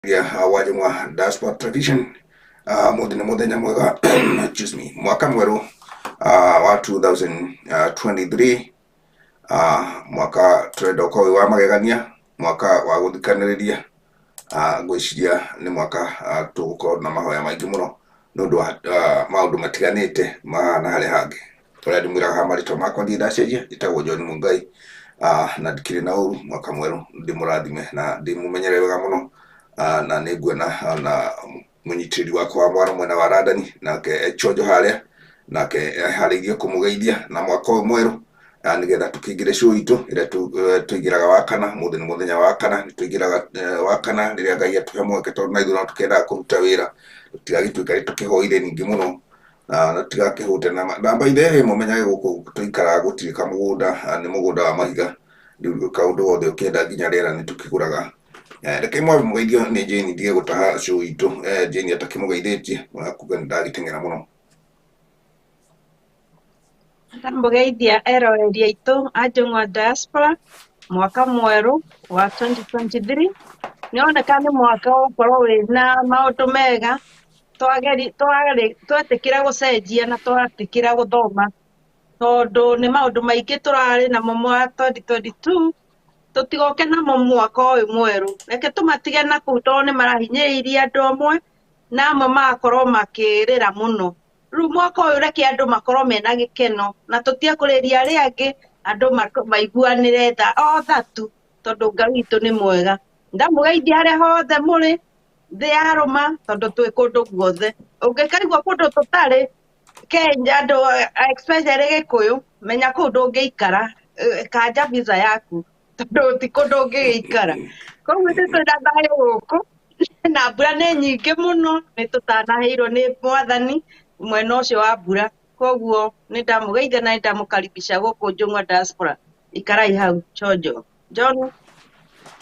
Wa Njũng'wa Diaspora Television. Mũthĩ nĩ mũthenya mwega, excuse me, mwaka mwerũ wa 2023, mwaka tũrenda ũkorwo wĩ wa magegania, mwaka wa gũthikanĩrĩria. Ngwĩciria nĩ mwaka tũgũkorwo na mahoya maingĩ mũno nĩ ũndũ wa maũndũ matiganĩte mahana harĩa hangĩ. Ũrĩa ndĩmwĩraga haha marĩtwa makwa ndirĩ ndacenjia, njĩtagwo John Mungai, na ndikĩrĩ na ũru. Mwaka mwerũ ndĩmũrathime na ndĩmũmenyere wega mũno, na nĩ nguona na mũnyitĩrĩri wakwa wa mwaro mwena wa London, nake Chonjo harĩa, nake eharĩirie kũmũgeithia na mwaka ũyũ mwerũ, nĩgetha tũkĩingĩre show itũ ĩrĩa tũingĩraga wa kana. Mũthĩ nĩ mũthenya wa kana, nĩ tũingĩraga wa kana rĩrĩa Ngai atũhe mweke, tondũ na ithuĩ no tũkĩendaga kũruta wĩra, tũtigagĩtuĩka tũkĩhoire ningĩ mũno na tũtigakĩhũte na by the way, mũmenyage gũkũ tũikaraga gũtirĩ kamũgũnda, nĩ mũgũnda wa mahiga. Rĩu kaũndũ gothe ũkĩenda nginya rĩera nĩ tũkĩgũraga. Reke mwambe mũgeithio nĩ Jane, ndige gũtaha show itũ Jane atakĩmũgeithĩtie, kuga nĩ ndagĩteng'era mũno. Ndamũgeithia eroreri aitũ a Njũng'wa Diaspora, mwaka mwerũ wa 2023 nĩ oneka nĩ mwaka ũgũkorwo wĩna maũndũ mega twageri twarĩ twetĩkĩra gũcenjia na twetĩkĩra gũthoma, tondũ nĩ maũndũ maingĩ tũrarĩ namo mwa 2022, tũtigoke namo mwaka ũyũ mwerũ. Reke tũmatige na kũu, tondũ nĩ marahinyĩrĩirie andũ amwe na amwe magakorwo makĩrĩra mũno. Rĩu mwaka ũyũ reke andũ makorwo mena gĩkeno na tũtige kũrĩria arĩa angĩ, andũ maiguanĩre tha o tha tu, tondũ Ngai witũ nĩ mwega. Ndamũgeithia harĩa hothe mũrĩ thĩ yarũma, tondũ twĩ kũndũ guothe. Ũngĩkaigua kũndũ tũtarĩ Kenya, andũ especially Gĩkũyũ, menya kũu ndũngĩikara, kanja visa yaku, tondũ ti kũndũ ũngĩgĩikara. Koguo ithuĩ twĩna thayũ gũkũ na mbura nĩ nyingĩ mũno, nĩ tũtanaheirwo nĩ Mwathani mwena ũcio wa mbura. Koguo nĩ ndamũgeithia na nĩ ndamũkaribisha gũkũ Njũng'wa Diaspora. Ikarai hau chonjo. John.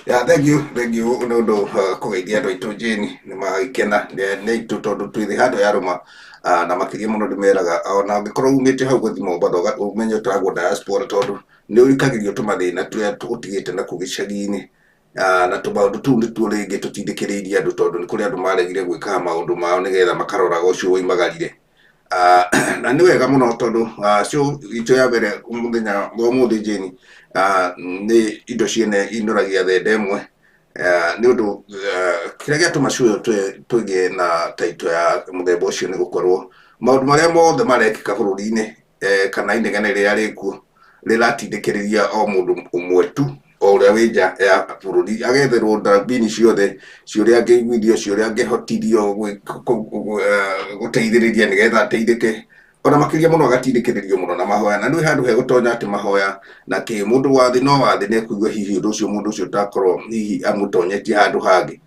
Yeah, thank you, thank you nĩ ũndũ kũgeithia andũ aitũ Jane, nĩ magĩkena nĩ aitũ tondũ twĩ thĩ handũ yarũma, na makĩria mũno ndĩmeraga ona ũngĩkorwo umĩte hau gũthiĩ Mombatha ũmenye ũtagwo diaspora, tondũ nĩ ũrikagĩrio tũmathĩna tũrĩa tũgũtigĩte nakuo gĩcagi-inĩ, na tũmaũndũ tũu nĩtuo rĩngĩ tũtindĩkĩrĩirie andũ, tondũ nĩ kũrĩ andũ maregire gwĩkaga maũndũ mao nĩgetha makaroraga ũcio woimagarire. Na nĩ wega mũno tondũ show itũ ya mbere mũthenya wa ũmũthĩ, Jane, nĩ indo ciene inoragia thende ĩmwe. Nĩ ũndũ kĩrĩa gĩatũma show ĩyo tũgĩe na title ya mũthemba ũcio nĩ gũkorwo maũndũ marĩa mothe marekĩka bũrũri-inĩ, kana inegene rĩrĩa rĩkuo rĩratindĩkĩrĩria o mũndũ ũmwe tu, o ũrĩa wĩ nja ya bũrũri, agetherwo ndambini ciothe cia ũrĩa angĩiguithio, cia ũrĩa angĩhotithio gũteithĩrĩria nĩgetha ateithĩke, ona makĩria mũno agatindĩkĩrĩrio mũno na mahoya. Na nĩ handũ hegũtonya atĩ mahoya na kĩ mũndũ wa thĩ no wa thĩ nĩ ekũigua hihi ũndũ ũcio mũndũ ũcio ũtakorwo hihi amũtonyetie handũ hangĩ.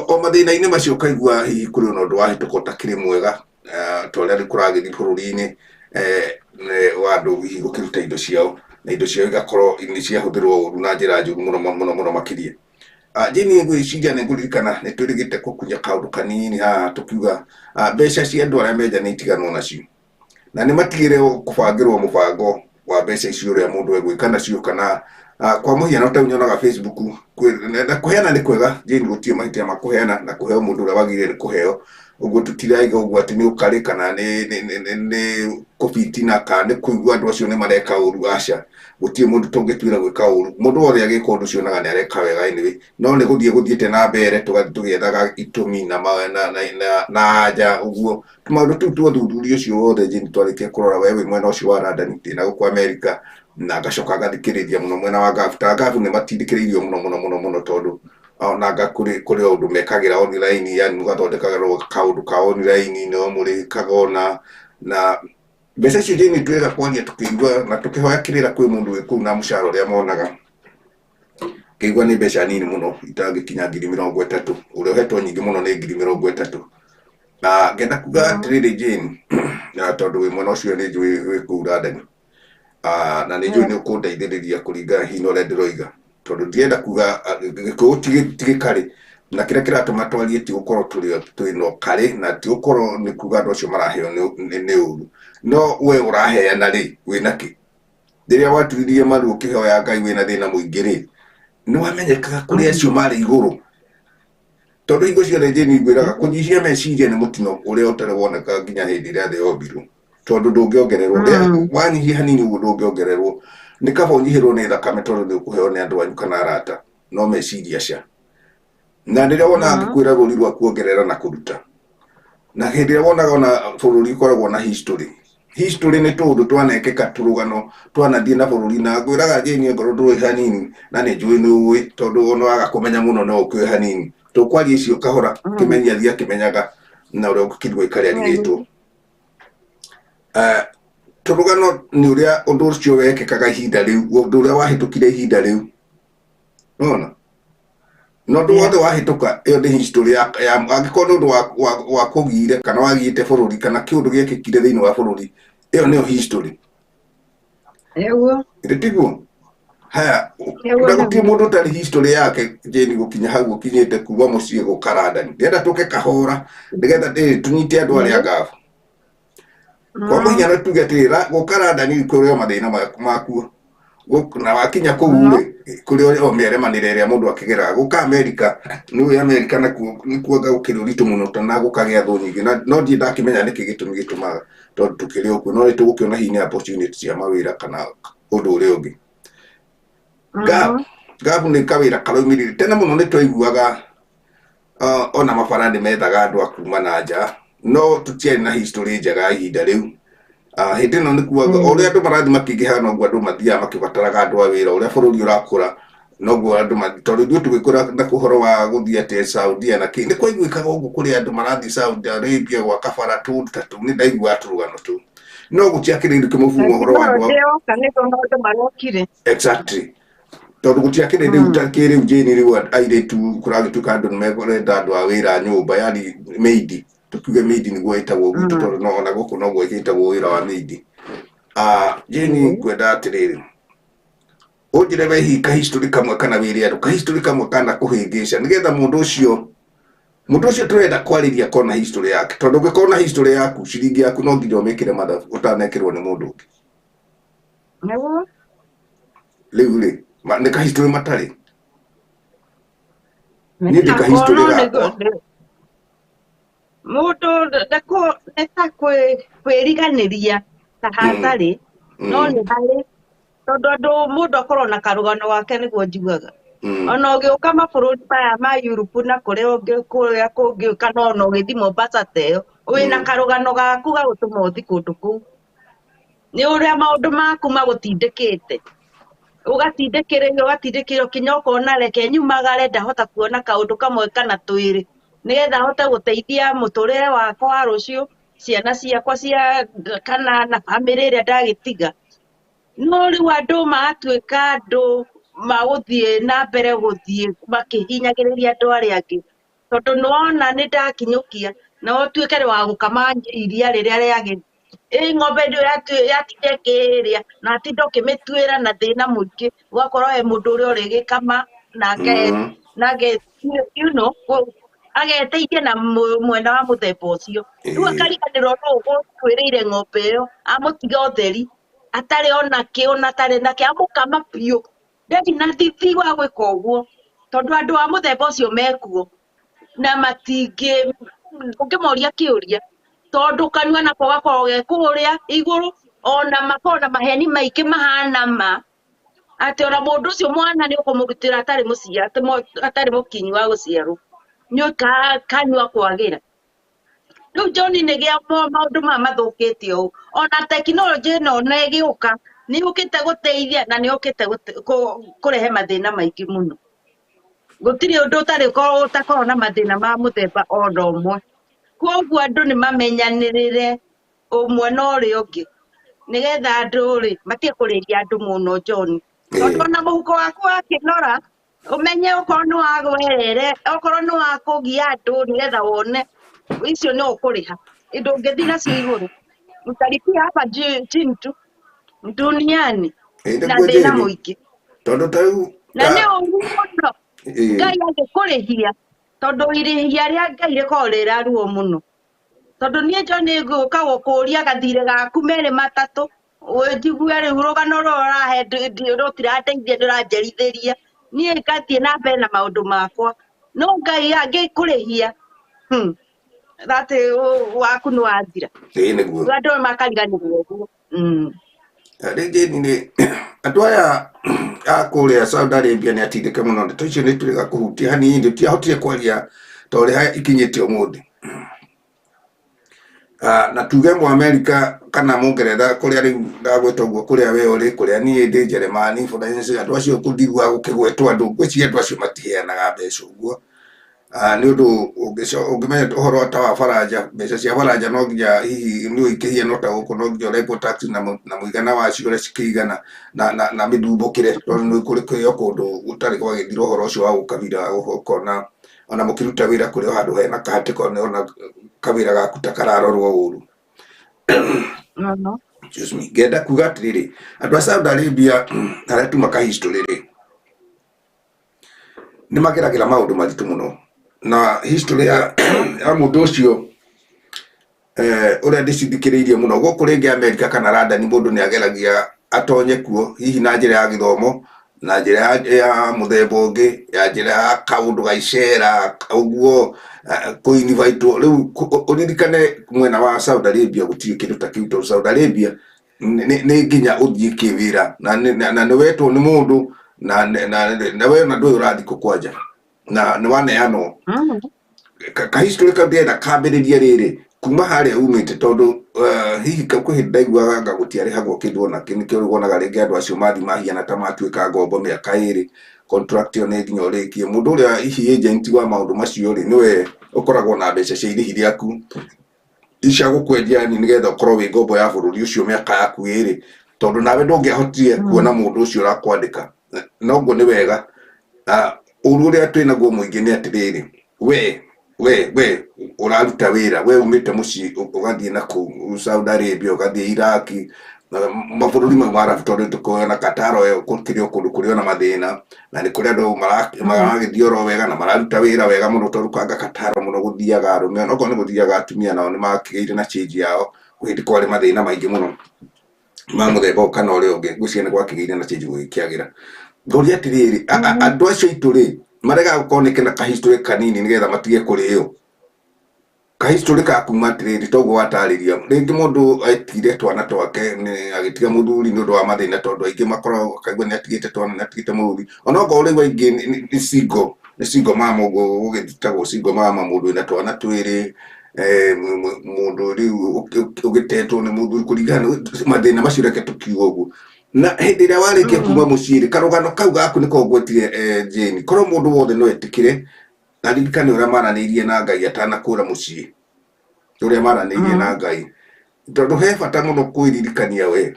O mathĩna-inĩ macio ũkaigua hihi kũrĩ ona ũndũ wahĩtũka ũtakĩrĩ mwega, ta ũrĩa kũragĩthiĩ bũrũri-inĩ, wa andũ hihi gũkĩruta indo ciao na indo ciao igakorwo nĩ ciahũthĩrwo ũru na njĩra njũru mũno mũno mũno makĩria. Jane, ngwĩciria nĩ ngũririkana nĩ twĩrĩgĩte gũkunya kaũndũ kanini haha tũkiuga mbeca cia andũ arĩa menja nĩ itiganwo nacio na nĩ matigĩre kũbangĩrwo mũbango wa mbeca icio ũrĩa mũndũ egwĩka nacio, kana kwa mũhiano ta nyonaga Facebook na kũheana nĩ kwega, Jane, gũtirĩ mahĩtia ma kũheana na kũheo mũndũ ũrĩa wagĩrĩire nĩ kũheo. Ũguo tũtiraiga ũguo atĩ nĩ ũkarĩ kana nĩ kũbitina kana nĩ kũigua andũ acio nĩ mareka ũru, aca. Gũtirĩ mũndũ tũngĩtuĩra gwĩka ũru. Mũndũ wothe agĩka ũndũ ũcio onaga nĩ areka wega anyway, no nĩ gũthiĩ gũthiĩte na mbere tũgathiĩ tũgĩethaga itũmi na anja ũguo tũmaũndũ tũu twa ũthuthuria ũcio wothe. Jane, twarĩkia kũrora, we wĩ mwena ũcio wa London, ndĩ na gũkũ America, na ngacoka ngathikĩrĩria mũno mwena wa Gulf. Ta Gulf nĩ matindĩkĩrĩirio mũno mũno mũno mũno, tondũ onanga kũrĩ o ũndũ mekagĩra online, yani mũgathondekagĩrwo kaũndũ ka online no mũrĩkaga ona na mbeca icio. Jane, twega kwaria tũkĩigua na tũkĩhoya kĩrĩra kwĩ mũndũ wĩ kũu na mũcara ũrĩa monaga, ngĩigua nĩ mbeca nini mũno itangĩkinya 30,000. Ũrĩa ũhetwo nyingĩ mũno nĩ 30,000. Na ngenda kuga atĩrĩrĩ, Jane, na tondũ wĩ mwena ũcio nĩ njũĩ wĩ kũu London, na nĩ njũĩ nĩ ũkũndeithĩrĩria kũringana hihi na ũrĩa ndĩroiga, tondũ ndirenda kuga Gĩkũyũ ti gĩkarĩ, na kĩrĩa kĩratũma twarie ti gũkorwo tũrĩ twĩna ũkarĩ na ti gũkorwo nĩ kuga andũ acio maraheo nĩ ũru, no we ũraheana rĩ, wĩna kĩ? Rĩrĩa waturirie maru ũkĩhoya Ngai wĩna thĩna mũingĩ rĩ, nĩ wamenyekaga kũrĩ acio marĩ igũrũ. Tondũ hingo ciothe Jane ngwĩraga kũnyihia meciria nĩ mũtino ũrĩa ũtarĩ woneka nginya hĩndĩ ĩrĩa thĩ yombirwo. Tondũ ndũngĩongererwo. Wanyihia hanini ũguo ndũngĩongererwo. Nĩ kaba ũnyihĩrwo nĩ thakame tondũ nĩ ũkũheo nĩ andũ anyu kana arata. No meciria ca. Na rĩrĩa wonaga ngĩkwĩra rũri rwa kuongerera na kũruta. Na hĩndĩ ĩrĩa wonaga ona bũrũri ũkoragwo na history. History nĩ tũũndũ twanekĩka tũrũgano twanathiĩ na bũrũri na ngwĩraga Jane ongorwo ndũĩ hanini na nĩ njũĩ nĩ ũĩ tondũ ona waga kũmenya mũno no ũkĩũĩ hanini. Tũkwaria icio kahora kĩmeni athiĩ akĩmenyaga na ũrĩa ũkĩrigwo ikarĩa arigĩtwo. Tũrũgano nĩ ũrĩa ũndũ ũcio wekĩkaga ihinda rĩu, ũndũ ũrĩa wahĩtũkire ihinda rĩu. Nĩwona? Na ũndũ wothe wahĩtũka ĩyo nĩ history ya angĩkorwo nĩ ũndũ wa kũgire kana wagiĩte bũrũri kana kĩũndũ gĩekĩkire thĩinĩ wa bũrũri, ĩyo nĩyo history. Nĩguo. Ĩrĩ tiguo? Haya, na gũtirĩ mũndũ ũtarĩ history yake Jane gũkinya hau ũkinyĩte kuma mũciĩ gũka London. Ndĩrenda tũke kahora nĩgetha tũnyite andũ arĩa ngabu. Kwa mũhiano tuge atĩrĩ, gũka London kũrĩ o mathĩna makuo. Na wakinya kũu rĩ, kũrĩ o mĩaremanĩre ĩrĩa mũndũ akĩgeraga. Gũka America, nĩ ũĩ America nakuo nĩkuo anga gũkĩrĩ ũritũ mũno na gũkagĩa thũ nyingĩ. Na no ndirĩ ndakĩmenya nĩkĩ gĩtũmi gĩtũmaga tondũ tũkĩrĩ o kuo. No nĩ tũgũkĩona hihi nĩ opportunity cia mawĩra kana ũndũ ũrĩa ũngĩ. Gap nĩ kawĩra karaumĩrire. Tene mũno nĩ twaiguaga ona mabara nĩ methaga andũ a kuma na nja, no tũtiarĩ na history njega ya ihinda rĩu. Hĩndĩ ĩno nĩ kuaga o ũrĩa andũ marathiĩ makĩingĩhaga noguo andũ mathiaga makĩbataraga andũ a wĩra, ũrĩa bũrũri ũrakũra noguo andũ tondũ ithuĩ tũgĩkũra na ũhoro wa gũthiĩ atĩ Saudia na kĩ, nĩ kwaiguĩkaga ũguo kũrĩ andũ marathiĩ Saudi Arabia gwaka bara tũndũ ta tũu, nĩ ndaiguaga tũrũgano tũu. No gũtiakĩrĩ rĩu kĩmũbumo ũhoro wa andũ a Yoka nĩguo maũndũ marokire. Exactly. Tondũ gũtiakĩrĩ rĩu ta kĩrĩu Jane rĩu airĩtu kũragĩtuĩka andũ nĩ mekwenda andũ a wĩra nyũmba, yani maid. Tukiuge maid nĩguo ĩtagwo gwitũ tondũ no ona gũkũ noguo ĩgĩtagwo wĩra wa maid. Jane ngwenda atĩrĩrĩ, ũnjĩre we hihi kahistory kamwe kana wĩre andũ kahistory kamwe kana kũhĩngĩca nĩgetha mũndũ ũcio tũrenda kwarĩria kona history yake, tondũ ũngĩkorwo na history yaku ciringi yaku no nginya ũmĩkĩre mathabu ũtanekĩrwo nĩ mũndũ ũngĩ. Nĩguo. Rĩu rĩ, nĩ kahistory matarĩ. Niĩ ndĩ kahistory gakwa. Mũndũ nĩ ta kwĩriganĩria ta hatarĩ, no nĩ harĩ tondũ andũ mũndũ akorwo na karũgano gake nĩguo njiguaga. Ona ũgĩũka mabũrũri maya ma Europe na kũrĩa ũngĩ kũrĩa kũngĩ kana ona ũgĩthiĩ Mombasa ta ĩyo, wĩna karũgano gaku ga gũtũma ũthiĩ kũndũ kũu. Nĩ ũrĩa maũndũ maku magũtindĩkĩte. Ũgatindĩkĩrĩrio kinya ũkona reke nyumagare ndahota kuona kaũndũ kamwe kana twĩrĩ nĩgetha hote gũteithia mũtũrĩre wakwa wa rũciũ, ciana ciakwa cia kana na bamĩrĩ ĩrĩa ndagĩtiga. No rĩu andũ magatuĩka andũ magũthiĩ na mbere gũthiĩ makĩhinyagĩrĩria andũ arĩa angĩ, tondũ nĩwona nĩ ndakinyũkia na ũtuĩke wa gũkama iria rĩrĩa rĩagĩrĩire. Ĩ ng'ombe ndio yatinda ĩkĩrĩa na atinda ũkĩmĩtuĩra na thĩna mũingĩ, ũgakorwo he mũndũ ũrĩa ũrĩgĩkama nake nake you know ageteithia na mwena wa mũthemba ũcio. Rĩu akariganĩrwo nũ ũgũtuĩrĩire ng'ombe ĩyo, amũtiga ũtheri atarĩ ona kĩ ona atarĩ nake, amũkama biũ. Ndarĩ na thithi wa gwĩka ũguo tondũ andũ a mũthemba ũcio mekuo na matingĩ ũngĩmoria kĩũria tondũ kanua nako gakoragwo ge kũrĩa igũrũ, ona makoragwo na maheni maingĩ mahana ma atĩ ona mũndũ ũcio mwana nĩ ũkũmũrutĩra atarĩ atarĩ mũkinyu wa gũciarwo, nĩ kanua kwagĩra. Rĩu John nĩ gĩa maũndũ maya mathũkĩte ũũ, ona tekinoronjĩ ĩno ona ĩgĩũka nĩ yũkĩte gũteithia na nĩ yũkĩte kũrehe mathĩna maingĩ mũno. Gũtirĩ ũndũ ũtarĩ ũtakoragwo na mathĩna ma mũthemba ona ũmwe. Koguo andũ nĩ mamenyanĩrĩre ũmwe na ũrĩa ũngĩ nĩgetha andũ rĩ matige kũrĩria andũ mũno John, tondũ ona mũhuko waku wakĩnora ũmenye okorwo nĩ wa gwerere, okorwo nĩ wa kũgia andũ nĩgetha wone icio no ũkũrĩha, ndũngĩthiĩ nacio igũrũ, utalipia hapa chini tu duniani na thĩna mũingĩ. Tondũ ta rĩu na nĩ ũru mũno Ngai angĩkũrĩhia, tondũ irĩhia rĩa Ngai rĩkoragwo rĩ rĩa ruo mũno. Tondũ niĩ John ngũka gũkũria gathirĩ gaku merĩ matatũ, njigue rĩu rũgano rũrũ ũrahe rũtirandeithia, ndũranjerithĩria, niĩ ngathiĩ na mbere na maũndũ makwa. No Ngai angĩkũrĩhia, thate waku nĩ wathira. Ĩĩ nĩguo. Rĩu andũ makariganĩrwo ũguo. Rĩngĩ nĩ andũ aya a kũrĩa Saudi Arabia nĩ atindĩke mũno, ndeto icio nĩ tũrĩga kũhutia hanini, tũtiahotire kwaria ta ũrĩa ikinyĩte ũmũthĩ. Na tuge Mũamerika kana Mũngeretha kũrĩa rĩu ndagwĩta ũguo, kũrĩa we ũrĩ, kũrĩa niĩ ndĩ Jeremani, for instance, andũ acio ndiguaga gũkĩgwetwo andũ, ngwĩciria andũ acio matiheanaga mbeca ũguo. Nĩ ũndũ ũngĩmenya ũhoro ta wa baranja, mbeca cia baranja no nginya hihi nĩ ũikĩhie no ta gũkũ no nginya ũrengwo tax na mũigana wacio ũrĩa cikĩigana na mĩthumbũkĩre, tondũ nĩ kũrĩ kũrĩ o kũndũ gũtarĩ gwagĩthira ũhoro ũcio wa gũkabira, ũkona ona mũkĩruta wĩra kũrĩ o handũ hena kahatĩko, ona kawĩra gaku ta kararorwo ũru. No. Excuse me. Ngenda kuga atĩrĩrĩ, andũ a Saudi Arabia arĩa tuma ka history rĩ, nĩ mageragĩra maũndũ maritũ mũno, na history ya mũndũ ũcio ũrĩa ndĩcithikĩrĩirie mũno gũkũ rĩngĩ America kana London, mũndũ nĩ ageragia atonye kuo hihi na njĩra ya gĩthomo, na njĩra ya mũthemba ũngĩ, ya njĩra ya kaũndũ ga icera ũguo, kũ-invite-wo. Rĩu ũririkane mwena wa Saudi Arabia gũtirĩ kĩndũ ta kĩu, tondũ Saudi Arabia nĩ nginya ũthiĩ kĩwĩra na nĩ wetwo nĩ mũndũ na we ona ndũĩ ũrathiĩ kũ kwanja na nĩ waneanwo. Ka history kau ndĩrenda kambĩrĩrie rĩrĩ kuma harĩa umĩte, tondũ hihi kwĩ hĩndĩ ndaiguaga anga gũtiarĩhagwo kĩndũ ona kĩ, nĩkĩo rĩu wonaga rĩngĩ andũ acio mathiĩ mahiana ta matuĩka ngombo mĩaka ĩrĩ, contract ĩyo nĩ nginya ũrĩkie. Mũndũ ũrĩa hihi agent wa maũndũ macio rĩ, nĩwe ũkoragwo na mbeca cia irĩhi rĩaku cia gũkwendia, yani nĩgetha ũkorwo wĩ ngombo ya bũrũri ũcio mĩaka yaku ĩrĩ, tondũ nawe ndũngĩahotire kuona mũndũ ũcio ũrakwandĩka. Noguo nĩ wega. Ũru ũrĩa twĩ naguo mũingĩ nĩ atĩrĩrĩ, we ũraruta wĩra, we umĩte mũciĩ ũgathiĩ na kũu Saudi Arabia, ũgathiĩ Iraq, mabũrũri mau ma Arabu, tondũ tũkũona Qatar ĩyo gũkĩrĩ o kũndũ kũrĩ ona mathĩna, na nĩ kũrĩ andũ maragĩthiĩ oro wega na mararuta wĩra wega mũno, tondũ kanga Qatar mũno gũthiaga arũme, onokorwo nĩ gũthiaga atumia nao nĩ makĩgĩire na change yao, kwĩ hĩndĩ kwarĩ mathĩna maingĩ mũno ma mũthemba ũyũ kana ũrĩa ũngĩ, ngwĩciria nĩ gwakĩgĩire na change gũgĩkĩagĩra. Ngũria atĩrĩrĩ, andũ acio aitũ rĩ, maregaga gũkorwo nĩ kena kahistory kanini nĩgetha matige kũrĩo. Kahistory ka kuma atĩrĩrĩ, toguo watarĩria, rĩngĩ mũndũ etire twana twake agĩtiga mũthuri nĩ ũndũ wa mathĩna, tondũ aingĩ makoragwo kaigua nĩ atigĩte twana, nĩ atigĩte mũthuri, onokorwo rĩu aingĩ nĩ single, nĩ single mama, ũguo gũgĩtagwo single mama, mũndũ wĩna twana twĩrĩ, mũndũ rĩu ũgĩtetwo nĩ mũthuri kũringana na mathĩna macio, reke tũkiuge ũguo. Na hĩndĩ ĩrĩa warĩkia kuma mũciĩ rĩ, karũgano kau gaku nĩko ngwetire, Jane, korwo mũndũ wothe no etĩkĩre aririkane ũrĩa maranĩirie na Ngai atanakũra mũciĩ, ũrĩa maranĩirie na Ngai, tondũ he bata mũno kwĩririkania we,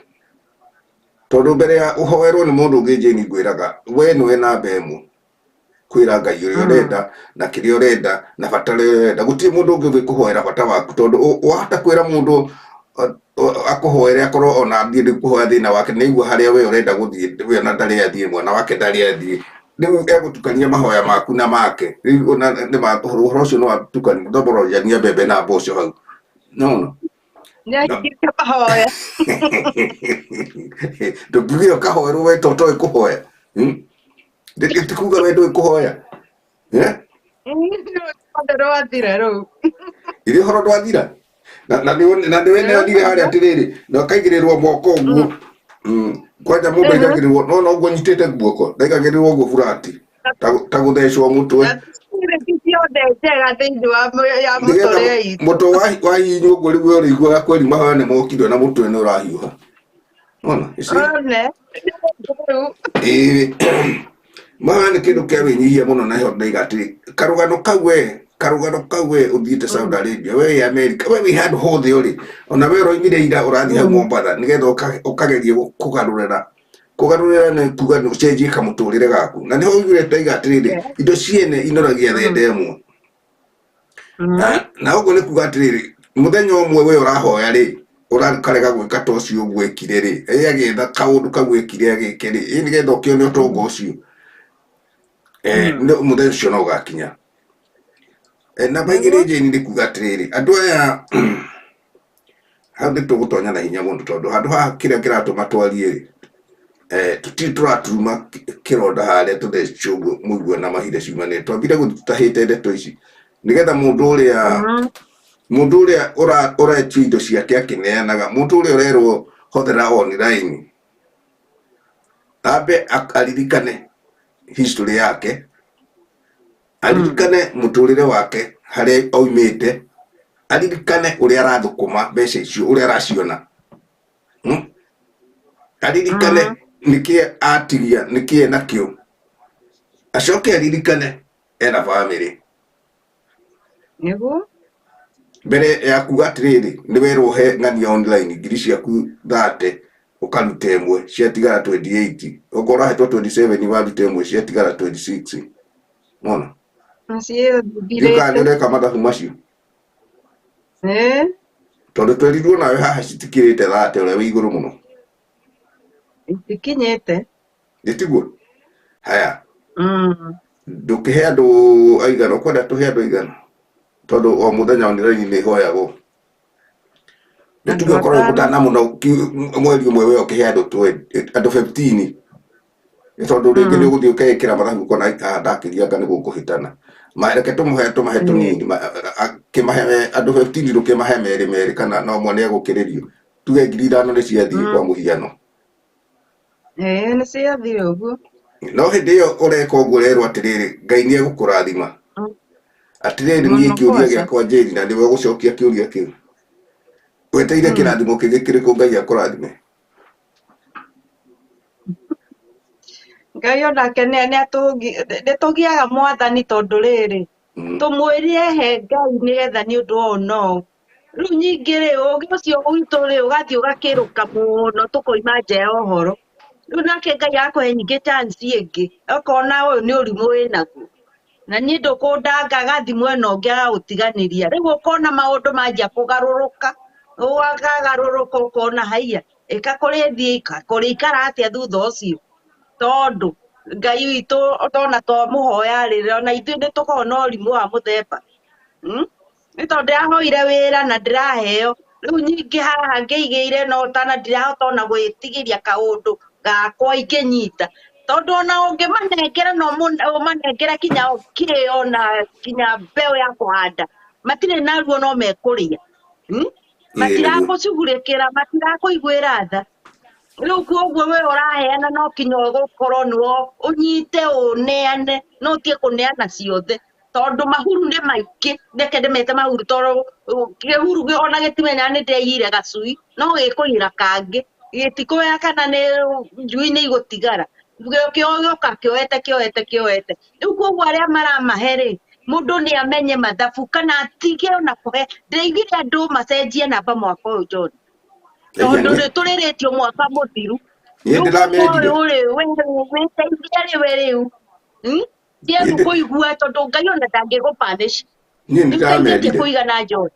tondũ mbere ya ũhoerwo nĩ mũndũ ũngĩ, Jane, ngwĩraga we nĩwe namba ĩmwe kwĩra Ngai ũrĩa ũrenda na kĩrĩa ũrenda na bata ũrĩa ũrenda. Gũtirĩ mũndũ ũngĩ ũngĩkũhoera bata waku, tondũ wahota kwĩra mũndũ akũhoere, akorwo ona athiĩ rĩu kũhoya thĩna wake, nĩ aigua harĩa we ũrenda gũthiĩ, we ona ndarĩ athiĩ, mwana wake ndarĩ athiĩ, rĩu egũtukania mahoya maku na make. Rĩu ona nĩ ũhoro ũcio no watukania thomborojania mbembe na mboco hau no. Nĩaingĩrie mahoya. Ndũngiuge ũkahoerwo we to toĩ kũhoya. Ti kuga we ndũĩ kũhoya. Rwothe rwathira rĩu. Irĩ ũhoro ndwathira na nĩ neonire harĩa atĩrĩrĩ, na ũkaigĩrĩrwo moko ũguo. Kwanja mũndũ aigagĩrĩrwo no no ũguo nyitĩte guoko, ndaigagĩrĩrwo ũguo burati ta gũthecwo mũtwe. Na spirit ciothe njega thĩinĩ wa ya mũtũrĩre itũ. Mũtwe wahihinywo ũguo, rĩu we ũrĩiguaga kweri mahoya nĩ mokire na mũtwe nĩ ũrahiũha. Ona, you see? One. Rĩu. Ĩĩ, mahoya nĩ kĩndũ kĩa wĩnyihia mũno, na heho ndaiga atĩrĩ, karũgano kau we ũthiĩte Saudi Arabia, we wĩ America, we wĩ handũ hothe ũrĩ, ona we ũroimire ira ũrathiĩ hau Mombatha nĩgetha ũkagerie kũgarũrĩra nĩ kuga nĩ ũcenjie kamũtũrĩre gaku, na nĩho ũiguire ndaiga atĩrĩrĩ, indo ciene inoragia thende ĩmwe. Na ũguo nĩ kuga atĩrĩrĩ, mũthenya ũmwe we ũrahoya rĩ, ũrakarega gwĩka ta ũcio ũguo ekire rĩ, ĩ agĩetha kaũndũ kau ekire agĩke rĩ, ĩ nĩgetha ũkĩone ũtonga ũcio. Mũthenya ũcio no ũgakinya. Namba igĩrĩ, Jane, nĩ kuga atĩrĩrĩ, andũ aya hau nĩ tũgũtonya na hinya mũno, tondũ handũ haha kĩrĩa kĩratũma twarie rĩ, Tũtirĩ tũraturuma kĩronda harĩa tũthecwo ũguo mũigue na mahinda ciumanĩte. Twambire gũthiĩ tũtahĩte ndeto ici nĩgetha mũndũ ũrĩa mũndũ ũrĩa ũretio indo ciake akĩneanaga, mũndũ ũrĩa ũrerwo hothera online, ambe aririkane history yake, aririkane mũtũrĩre wake harĩa oimĩte, aririkane ũrĩa arathũkũma mbeca icio, ũrĩa araciona. Aririkane nĩkĩ atigia, nĩkĩ enakĩo, acoke aririkane ena bamĩrĩ. Nĩguo. Mbere ya kuga atĩrĩrĩ, nĩ werwo he ng'ania online ngiri ciaku 30, ũkaruta ĩmwe, ciatigara 28. Okorwo ũrahetwo 27, waruta ĩmwe, ciatigara 26. Mona ndiũĩ kana nĩ Nacio ũreka mathabu macio. Ĩĩ. Tondũ twerirwo nawe haha citikĩrĩte 30, ũrĩa wĩ igũrũ mũno. Itikinyĩte. Nĩtiguo? Haya, ndũkĩhe andũ aigana ũkwenda tũhe andũ aigana, tondũ o mũthenya online nĩ ĩhoyagwo. Andũ Nĩtuge ũkorwo atano. ũtana mũno mweri ũmwe we ũkĩhe andũ andũ 15, nĩ tondũ rĩngĩ nĩ ũgũthiĩ ũkeĩkĩra mathabu ũkona haha ndakĩria anga nĩ gũkũhĩtana. Reke tũmũhe, tũmahe tũnini, kĩmahe andũ 15, ndũkĩmahe merĩ merĩ, kana no ũmwe nĩ egũkĩrĩrio. Tuge 5,000 nĩ ciathiĩ kwa mũhiano. Ĩĩ, nĩ ciathiĩ ũguo. No hĩndĩ ĩyo ũreka ũguo ũrerwo atĩrĩrĩ, Ngai nĩ egũkũrathima. Atĩrĩrĩ, niĩ Mũno kĩũria kwaca. gĩakwa Njeri, na nĩwe ũgũcokia kĩũria kĩu, wetereire kĩrathimo kĩngĩ kĩrĩkũ Ngai akũrathime? Ngai onake nĩ tũgiaga mwathani, tondũ rĩrĩ, tũmwĩrire he Ngai nĩgetha nĩ ũndũ ũyũ no ũũ. Rĩu nyingĩ rĩ, ũgĩ ũcio witũ rĩ, ũgathiĩ ũgakĩrũka mũno, tũkoima nja ya ũhoro. Rĩu nake Ngai akũhe nyingĩ chance ĩngĩ, ũkona ũyũ nĩ ũrimũ wĩnaguo, na niĩ ndũkũndanga, agathiĩ mwena ũngĩ agagũtiganĩria. Rĩu ũkona maũndũ manjia kũgarũrũka, ũkagarũrũka, ũkona haiya, ĩka kũrĩ thiĩ, ĩka kũrĩ ikara atĩa thutha ũcio, tondũ Ngai witũ tona twamũhoya rĩ, ona ithuĩ nĩ tũkoragwo na ũrimũ wa mũthemba. Nĩ tondũ ndĩrahoire wĩra na ndĩraheo, rĩu nyingĩ haha ngĩigĩire no tana ndirahota ona gwĩtigĩria kaũndũ gakwa ingĩnyita, tondũ ona ũngĩmanengera na ũmanengere kinya kĩ ona kinya mbeũ ya kũhanda, matirĩ naruo, no mekũrĩa. Matirakũcugurĩkĩra, matirakũiguĩra tha. Rĩu koguo we ũraheana no kinya ũgũkorwo nĩwe ũnyite ũneane, no ũtige kũneana ciothe, tondũ mahuru nĩ maingĩ. Reke ndĩmete mahuru, tondũ kĩhuru ona gĩtimenyaga nĩ ndĩaiyire gacui, no gĩkũiyĩra kangĩ, gĩtikũmenya kana nĩ njui nĩ igũtigara, kĩo gĩoka kĩoete kĩoete kĩoete. Rĩu koguo arĩa maramahe rĩ, mũndũ nĩ amenye mathabu kana atige ona kũhe. Ndĩraiguire andũ macenjie namba mwaka ũyũ, John, tondũ nĩ tũrĩrĩtio mwaka mũthiru. Niĩ Rĩu mwaka ndĩramerire. ũyũ rĩ, we wĩteithie rĩ, we rĩu Ndiagu kũigua, tondũ Ngai ona ndangĩgũ-punish. Niĩ Rĩu ũteithĩtie nĩndĩramerire. kũigana, John.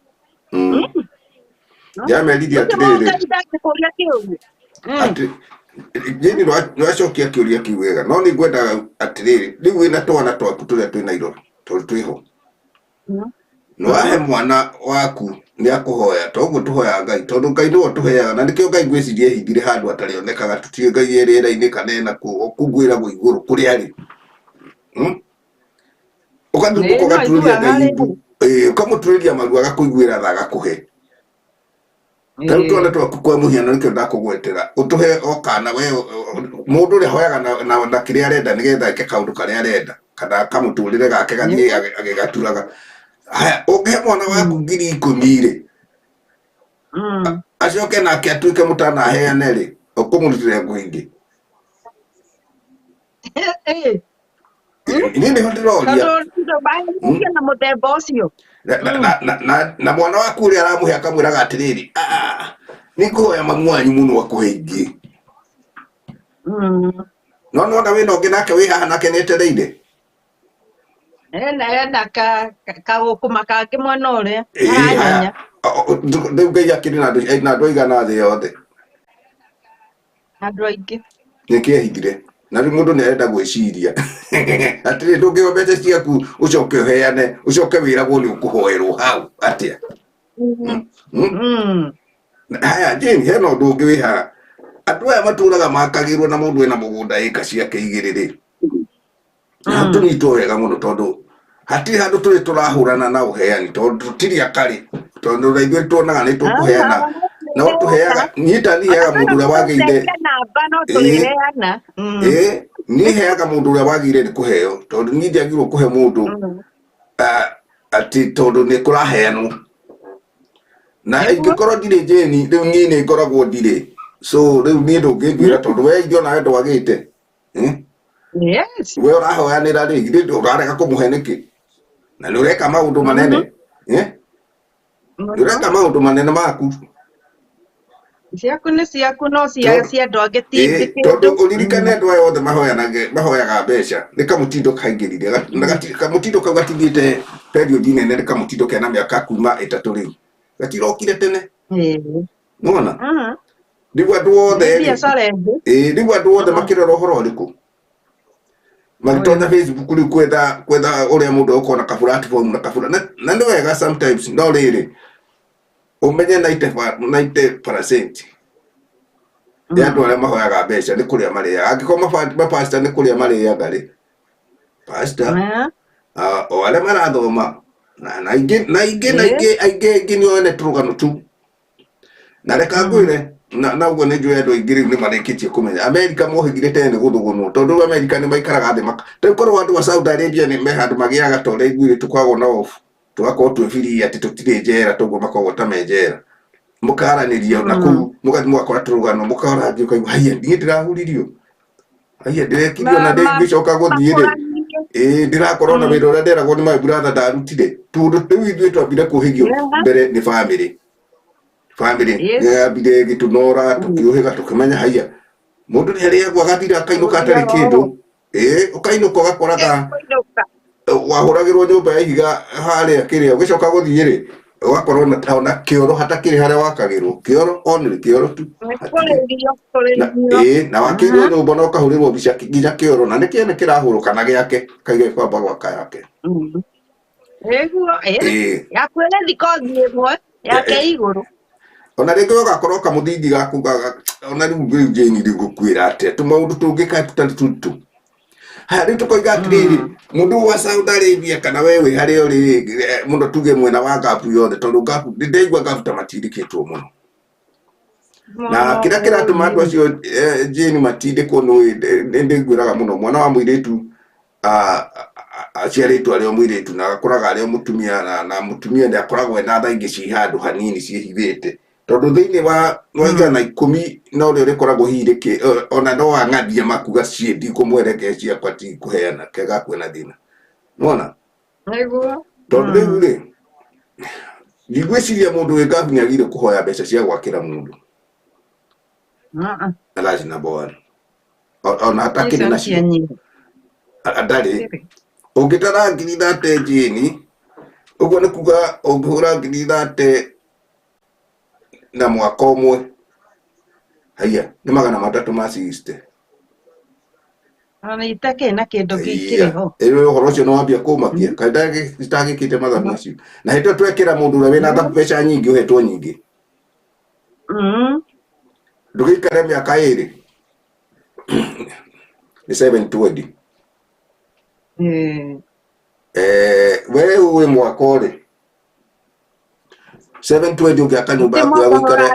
Ndĩramerire Ũcio atĩrĩrĩ, Ngai ndangĩkũria kĩũria. Atĩ Jane, nĩwacokia kĩũria kĩu wega, no nĩ ngwendaga atĩrĩrĩ, rĩu wĩna twana twaku tũrĩa twĩ Nairobi, tondũ twĩho, nĩwahe mwana waku nĩ akũhoya toguo tũhoyaga Ngai, tondũ Ngai nĩwe ũtũheaga, na nĩkĩo Ngai ngwĩciria ehithire handũ atarĩonekaga. Tũtiũĩ Ngai e rĩera-inĩ kana ena kũ, kũu ngwĩragwo igũrũ kũrĩa arĩ. Ũgathumbuka Ĩĩ, no ũgaturĩria aiguaga Ngai rĩ. mbu. Ĩĩ, ũkamũturĩria maru agakũiguĩra tha, agakũhe. Ta rĩu twana twaku kwa mũhiano, nĩkĩo ndakũgwetera, ũtũhe o kana we mũndũ ũrĩa hoyaga na kĩrĩa arenda nĩgetha eke kaũndũ karĩa arenda kana kamũtũrĩre gake gathiĩ agĩgaturaga. Haya, ũngĩhe mwana waku 10,000 rĩ, acoke nake atuĩke mũtanaheane rĩ, ũkũmũrutĩra ngũ ingĩ? Ĩĩ. Niĩ nĩho ndĩroria. Tondũ maheanagia na mũthemba ũcio. Na mwana waku ũrĩa aramũhe akamwĩraga atĩrĩrĩ, "Ah, nĩ ngũhoya mamu wanyu mũno akũhe ingĩ." No nĩwona wĩna ũngĩ nake wĩ haha nake nĩetereire. Ena kagũkũma kangĩ mwena ũrĩa Ĩĩ, haya. karanyenya. Rĩu Ngai akĩrĩ na andũ ena andũ aigana thĩ yothe? Andũ aingĩ. Nĩkĩ ehithire? Na rĩu mũndũ nĩ arenda gwĩciria atĩrĩ, ndũngĩoya mbeca ciaku ũcoke ũheane, ũcoke wĩragwo nĩ ũkũhoerwo hau atĩa? Haya, Jane, hena ũndũ ũngĩ wĩ haha. Andũ aya matũraga makagĩrwo na mũndũ ena mũgũnda ĩka ciake igĩrĩ rĩ, na tũnyitwo wega mũno tondũ hatirĩ handũ tũrĩ tũrahũrana na ũheani, tondũ tũtirĩ akarĩ, tondũ na ithuĩ tuonaga nĩ tũkũheana, no tũheaga niĩ ta niĩ heaga mũndũ ũrĩa wagĩire namba no Ĩĩ. tũrĩheana. Ĩĩ, niĩ heaga mũndũ ũrĩa wagĩire nĩ kũheo, tondũ niĩ ndiagĩrĩirwo kũhe mũndũ atĩ tondũ nĩ kũraheanwo na Nĩguo. ingĩkorwo ndirĩ njĩni rĩu niĩ nĩ ngoragwo ndirĩ, so rĩu niĩ ndũngĩnjĩra tondũ we ithuĩ onawe ndwagĩte. Eh? Yes. We ũrahoyanĩra rĩ, githĩ ũrarega kũmũhe nĩkĩ na nĩ ũreka maũndũ manene? Eh? Nĩ ũreka maũndũ manene maku. Ciaku nĩ ciaku, no cia cia andũ angĩ ti Ĩĩ, tondũ ũririkane andũ aya othe mahoyaga mbeca nĩ kamũtindo kaingĩrire, na kamũtindo kau gatithiĩte period nene, nĩ kamũtindo kena mĩaka kuma 3 rĩu, gatirokire tene. Nĩwona rĩu andũ othe Nĩ rĩ, biacara ĩngĩ. Ĩĩ, rĩu andũ othe makĩrora ũhoro ũrĩkũ, magĩtonya Facebook rĩu kwetha ũrĩa mũndũ egũkorwo na ka platform na kabura na nĩ wega sometimes, no rĩrĩ ũmenye 90% ya andũ arĩa mahoyaga mbeca nĩ kũrĩa marĩaga. Angĩkorwo mapasta nĩ kũrĩa marĩaga rĩ, pastor o arĩa marathoma na aingĩ na aingĩ na aingĩ aingĩ aingĩ nĩ one tũrũgano tu. Na reka ngwĩre, na ũguo nĩ njũĩ andũ aingĩ rĩu nĩ marĩkĩtie kũmenya Amerika mohĩgire tene nĩ gũthũgũnwo, tondũ rĩu Amerika nĩ maikaraga thĩ rĩu korwo andũ a Saudi Arabia nĩ me handũ magĩaga ta ũrĩa ithuĩ tũkoragwo na off, tũgakorwo twĩ free atĩ tũtirĩ njera, toguo makoragwo ta me njera, mũkaranĩria na kũu mũgathiĩ mũgakora tũrũgano, mũkarangia ũkaigua haiya niĩ ndĩrahuririo, haiya ndĩrekirio na ndĩngĩcoka gũthiĩ rĩ, ĩĩ ndĩrakorwo na wĩra ũrĩa nderagwo nĩ my brother ndarutire, tondũ rĩu ithuĩ twambire kũhĩgio mbere nĩ family. Family yambire ĩgĩtũnora, tũkĩũhĩga, tũkĩmenya haiya mũndũ nĩ arĩagwo agathira akainũka atarĩ kĩndũ. Ĩĩ, ũkainũka ũgakoraga wahũragĩrwo nyũmba ya ihiga harĩa kĩrĩa, ũgĩcoka gũthiĩ rĩ, ũgakorwo ona kĩoro hatakĩrĩ harĩa wakagĩrwo kĩoro, only kĩoro tu hatirĩ. Ĩĩ, na wakĩirwo nyũmba na ũkahũrĩrwo mbica nginya kĩoro na nĩ kĩene kĩrahũrwo kana gĩake kaige kwamba gwaka yake. Nĩguo, ĩĩ. Ĩĩ. Yaku ĩrĩ kothi ĩmwe yake igũrũ. Ona rĩngĩ ũgakorwo kamũthingi gaku ona rĩu rĩu Jane rĩu ngũkwĩra atĩa, tũmaũndũ tũngĩka tũtarĩ tũritũ. Haya rĩu tũkoiga atĩrĩrĩ, mũndũ wa Saudi Arabia kana we wĩ harĩa ũrĩ mũno tuge mwena wa Gulf yothe, tondũ Gulf nĩndaigua Gulf ta matindĩkĩtwo mũno. Na kĩrĩa kĩratũma andũ acio Jane matindĩkwo nĩ nĩngwĩraga mũno mwana wa mũirĩtu aciarĩtwo arĩ o mũirĩtu na agakũraga arĩ o mũtumia, na mũtumia nĩ akoragwo ena tha ingĩ ciĩ handũ hanini ciĩhithĩte, tondũ thĩinĩ wa 110 na ũrĩa ũrĩkoragwo hihi rĩkĩ ona no ang'athie makuga ciĩ ndikũmwereke ciakwa ti kũheana kega kwĩna thĩna, nĩwona? Nĩguo. Tondũ rĩu rĩ, ndigwĩciria mũndũ wĩ Gulf nĩagĩrĩire kũhoya mbeca cia gwakĩra mũndũ. That's number one. Ona atakĩrĩ nacio ndarĩ. Ũngĩtara 30,000 Jane, ũguo nĩ kuga ũngĩhũra 30,000 na mwaka ũmwe, haiya nĩ 360. Ona itakĩrĩ na kĩndũ kĩngĩrĩ ho. Ĩĩ, ũhoro ũcio nĩ wambia kũmakia kaĩ itagĩkĩte mathabu macio, na hĩndĩ ĩyo twekĩra mũndũ ũrĩa wĩna mbeca nyingĩ ũhetwo nyingĩ, ndũgĩikare mĩaka 2 nĩ 720. We wĩ mwaka ũrĩ 720 ũngĩaka nyũmba yaku ya gũikara,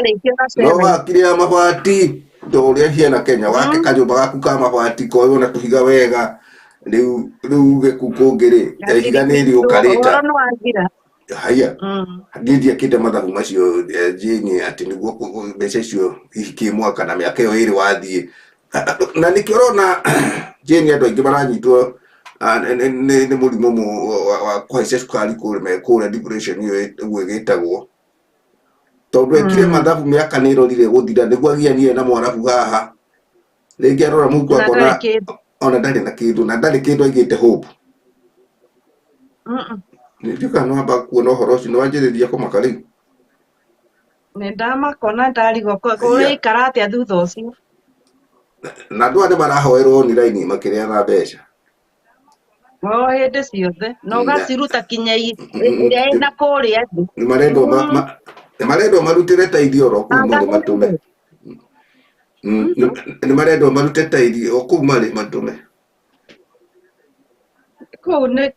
no wakire ya mabati ta ũrĩa hiana Kenya, wake kanyũmba gaku ka mabati koywo na tũhiga wega, rĩu rĩu uge kũu kũngĩ rĩ, ihiga nĩ rĩũka rĩta. Ũhoro nĩ wathira. Haiya, niĩ ndiakĩte mathabu macio, Jane, atĩ nĩguo mbeca icio hihi kĩmwaka na mĩaka ĩyo 2 wathiĩ, na nĩkĩo ũrona Jane andũ aingĩ maranyitwo nĩ mũrimũ wa kũhaica cukari kũrĩa me kũrĩa, depression ĩyo ũguo ĩgĩtagwo, tondũ ekire mathabu mĩaka nĩ ĩrorire gũthira nĩguo agianire na mwarabu haha, rĩngĩ arora mũhuko Na akona ndarĩ kĩndũ. Ona ndarĩ na kĩndũ, na ndarĩ kĩndũ aigĩte hope. Nĩ kana nĩwamba kuona ũhoro ũcio nĩwanjĩrĩria kũmaka rĩu. Nĩ ndamakona, ndarigwo kũrĩikara atĩa thutha ũcio. Na andũ aya nĩ marahoerwo online makĩrĩaga mbeca. O hĩndĩ ciothe na ũgaciruta kinya ĩrĩa ĩna kũrĩa thĩ. Nĩ marendwo nĩ marendwo marutĩre teithio oro kũu mũno matũme. Nĩ marendwo marute tairi o kũu marĩ matũme. Kũu nĩ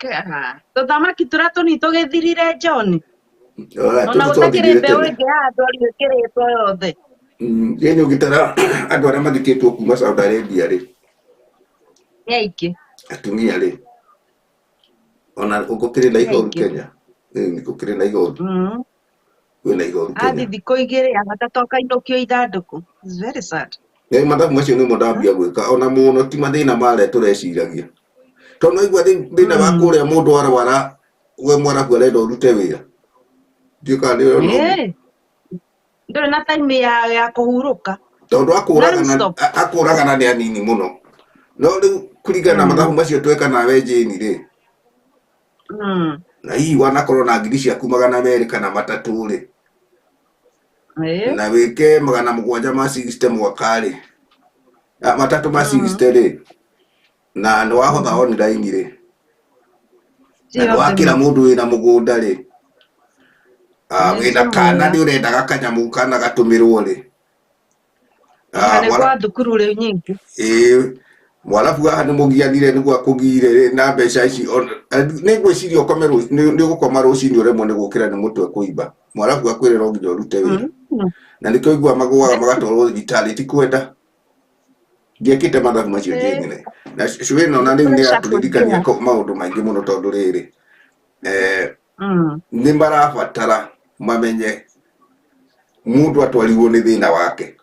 tũthamaki tũrĩa tũnini tũgĩthirire John. Ona Ona tũtũ gũtakĩrĩ twathirire mbeũ tene. ĩngĩ ya andũ arĩa ĩkĩrĩtwo yothe. Ĩĩ nĩ ũngĩtara andũ arĩa mathikĩtwo kuma Saudi Arabia rĩ, Nĩ aingĩ. atumia rĩ, ona gũkĩrĩ na Nĩ ihoru aingĩ. Kenya. Ĩĩ gũkĩrĩ na ihoru. Kwĩna ihoru Athi Kenya. thikũ igĩrĩ agatatũ akainũkio ithandũkũ. It's very sad. Nĩ mathabu macio nĩmo ndambia gwĩka ona mũno ti mathĩna marĩa tũreciragia. Tondũ waigua thĩna wa kũrĩa mũndũ arwara we mwarabu arenda ũrute wĩra. Ndiũĩ kana nĩ ũrona ũguo. Ĩĩ. Ndũrĩ na time ya kũhurũka. Tondũ akũragana Non-stop. akũragana nĩ anini mũno. No rĩu kũringana na mathabu macio tweka nawe Jane rĩ, na hihi wanakorwo na ngiri ciaku 200 kana 300 rĩ, Ĩĩ. na wĩke 760 mwaka rĩ, 360 rĩ, na nĩ wahotha online rĩ, na nĩ Ciothe wakĩra ma. mũndũ wĩna mũgũnda rĩ, Nĩ wĩna kana mwega. nĩ ũrendaga kanyamũ kana gatũmĩrwo rĩ, Na nĩ mwara kwa thukuru rĩu nyingĩ. ĩĩ mwarabu haha nĩ mũgianire nĩguo akũgire rĩ na mbeca ici nĩ ngwĩciria ũkome nĩ ũgũkoma rũcinĩ ũremwo nĩ gũkĩra nĩ mũtwe kũimba. Mwarabu akwĩre no nginya ũrute wĩra. Na nĩkĩo ũiguaga magũaga magatwarwo thibitarĩ ti kwenda. Ndiekĩte mathabu macio Ĩĩ. Jane. Na cũĩ ĩno na rĩu nĩ Pressure yatũririkania kũingĩha. maũndũ maingĩ mũno tondũ rĩrĩ, nĩ marabatara mamenye mũndũ atwarirwo nĩ thĩna wake.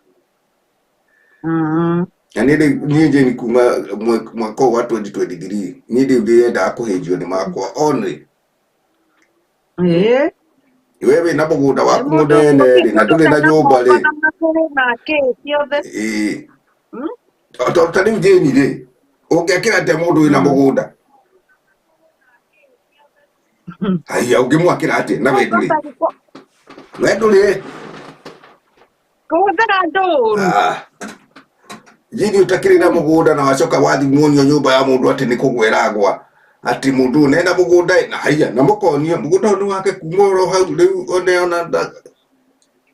Na niĩ rĩu niĩ Jane kuma mwaka ũyũ wa 2023 niĩ rĩu ndĩrendaga kũhĩnjio nĩ makwa only. Ĩĩ. We wĩna mũgũnda Nĩ waku mũndũ mũnene rĩ na mũndũ ndũrĩ na na nyũmba moko rĩ. na magũrũ na kĩ ciothe. Ĩĩ. Tondũ ta rĩu Jane rĩ, ũngĩakĩra atĩa mũndũ wĩna mũgũnda? Haiya ũngĩmwakĩra atĩa na we ndũrĩ? We ndũrĩ. Kũhũthĩra andũ ũru. Jane ũtakĩrĩ na mũgũnda na wacoka wathi muonio nyũmba ya mũndũ atĩ nĩ kũgwera gwa atĩ mũndũ ũyũ nena mũgũnda na haiya na mũkonio mũgũnda ũyũ nĩ wake kuma oro hau rĩu one ona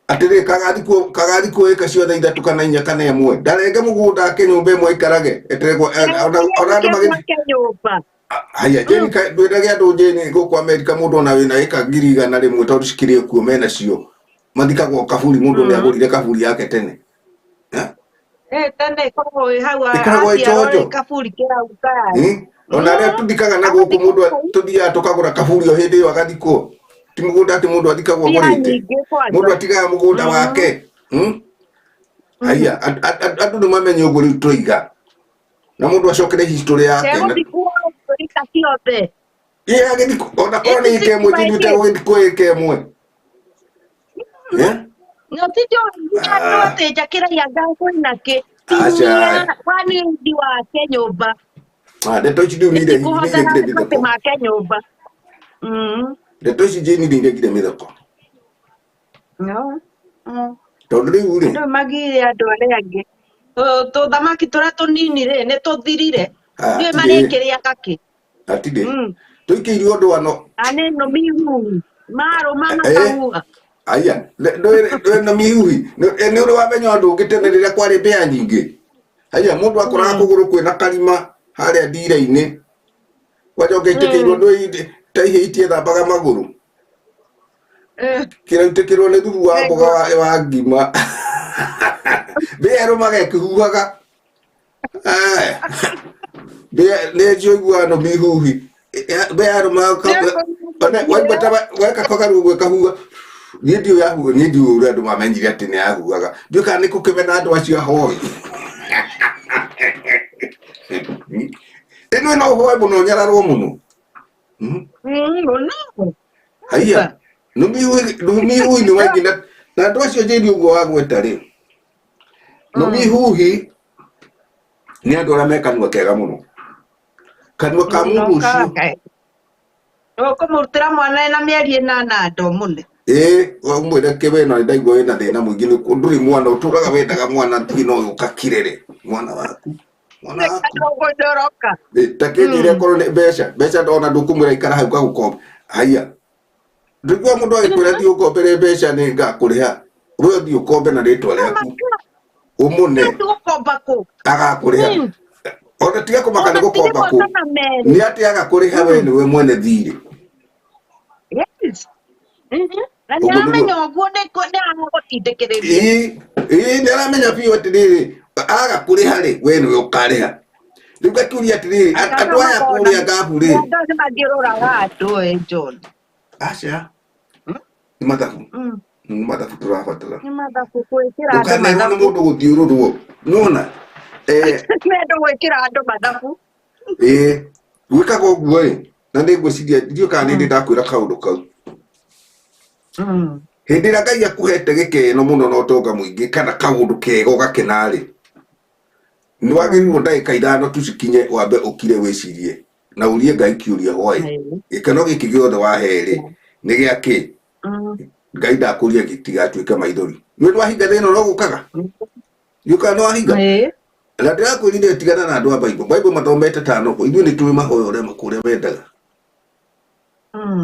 atĩrĩ kagathikwo ĩka ciothe 3 kana 4 kana 1 ndarenge mũgũnda ake nyũmba ĩmwe aikarage etere ona andũ magĩthiĩ Mwake nyũmba. Haiya Jane ndwĩrage andũ Jane gũkũ Amerika mũndũ ona wĩna ĩka 100,000 tondũ cikĩrĩ kuo mena cio mathikagwo kaburi mũndũ nĩ agũrire kaburi yake tene. Tene ĩkoragwo ĩ hau Ĩkoragwo ĩ aciarwo chonjo. ĩ kaburi kĩrau kaya. Ona arĩa tũthikaga na gũkũ mũndũ tũthiaga tũkagũra kaburi o hĩndĩ ĩyo agathikwo. Ti mũgũnda atĩ mũndũ athikagwo Mbia agũrĩte. nyingĩ kwanja. Mũndũ atigaga mũgũnda wake. Haiya andũ nĩ mamenye ũguo rĩu tũiga. Na mũndũ acokere history yake. Tegũthikwo ita ciothe. Ĩĩ agĩthikwo ona korwo nĩ ĩka ĩmwe Jane ũtegũgĩthikwo ĩka ĩmwe. No ti njũĩ andũ atĩ njakĩra anga kwĩna kĩ. Aca. Tinia wanindi wake nyũmba. Ndeto ici rĩu nĩ Kũhotera irekire atĩ mĩtheko. make nyũmba. Ndeto ici Jane nĩ irekire mĩtheko. No. Tondũ rĩu rĩ. Andũ magire andũ arĩa angĩ. Tũthamaki tũrĩa tũnini rĩ nĩ tũthirire. Ndiũĩ marĩkĩrĩaga kĩ. Hatirĩ. Tũikĩirio ũndũ ano. Na nĩ nũmi huhi. Marũma makahuha. Aya, ndũĩ nũmi huhi. Nĩ ũrĩ wamenya ũndũ ũngĩ tene rĩrĩa kwarĩ mbĩa nyingĩ. Haiya, mũndũ akoraga kũgũrũ kwĩna karima harĩa ndira-inĩ. Kwanja ũngĩaitĩkĩirwo ndũĩ ta ihĩĩ itiethambaga magũrũ. Kĩraitĩkĩrwo nĩ thubu wa mboga wa ngima. Mbĩa ĩrũmaga ĩkĩhuhaga. Mbĩa nĩ njiguaga nũmi huhi. Mbĩa yarũmaga waigua ta weka kagaru ũguo ĩkahuha. Niĩ ndiũĩ yahuha, niĩ ndiũĩ ũrĩa andũ mamenyire atĩ nĩ yahuhaga. Ndiũĩ kana nĩ kũkĩmena andũ acio ahoi. Ĩno ĩno ũhoe mũno ũnyararwo mũno. Mũno. Haiya, nũmi huhi nĩ waingĩ na andũ acio Jane ũguo wagweta rĩ. Nũmi huhi nĩ andũ arĩa me kanua kega mũno. Kanua ka mũndũ ũcio. Ũkũmũrutĩra mwana ena mĩeri 8 nda ũmũne. Ĩĩ, ũmwĩre kĩ wena nĩ ndaigua wĩna thĩna mũingĩ nĩ ndũrĩ mwana ũtũraga wendaga mwana thĩna ũyũ ũkakirere mwana waku. Mwana waku. Ndũgũnyoroka. Ta kĩnjĩre korwo nĩ mbeca, mbeca ndona ndũkũmwĩra ikara hau ngagũkomba. Haiya. Ndũigua mũndũ agĩkwĩra thiĩ ũkombere mbeca nĩ ngakũrĩha. We thiĩ ũkombe na rĩtwa rĩaku. Ũmũne. Ti gũkomba kũ. Agakũrĩha. Ona tiga kũmaka nĩ Ona ti gũkomba rĩmwe kũ. kana merĩ. Nĩ atĩ agakũrĩha we nĩwe mwene thirĩ. Yes. Na nĩ Ũguo nĩguo. aramenya ũguo nĩ aragũtindĩkĩrĩria. Ĩĩ, ĩĩ nĩ aramenya biũ atĩrĩrĩ, aga kũrĩha rĩ, we nĩwe ũkarĩha. Rĩu ngakĩũria atĩrĩrĩ, andũ aya kũrĩa ngabu rĩ, Andũ nĩ mangĩrũraga andũ John. Aca, nĩ mathabu. Nĩ mathabu tũrabatara. Nĩ mathabu gwĩkĩra andũ Ndũkanerwo nĩ mathabu. mũndũ gũthiũrũrwo. Nĩwona? Nĩ andũ gwĩkĩra andũ mathabu. Ĩĩ, gwĩkaga ũguo ĩ, na nĩ ngwĩciria ndiũĩ kana nĩ ndĩ ndakwĩra kaũndũ kau. Hĩndĩ ĩrĩa Ngai akũhete gĩkeno mũno na ũtonga mũingĩ kana kaũndũ kega ũgakena rĩ, nĩ wagĩrĩirwo ndagĩka ithano tu cikinye wambe ũkire wĩcirie na ũrie Ngai kĩũria why. Gĩkeno gĩkĩ gĩothe wahe rĩ, nĩ gĩa kĩ? Ngai ndakũria gĩtigatuĩke maithori. Nĩ ũndũ wahinga thĩna ũrĩa ũgũkaga? Nĩ ũkaga nĩ wahinga? Na ndĩrakwĩrire tigana na andũ a Bible. Bible mathomete ta noko. Ithuĩ nĩ tũĩ mahoya ũrĩa kũrĩa mendaga.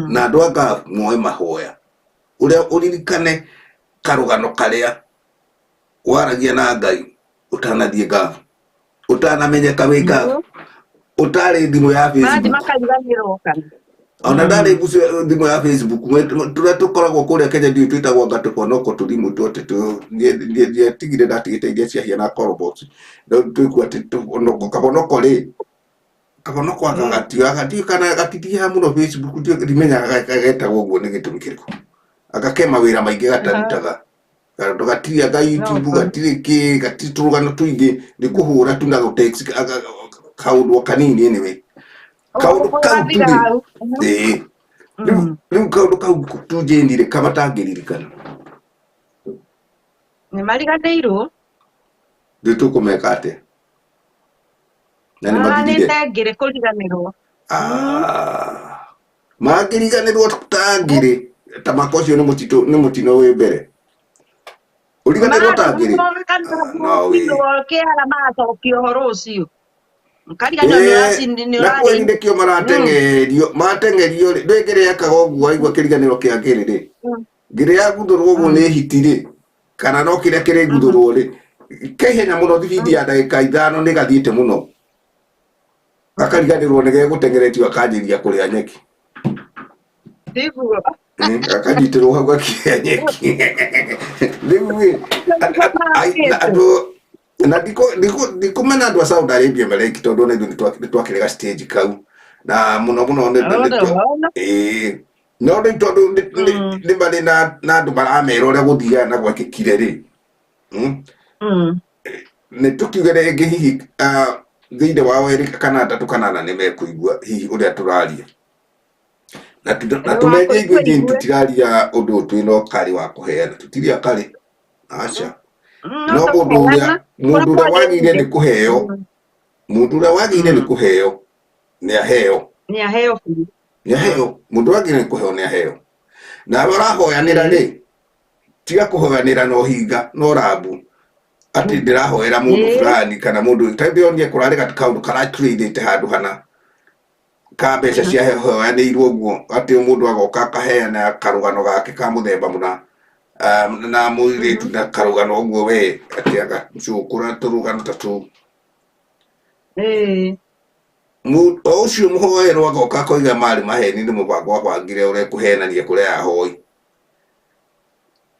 Na andũ a Gulf moe mahoya. Ũrĩa ũririkane karũgano karĩa waragia na Ngai ũtanathiĩ Gulf. Ũtanamenyeka wĩ Gulf. Ũtarĩ thimũ ya Mathi Facebook. makariganĩrwo kana. Ona ndarĩ thimũ ya Facebook. Tũrĩa tũkoragwo kũrĩa Kenya ndiũĩ twĩtagwo anga tũbonoko tũthimũ twothe ndiatigire ndatigĩte iria ciahiana call box. Rĩu twĩkua atĩ tũbonoko kabonoko rĩ, kabonoko anga gatioyaga ndiũĩ kana gatithiaga mũno Facebook ndimenyaga getagwo ũguo nĩ gĩtũmi kĩrĩkũ. Anga ke mawĩra maingĩ gatarutaga. Tondũ gatirĩ anga YouTube, gatirĩ kĩ, gatirĩ tũrũgano tũingĩ, nĩ kũhũra tu na gũ-text kaũndũ o kanini anyway. Kaũndũ kau tu rĩ, ĩĩ. Rĩu kaũndũ kau tu Jane rĩ, kamatangĩririkana. Nĩ mariganĩirwo. Rĩu tũkũmeka atĩa? Na nĩ Nĩ mathirire. thengĩrĩ kũriganĩrwo. Mangĩriganĩrwo ta ngĩrĩ, ta mwaka ũcio nĩ mũtitũ, nĩ mũtino wĩ mbere. Ũriganĩrwo ta ngĩrĩ? No wĩ. Kĩara magacokia ũhoro ũcio. Ũkariganĩrwo nĩ ũraci- nĩ Na kweli ũrarĩ. nĩkĩo marateng'erio, marateng'erio rĩ, ndũĩ ngĩrĩ yekaga ũguo waigua kĩriganĩro kĩa ngĩrĩ rĩ. Ngĩrĩ yaguthũrwo ũguo nĩ hiti rĩ, kana no kĩrĩa kĩrĩguthũrwo rĩ, kĩa ihenya mũno thibindi ya ndagĩka ithano nĩ gathiĩte mũno. Gakariganĩrwo nĩ gegũteng'eretio akanjĩria kũrĩa nyeki. Tiguo. Akanyitĩrwo hau gakĩrĩa nyeki. Rĩu rĩ, andũ na ndikũmena andũ a Saudi Arabia mareki tondũ ona ithuĩ nĩ twakĩrega stage kau. Na mũno mũno ĩĩ. No rĩu tondũ nĩ marĩ na andũ maramera ũrĩa gũthiaga na gwekĩkire rĩ. Nĩ tũkiuge rĩngĩ hihi thĩinĩ wao erĩ kana atatũ kana ana nĩ mekũigua hihi ũrĩa tũraria. Na tũmenye ithuĩ Jane tũtiraria ũndũ ũyũ twĩna ũkarĩ wa kũheana, tũtirĩ akarĩ. Aca. No mũndũ ũrĩa wagĩrĩire nĩ kũheo, mũndũ ũrĩa wagĩrĩire nĩ kũheo, nĩ aheo. Nĩ aheo biũ. Nĩ aheo. Mũndũ ũrĩa wagĩrĩire nĩ kũheo nĩ aheo. Nawe ũrahoyanĩra rĩ, tiga kũhoyanĩra na ũhinga na ũrambu. Atĩ ndĩrahoera mũndũ fulani kana mũndũ ta ndĩronire kũrarĩ kaũndũ karatrendete handũ hana ka mbeca ciahoyanĩirwo ũguo atĩ mũndũ agoka akaheana karũgano gake ka mũthemba mũna na mũirĩtu na karũgano ũguo we atĩ agacũkũra tũrũgano ta tũu. O ũcio mũhoerwo agoka akoiga marĩ maheni nĩ mũbango abangire ũrĩa ekũhenania kũrĩa ahoi.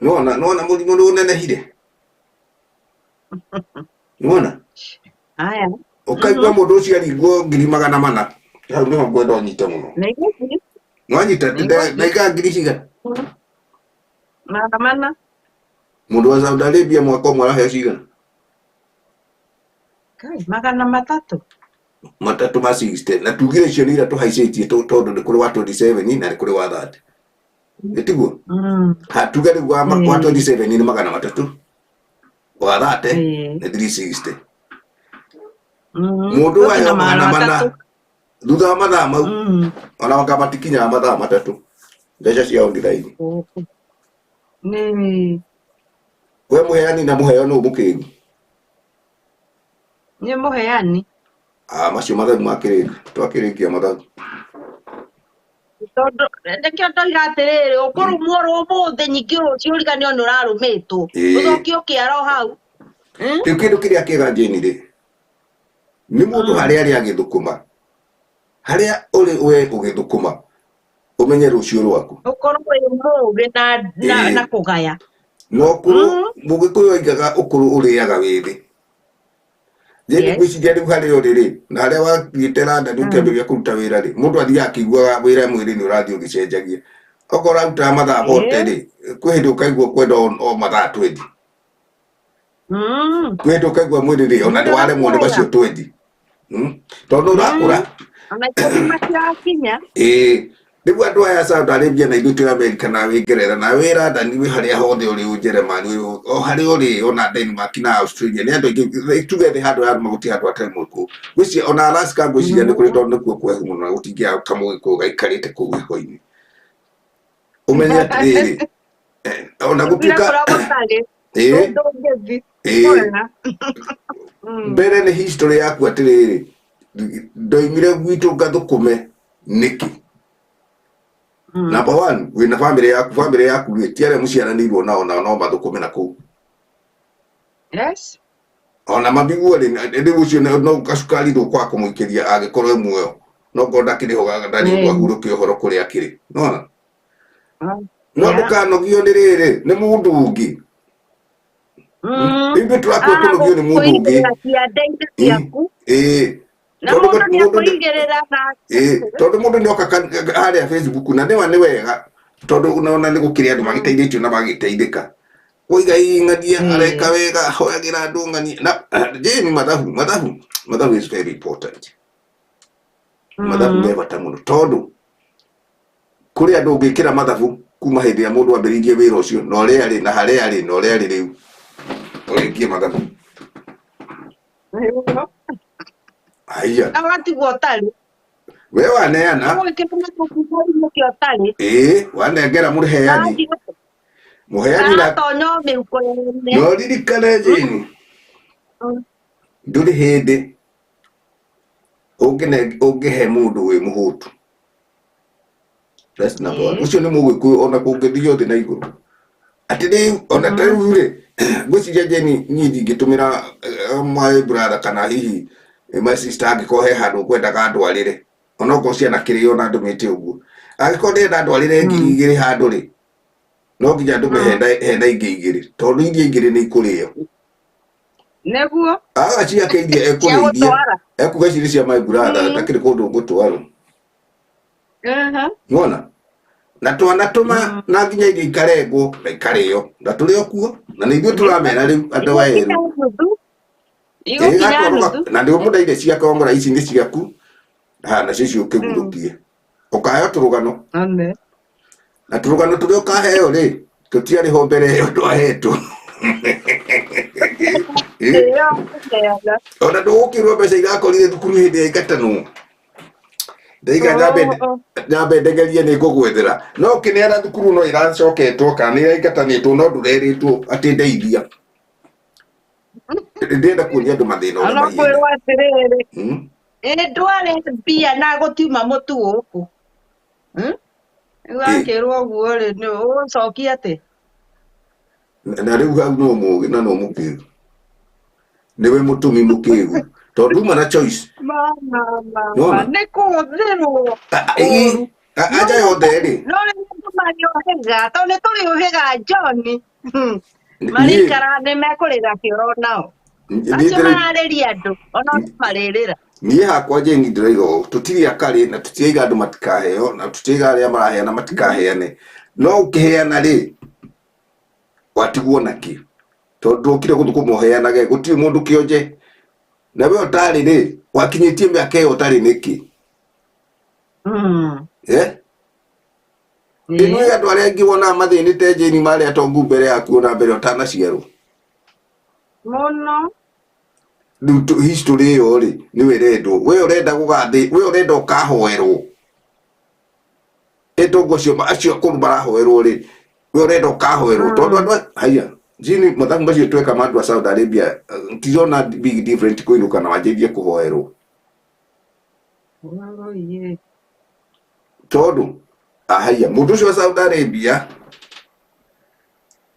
Nĩwona mũrimũ nĩ ũnenehire? Nĩwona? Aya. Ũkaigua mũndũ ũcio aringwo ngiri magana mana. Hau nĩho ngwenda ũnyite mũno. Nĩwanyita ndaiga ngiri cigana? Magana mana. Mũndũ wa Saudi Arabia mwaka ũmwe araheo cigana? Magana matatũ. Matatũ ma 60. Na tugire icio nĩ iria tũhaicĩtie tondũ nĩ kũrĩ wa 27 na nĩ kũrĩ wa 30. Nĩ tiguo? Ha tuge rĩu wa 27 nĩ magana matatũ. Wa 30 nĩ 360. Mũndũ waheo magana mana thutha wa mathaa mau ona anga matikinyaga mathaa matatũ mbeca ciao ndiraini. We mũheani na mũheo nũ mũkĩgu? Nĩ mũheani. Macio mathabu makĩrĩka, twakĩrĩkia mathabu. Tondũ nĩkĩo ndoiga atĩrĩrĩ, ũkũrũmwo ũmũthĩ nyingĩ rũciũ ũriganĩrwo nĩ ũrarũmĩtwo. Ũcokio kĩara o hau. Rĩu kĩndũ kĩrĩa kĩega Jane rĩ, nĩ mũndũ harĩa arĩ agĩthũkũma, harĩa ũrĩ we ũgĩthũkũma, ũmenye rũciũ rwaku. Ũkorwo wĩ mũũgĩ na kũgaya. Na ũkũrũ, Mũgĩkũyũ oigaga ũkũrũ ũrĩaga wĩthĩ. Jane, ngwĩciria rĩu harĩa ũrĩ rĩ, na harĩa wathiĩte London ũkĩambĩrĩria kũruta wĩra rĩ, mũndũ athiaga akĩiguaga wĩra mwĩrĩ nĩ ũrathiĩ ũgĩcenjagia. Okorwo ũrarutaga mathaa 40 rĩ, kwĩ hĩndĩ ũkaigua ũkwenda o mathaa 20. Kwĩ hĩndĩ ũkaigua mwĩrĩ rĩ, ona nĩ waremwo nĩ macio 20. Tondũ ũrakũra. Ona ikũmi matirakinya. Ĩĩ. Rĩu andũ aya Saudi Arabia na ithuĩ twĩ America na wĩ Ngeretha na wĩ London wĩ harĩa hothe ũrĩ Ũjerũmani o harĩa ũrĩ ona Denmark na Australia nĩ andũ aingĩ tuge thĩ handũ ya gũtirĩ handũ hatarĩ mũgĩkũyũ. Ngwĩciria ona Alaska ngwĩciria nĩ kũrĩ tondũ nĩkuo kũhehu mũno na gũtingĩaga kamũgĩkũyũ gaikarĩte kũu heho-inĩ. Ũmenye atĩrĩrĩ, ona gũtuĩka mbere nĩ history yaku atĩrĩrĩ, ndoimire gwitũ ngathũkũme nĩkĩ? Number one, wĩna family yaku, family yaku rĩ, ti arĩa mũciaranĩirwo nao, nao no mathũkũme na kũu. Yes. Ona mabiguo rĩ, rĩu ũcio no gacukari ndũkwaga kũmũikĩria angĩkorwo e muoyo. No ngorwo ndakĩrĩ ho ndarĩ ũndũ ahurũke ũhoro kũrĩa akĩrĩ. Nĩwona? No ndũkanogio nĩ rĩrĩ, nĩ mũndũ ũngĩ. Ithuĩ tũrakua kũnogio nĩ mũndũ ũngĩ. Ĩĩ. Na mũndũ nĩ akũigĩrĩra na tondũ mũndũ nĩ oka harĩa Facebook na nĩwa nĩ wega tondũ unaona nĩ gũkĩrĩ andũ magĩteithĩtio na magĩteithĩka. Oiga ĩ ng'ania areka wega ahoyagĩra andũ ng'ania na Jane mathabu mathabu mathabu is very important. Mathabu me bata mũno tondũ kũrĩ andũ ũngĩkĩra mathabu kuma hĩndĩ ĩrĩa mũndũ ambĩrĩirie wĩra ũcio na ũrĩa arĩ na harĩa arĩ na ũrĩa arĩ rĩu ũrĩkie mathabu. Haiya. Awatigwo ũtarĩ. We waneana. Ĩĩ, wanengera mũheani. Mũheani na tonyo mĩhuko yene. No ririkane Jane. Ndũrĩ hĩndĩ ũngĩhe mũndũ wĩ mũhũtu. That's number one. Ũcio nĩ mũgĩkũyũ ona kũngĩthio thĩ na igũrũ. Atĩ rĩu ona ta rĩu rĩ, ngwĩciria Jane niĩ ndingĩtũmĩra my brother kana hihi my sister angĩkorwo he handũ ngwendaga ndwarĩre. Onokorwo ciana kĩrĩo na ndũmĩte ũguo. Angĩkorwo ndĩrenda ndwarĩre 2,000 handũ rĩ, no nginya ndũme hena ingĩ igĩrĩ tondũ iria igĩrĩ nĩ ikũrĩo. Nĩguo. Aga ciake iria ekũrĩithia. Ekuga ici nĩ cia my brother ndakĩrĩ kũndũ ngũtwarwo. Nĩwona? Na twana tũma na nginya iria ikarengwo na ikarĩo na tũrĩ o kuo na nĩ ithuĩ tũramera rĩu andũ aya erũ. Na nĩguo mũndaire ciake wamũra ici nĩ ciaku ha nacio icio ũkĩgurũkie. Ũkaheo tũrũgano. Na tũrũgano tũrĩa ũkaheo rĩ, tũtiarĩ ho mbere ĩyo ndwahetwo. Ona ndũgũkĩrwo mbeca irakorire thukuru hĩndĩ ya ingatanwo. Ndaiga nyambe ndegerie nĩ ngũgwethera. No ũkĩneana thukuru no ĩracoketwo kana nĩ ĩraingatanĩtwo no ndũrerĩtwo atĩ ndeithia. Ndĩrenda kuonia andũ mathĩna ũrĩa mahiana. Kwĩrwo atĩrĩrĩ, ĩ ndwarĩ mbia na gũtiuma mũtu gũkũ. Rĩu akĩrwo ũguo rĩ, nĩ ũgũcokia atĩ? Na rĩu hau no mũũgĩ na no mũkĩgu. Nĩwe mũtũmi mũkĩgu. Tondũ uma na choice. Mama, nĩ kũhũthĩrwo. Anja yothe rĩ. No rĩu andũ marĩũhĩga, tondũ nĩ tũrĩũhĩga John. Marĩikara nĩ mekũrĩra kĩoro nao. Acio mararĩria andũ, ona marĩrĩra. Niĩ hakwa Jane ndĩroiga ũũ, tũtirĩ akarĩ na tũtiraiga andũ matikaheo na tũtiraiga arĩa maraheana matikaheane. No ũkĩheana rĩ, watigwo nakĩ? Tondũ ndwokire gũthũkũma ũheanage, gũtirĩ mũndũ kĩonje. Na we ũtarĩ rĩ, wakinyĩtie mĩaka ĩyo ũtarĩ nĩkĩ? Ĩno andũ arĩa aingĩ wonaga mathĩnĩte Jane marĩ atongu mbere yaku ona mbere ũtanaciarwo. Mũno. Rĩu history ĩyo rĩ, nĩwe ĩrendwo. We ũrenda gũgathĩ, we ũrenda ũkahoerwo. Ĩtongo acio acio akũrũ marahoerwo rĩ, we ũrenda ũkahoerwo. Tondũ andũ haiya, Jane mathabu macio tweka ma andũ a Saudi Arabia, ndirona big different kũinũka na wanjĩrĩrie kũhoerwo. Tondũ haiya, mũndũ ũcio wa Saudi Arabia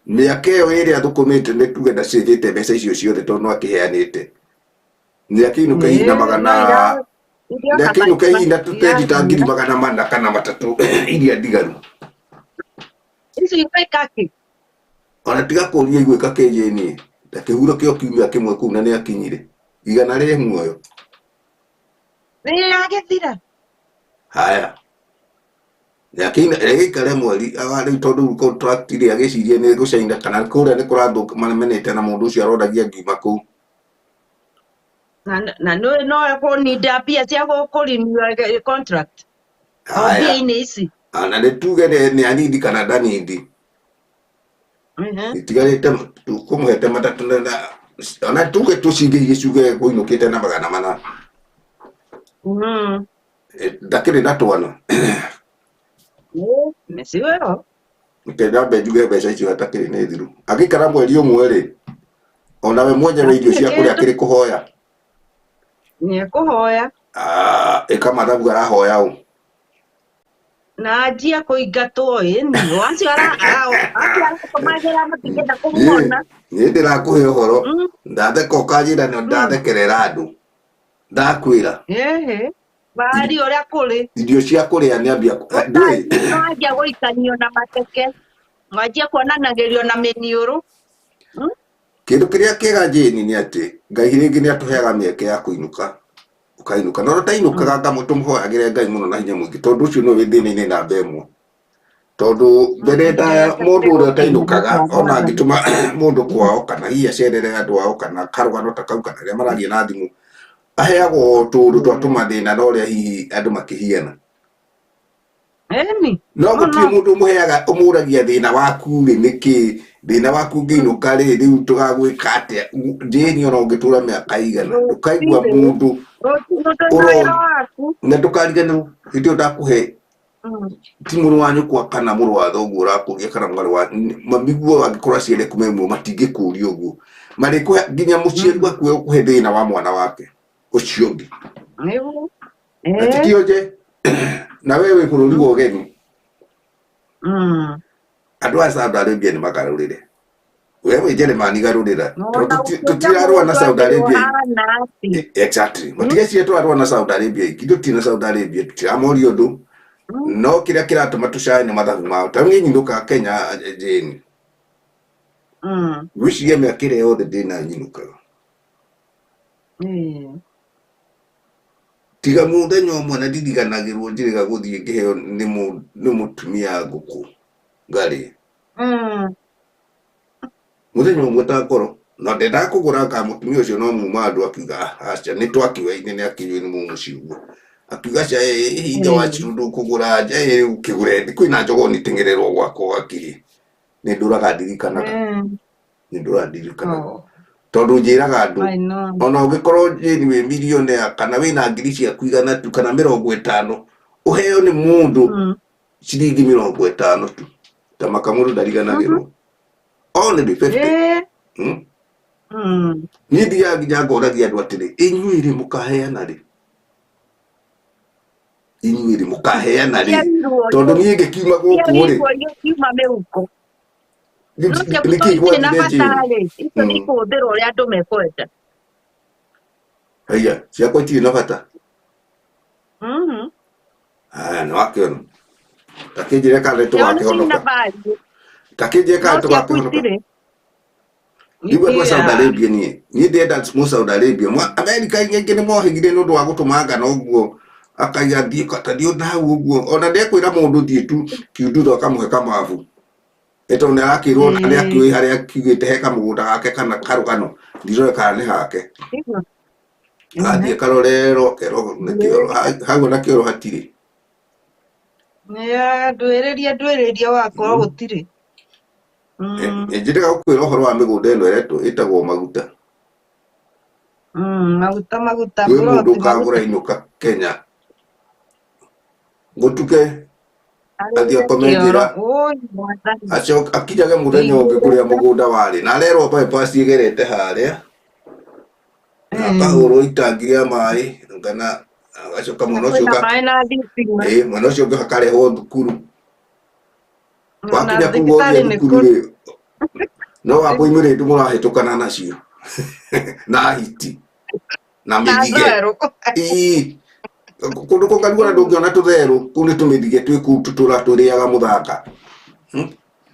Mĩaka ĩyo ĩrĩ athũkũmĩte nĩ tuge ndacĩvĩte mbeca icio ciothe tondũ no akĩheanĩte. Nĩ akĩinũka hihi na Ĩĩ, magana no ira nĩ irioka akĩinũka hihi na tũtendi ta ngiri irakinya. 400 kana 300 iria ndigaru. Ici igwĩka kĩ? Ona tiga kũria igwĩka kĩnjĩni ndakĩhurũke o kiumia kĩmwe kũu na nĩ akinyire igana rĩ muoyo. Nĩ yagĩthira. Haya agĩikare mweri rĩu tondũ rĩu contract rĩ agĩcirie nĩ gũcaina kana kũrĩa nĩ kũrathũka mamenete na mũndũ ũcio aroragia ngiuma kũu. Na nĩ no ekũninda mbia cia gũkũrenew contract. O Haya mbia-inĩ ici. Na nĩ tuge nĩ anindi kana ndanindi itigarĩte kũmũhete matatũ ona tuge tũcingĩhie ciuge kũinũkĩte na 400. Ndakĩrĩ na twana. Nĩcio ĩyo. Reke ndambe njuge mbeca icio atakĩrĩ nĩ thiru. Angĩikara mweri ũmwe rĩ, ona we mwenyewe irio Hatirĩ cia kũrĩa kĩndũ. akĩrĩ kũhoya. Nĩ ekũhoya. Ah, ĩka mathabu arahoya ũ. Na anjie kũingatwo ĩni. O acio acio aratũmagĩra matingĩenda Niĩ kũmuona. niĩ ndĩrakũhe ũhoro ndatheka ũkanjĩra nĩ ndathekerera andũ. Ndakwĩra Ĩhĩ. Bari ũrĩa kũrĩ. Irio cia kũrĩa nĩ ambia ndũĩ Wanjia gũikanio na mateke. Wanjia kuonanagĩrio na mĩniũrũ. Kĩndũ kĩrĩa kĩega Jane nĩ atĩ Ngai rĩngĩ nĩ atũheaga mĩeke ya kũinũka ũkainũka no ũtainũkaga ngamũ tũmũhoyagĩre Ngai mũno na hinya mũingĩ tondũ ũcio nĩwe wĩ thĩna-inĩ namba ĩmwe tondũ mbere ndaya mũndũ ũrĩa ũtainũkaga ona angĩtũma mũndũ kwao kana hihi acerere andũ ao kana karũgano ta kau kana rĩrĩa mararia na thimũ aheagwo tũũndũ twa tũmathĩna na ũrĩa hihi andũ makĩhiana. Ĩni. No gũtirĩ mũndũ ũmũheaga ũmũragia thĩna waku rĩ nĩkĩ thĩna waku ũngĩinũka rĩ rĩu tũgagwĩka atĩa Jane ona ũngĩtũra mĩaka igana ndũkaigua Gũtirĩ. mũndũ Gũtirĩ mũndũ na ũro wĩra waku. na ndũkariganĩrwo hĩndĩ ĩyo ndakũhe ti mũrũ wa nyũkwa kana mũrũ wa thoguo ũrakũria kana mwarĩ wa mamiguo angĩkorwo aciari aku me muoyo matingĩkũria ũguo marĩkũhe nginya mũciari waku egũkũhe thĩna wa mwana wake ũcio ũngĩ. Nĩguo. Na ti kĩonje na we wĩ bũrũri wa ũgeni. Andũ a Saudi Arabia nĩ magarũrĩre we wĩ Jeremani garũrĩra tondũ tũtirarũa na Saudi Arabia. Exactly, matigeciria tũrarũa na Saudi Arabia iki tũtirĩ na Saudi Arabia tũtiramoria ũndũ no kĩrĩa kĩratũma tũcae nĩ mathabu mao ta niĩ nyinũkaga Kenya Jane ngwĩciria mĩaka ĩrĩa yothe ndĩna nyinũkaga tiga mũthenya ũmwe na ndiriganagĩrwo njĩrĩga gũthiĩ ngĩheo nĩ mũtumia ngũkũ ngarĩe mũthenya ũmwe ta ngoro na ndendaga kũgũra nga mũtumia ũcio no muma andũ akiuga "Ah, aca nĩ twakiuga-inĩ nĩ akinyue nĩ mũmũciĩ ũguo akiuga aca ihinda wacirũ ndũkũgũra nja rĩu kĩgũre kwĩna njogoo nĩteng'ererwo gwakwa gakiri nĩ ndũraga ndirikanaga nĩ ndũraga ndirikanaga tondũ njĩraga andũ ona ũngĩkorwo Jane wĩ millionaire kana wĩna ngiri ciaku igana tu kana 50 ũheo nĩ mũndũ ciringi 50 tu ta maka mũndũ ndariganagĩrwo only 50. Niĩ thiaga nginya ngoragia andũ atĩrĩ inyuĩ rĩ mũkaheana rĩ inyuĩ rĩ mũkaheana rĩ tondũ niĩ ngĩkiuma gũkũ rĩ kiuma mĩhuko no ciaku nĩkĩ to itirĩ na gwathire bata Jane rĩ icio nĩ ikũhũthĩrwo ũrĩa andũ mekwenda. Haiya ciakwa itirĩ na bata. Aya nĩ wakĩona takĩnjĩre kana nĩ Ciao nĩ ciina tũgakĩhonoka value takĩnjĩre kana no ciaku tũgakĩhonoka itirĩ. Niguo andũ a Saudi Yeah. Arabia niĩ niĩ ndĩrenda mũ Saudi Arabia mwa America ingĩ nĩ mohĩgire nĩ ũndũ wa gũtũma ngano ũguo akaiga thiĩ ta thiĩ na hau ũguo ona ndekwĩra mũndũ thiĩ tu kiundutho akamũhe kamabu ĩ tondũ nĩ arakĩrwo na nĩ akĩũĩ harĩa akiugĩte he kamũgũnda gake kana karũgano ndirore kana nĩ hake athiĩ karorerwo akerwo nĩ kĩoro hau ona kĩoro hatirĩ. Ndwĩrĩria ndwĩrĩria wakorwo gũtirĩ. Njĩrĩga gũkwĩra ũhoro wa mĩgũnda ĩno ĩretwo ĩtagwo maguta. Maguta maguta Kwĩ mũndũ mburoti ũkagũra maguta. inũka Kenya gũtuke athiĩ Arĩre akome kĩoro njĩra ũi mwathani. acoke akinyage mũthenya ũngĩ kũrĩa mũgũnda warĩ na arerwo bypass ĩgerete harĩa na akahũrwo itangi rĩa maĩ kana agacoka Na mwena ũcio kwĩna ũka maĩ na thitima. ĩ mwena ũcio ũngĩ hakarehwo thukuru Na wakinya kũu thibitarĩ wothiĩ nĩ thukuru kũrĩ. rĩ No wambũi mũrĩndu mũrahĩtũkana nacio na hiti na Na mĩthige. therũ. Ĩĩ. Kũndũ kũngaru ona ndũngĩona tũtherũ, kũu nĩ tũmĩthige twĩ kũu tũtũra tũrĩaga mũthanga.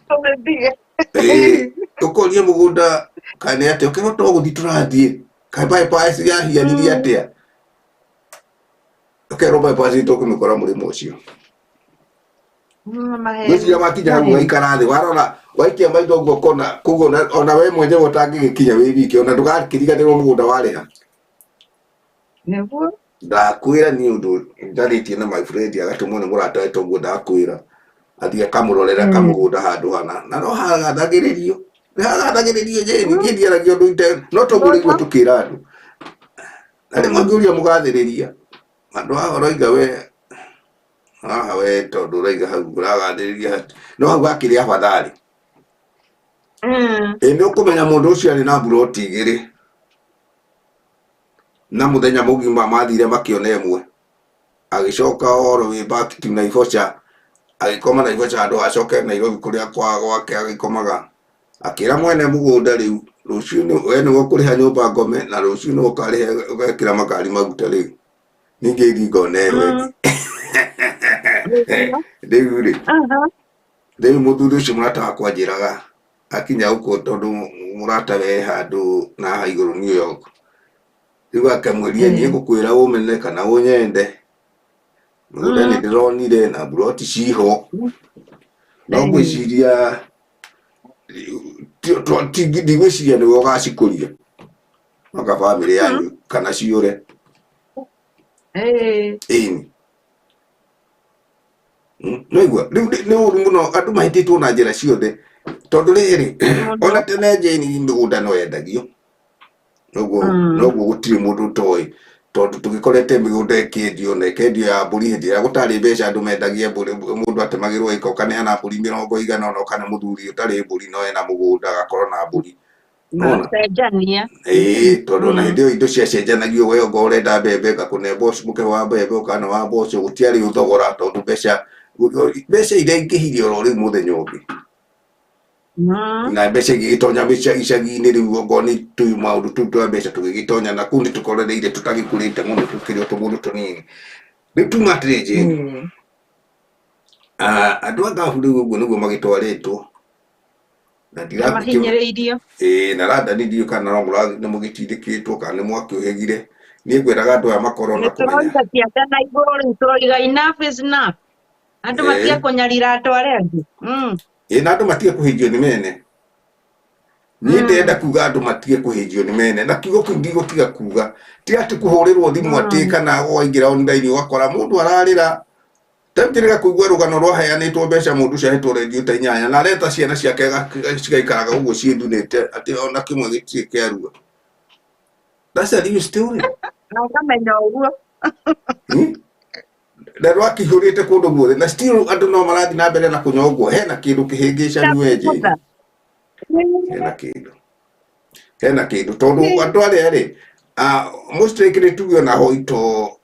Tũmĩthige. Ĩĩ. Ũkoria mũgũnda kana nĩ atĩa, ũkerwo to gũthiĩ tũrathiĩ. Kaĩ bypass yahianirie atĩa? Ũkerwo bypass tũkũmĩkora mũrĩmo ũcio. Maheni. Gwĩciria wakinya hau waikara thĩ warora waikia maitho ũguo ũkona koguo ona we mwenyewe ũtangĩgĩkinya wĩ wiki ona ndũgakĩriganĩrwo mũgũnda warĩha. Nĩguo. Ndakwĩra niĩ ũndũ njarĩtie na my friend agatũmwo nĩ mũrata we toguo ndakwĩra athiĩ akamũrorera kamũgũnda handũ hana na no hagathagĩrĩrio nĩ hagathagĩrĩrio Jane, niĩ ndiaragia ũndũ ite no toguo rĩu tũkĩra andũ na rĩmwe ngĩũria mũgathĩrĩria andũ haha ũroiga we haha we tondũ ũraiga hau ũragathĩrĩria no hau hakĩrĩ afadhali. Ĩ nĩ ũkũmenya mũndũ ũcio arĩ na mburoti igĩrĩ na mũthenya mũgima mathire makĩona ĩmwe agĩcoka all the way back to Naivasha agĩkoma Naivasha handũ acoke Nairobi kũrĩa kwa gwake agĩkomaga akĩra mwene mũgũnda rĩu rũciũ we nĩwe ũkũrĩha nyũmba ngome na rũciũ nĩwe ũkarĩha ũgekĩra makari maguta rĩu ningĩ thiĩ ngone ĩyo ĩngĩ. Rĩu rĩ rĩu mũthuri ũcio mũrata wakwa anjĩraga akinya gũkũ tondũ mũrata we handũ na haha igũrũ New York rĩu akamwĩria niĩ ngũkwĩra ũmene kana ũnyende mũgũnda nĩ ndĩronire na mburoti ciho no ngwĩciria ndigwĩciria nĩwe ũgacikũria anga bamĩrĩ yanyu kana ciũre. Ĩni. Nĩwaigua rĩu nĩ ũru mũno andũ mahĩtĩtwo na njĩra ciothe tondũ rĩrĩ ona tene Jane mĩgũnda no yendagio noguo noguo gũtirĩ mũndũ ũtoĩ tondũ tũgĩkorete mĩgũnda ĩkĩendio na ĩkendio ya mbũri hĩndĩ ĩrĩa gũtarĩ mbeca andũ mendagia mbũri mũndũ atemagĩrwo ĩka ũkaneana mbũri mĩrongo ĩigana ũna ũkane mũthuri ũtarĩ mbũri no ena mũgũnda agakorwo na mbũri. Nĩwona? Magacenjania. Ĩĩ tondũ ona hĩndĩ ĩyo indo ciacenjanagio we okorwo ũrenda mbembe ngakũne mboco mũkebe wa mbembe ũkana wa mboco gũtiarĩ thogora tondũ mbeca mbeca iraingĩhire oro rĩu mũthenya ũngĩ. Na mbeca igĩgĩtonya icagi-inĩ rĩu okorwo nĩ tũ maũndũ tũu twa mbeca tũgĩgĩtonya na kũu nĩ tũkorereire tũtagĩkũrĩte mũno tũkĩrĩ o tũmũndũ tũnini. Rĩu tuma atĩrĩ Jane, andũ a thabu rĩu ũguo nĩguo magĩtwarĩtwo na Mahinyĩrĩirio. Ĩĩ na London ndiũĩ kana no nĩ mũgĩtindĩkĩtwo kana nĩ mwakĩũhĩgire. Niĩ ngwendaga andũ aya makorwo na Nĩ kũmenya. tũroiga kĩanda na igũrũ rĩu tũroiga enough is enough. Andũ matige kũnyarira andũ arĩa angĩ. Ĩĩ na andũ matige kũhĩnjio nĩ mene. Niĩ ndĩrenda kuga andũ matige kũhĩnjio nĩ mene na kiugo kĩu ndigũtiga kuga. Ti atĩ kũhũrĩrwo thimũ atĩ kana waingĩra online ũgakora mũndũ ararĩra. Ta rĩu njĩrĩga kũigua rũgano rwaheanĩtwo mbeca mũndũ ũcio ahetwo redio ta inyanya na areta ciana ciake cigaikaraga ũguo ciĩthunĩte atĩ ona kĩmwe gĩtirĩ kĩarua. That's a real story. Na ũkamenya ũguo. Na rwakĩihũrĩte kũndũ guothe na still andũ no marathiĩ na mbere na kũnyongwo. Hena kĩndũ kĩhĩngĩcanu we Jane. Hena kĩndũ. Hena kĩndũ tondũ andũ arĩa rĩ most likely tuge ona hoi to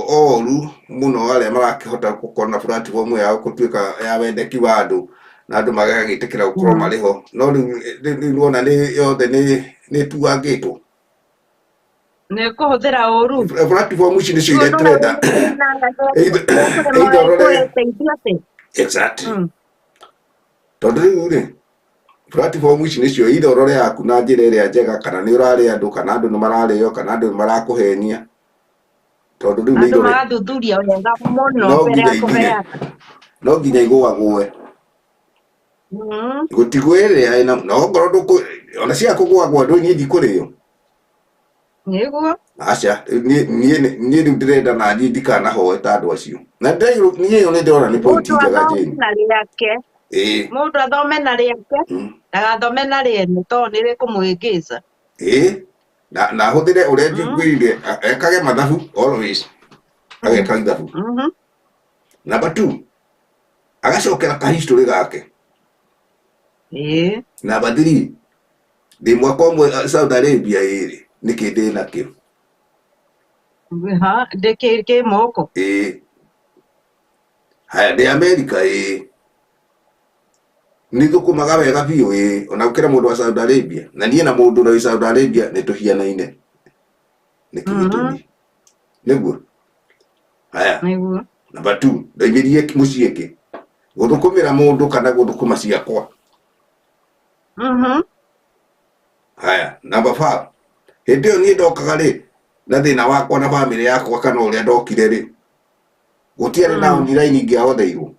oru mũno arĩa marakĩhota gũkorwo na platform yao gũtuĩka ya wendeki wa andũ na andũ magagĩtĩkĩra gũkorwo marĩ ho no rĩu rĩu nĩwona nĩ yothe nĩ ĩtuangĩtwo. Nĩ kũhũthĩra ũru. Platform ici nĩcio iria tũrenda. Either ũrore exactly tondũ rĩu rĩ platform ici nĩcio either ũrore yaku na njĩra ĩrĩa njega kana nĩ ũrarĩa andũ kana andũ nĩ mararĩo kana andũ nĩ marakũhenia tondũ rĩu nĩ Andũ irore magathuthuria wega mũno no mbere nginya ya ithire kũheana. no nginya igũagũe gũtigwĩrĩa ĩna no ongorwo ndũkũ ona cia kũgũagũa ndũĩ niĩ ndikũrĩo. Nĩguo. Aca niĩ niĩ rĩu ndĩrenda na niĩ ndikanahoe ta andũ acio na niĩ ĩyo nĩ ndĩrona nĩ point Mũndũ njega athome Jane. na rĩake. Ĩĩ. Mũndũ athome na rĩake ndagathome na rĩene tondũ nĩ rĩkũmũhĩngĩca. Ĩĩ na na ahũthĩre ũrĩa ngwĩrire ekage mathabu always ageka ithabu. Number 2 agacokera ka history gake. Ĩĩ. Number 3 ndĩ mwaka ũmwe Saudi Arabia ĩrĩ nĩkĩ ndĩ nakĩo. Ha ndĩ kĩ moko. Ĩĩ. Haya ndĩ America ĩĩ. Nĩ thũkũmaga wega biũ ĩĩ ona gũkĩra mũndũ wa Saudi Arabia na niĩ na mũndũ ũrĩa wĩ Saudi Arabia nĩ tũhianaine nĩkĩ gĩtũmi nĩguo haya Nĩguo. namba 2 ndoimĩrie mũciĩ kĩ gũthũkũmĩra mũndũ kana gũthũkũma ciakwa Haya namba 5 hĩndĩ ĩyo niĩ ndokaga rĩ na thĩna wakwa na bamĩrĩ yakwa kana ũrĩa ndokire rĩ gũtiarĩ na online ingĩahotheirwo.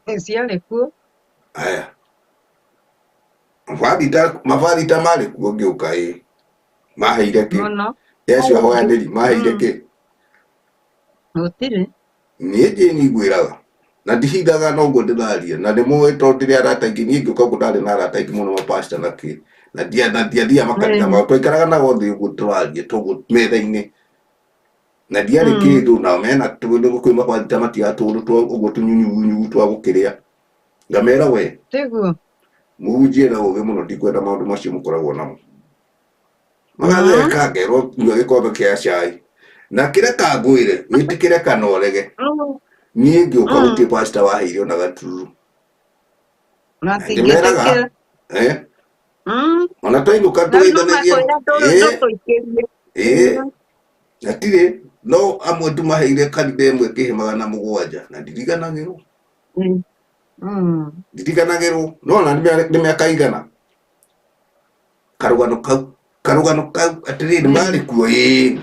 Ciarĩ kuo. Haya mabathita mabathita marĩ kuo ngĩũka ĩ maheire kĩ Mũno. Ĩ acio ahoyanĩri maheire kĩ? Gũtirĩ. Niĩ Jane ngwĩraga na ndihithaga noguo ndĩraria na nĩ mũĩ tondũ ndĩrĩ arata aingĩ niĩ ngĩũka gũkũ ndarĩ na arata aingĩ mũno mapasta na kĩ na na ndiathiaga makanitha mao twaikaraga nao thĩ ũguo tũraria toguo metha-inĩ na ndiarĩ kĩndũ nao mena tũndũ kwĩ mabathita matigaga tũndũ twa ũguo tũnyunyugunyugu twa gũkĩrĩa ngamera we Tiguo. Mũhunjie na ũũgĩ mũno ndikwenda maũndũ macio mũkoragwo namo magatheka ngerwo nyua gĩkombe kĩa cai na kĩreka ngwĩre wĩtĩkĩre kana ũrege niĩ ngĩũka gũtirĩ pastor waheire ona gatururu. Matingĩtĩkĩra. Ndĩmeraga eh ona twainũka Na rĩu no tũgeithanagie makwĩra ĩĩ ndũtũikĩrie. Ĩĩ hatirĩ no amwe tumaheire kanitha ĩmwe kĩhe 700 na ndiriganagĩrwo. Ndiriganagĩrwo no ona nĩ mĩaka igana karũgano kau karũgano kau atĩrĩrĩ marĩ kuo ĩĩ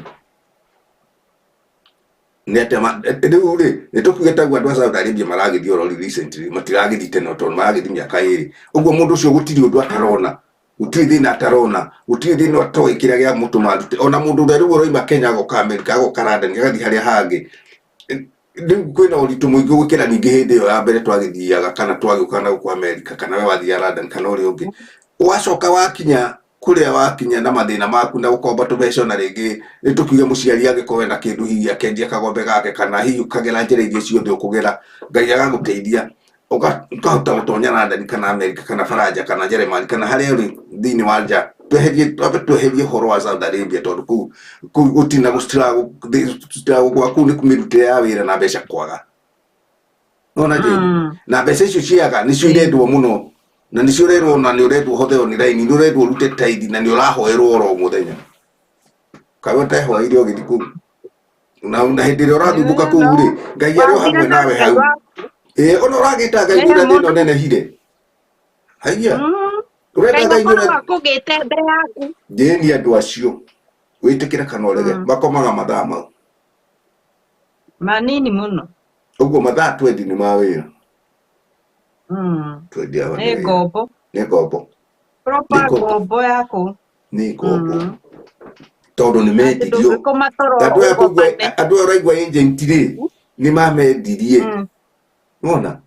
nĩ atĩa rĩu rĩ nĩ tũkiuge taguo andũ a Saudi Arabia maragĩthiĩ oro recently matiragĩthiĩ tene tondũ maragĩthiĩ mĩaka ĩrĩ ũguo mũndũ ũcio gũtirĩ ũndũ atarona gũtirĩ thĩna atarona gũtirĩ thĩna atoĩ kĩrĩa gĩa mũtũma arute ona mũndũ ũrĩa rĩu ũroima Kenya agoka Amerika agoka London agathiĩ harĩa hangĩ rĩu kwĩna ũritũ mũingĩ gũkĩra ningĩ hĩndĩ ĩyo ya mbere twagĩthiaga kana twagĩũka na gũkũ Amerika kana we wathiaga London kana ũrĩa ũngĩ wacoka wakinya kũrĩa wakinya na mathĩna maku na gũkomba tũmbeca ona rĩngĩ nĩ tũkiuge mũciari angĩkorwo ena kĩndũ hihi akendia kagombe gake kana hihi ũkagera njĩra iria ciothe ũkũgera Ngai agagũteithia ũkahota gũtonya London kana Amerika kana Faranja kana Jeremani kana harĩa ũrĩ thĩinĩ wa nja tweherie twambe tweherie ũhoro wa Saudi Arabia tondũ kũu kũu gũtirĩ gũtiragũkwa kũu nĩ mĩrutĩre ya wĩra na mbeca kwaga nona Jane na mbeca icio ciaga nĩcio irendwo mũno na nĩcio ũrerwo na nĩ ũrendwo ũhothe online nĩ ũrendwo ũrute tithe na nĩ ũrahoerwo oro mũthenya kawe ũtehoeire ũgĩthiĩ kũu na na hĩndĩ ĩrĩa ũrathumbũka kũu rĩ Ngai arĩ o hamwe nawe hau ĩĩ ona ũragĩta Ngai ũrĩa thĩna ũnenehire haiya ũrenda Ngai Ngai akorwo ũrĩa akũgĩte mbere yaku. Jane andũ acio wĩtĩkĩre kana ũrege makomaga mathaa mau Manini mũno. Ũguo mathaa 20 nĩ ma wĩra. 20 hour nĩ Nĩ wĩra. ngombo. Nĩ ngombo. Proper Nĩ ngombo. ngombo ya kũu. Nĩ ngombo. Tondũ nĩ Atĩ mendirio. ndũngĩkoma toro Andũ aya kũigua ũgomane. andũ aya ũraigua agent rĩ nĩ mamendirie. Nĩwona?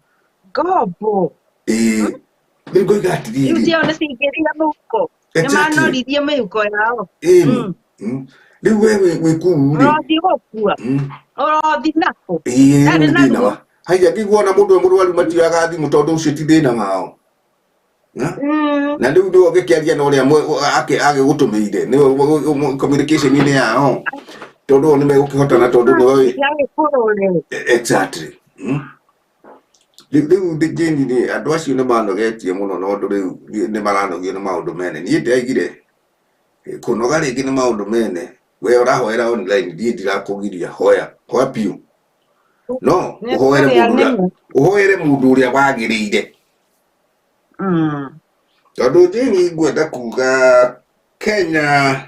Ngombo. Ĩĩ. Rĩu ngoiga Rĩu atĩrĩrĩ. ciao nĩ ciingĩrire mũhuko. Nĩ Exactly. manoririe mĩhuko yao. Ĩni. Rĩu we wĩ kũu rĩ. Ũrothiĩ gũkua. Ũrothiĩ nakũ. Ĩĩ Ndarĩ rĩu na nĩ thĩna ruo. wa. Haiya ngĩigua ona mũndũ e mũrwaru matioyaga thimũ tondũ ũcio ti thĩna wao. Na rĩu nĩwe ũngĩkĩaria na ũrĩa agĩgũtũmĩire nĩwe communication-inĩ yao tondũ o nĩmegũkĩhotana tondũ nĩwe wĩ Agĩkũrũrĩra. Exactly. Rĩu Jane rĩ andũ acio nĩ manogetie mũno na ũndũ rĩu nĩ maranogio nĩ maũndũ mene niĩ ndĩraigire kũnoga rĩngĩ nĩ maũndũ mene we ũrahoera online niĩ ndirakũgiria hoya hoya biũ no Nĩ ũhoere kũrĩa mũndũ ũrĩa nĩmo. ũhoere mũndũ ũrĩa wagĩrĩire Tondũ Jane ngwenda kuga Kenya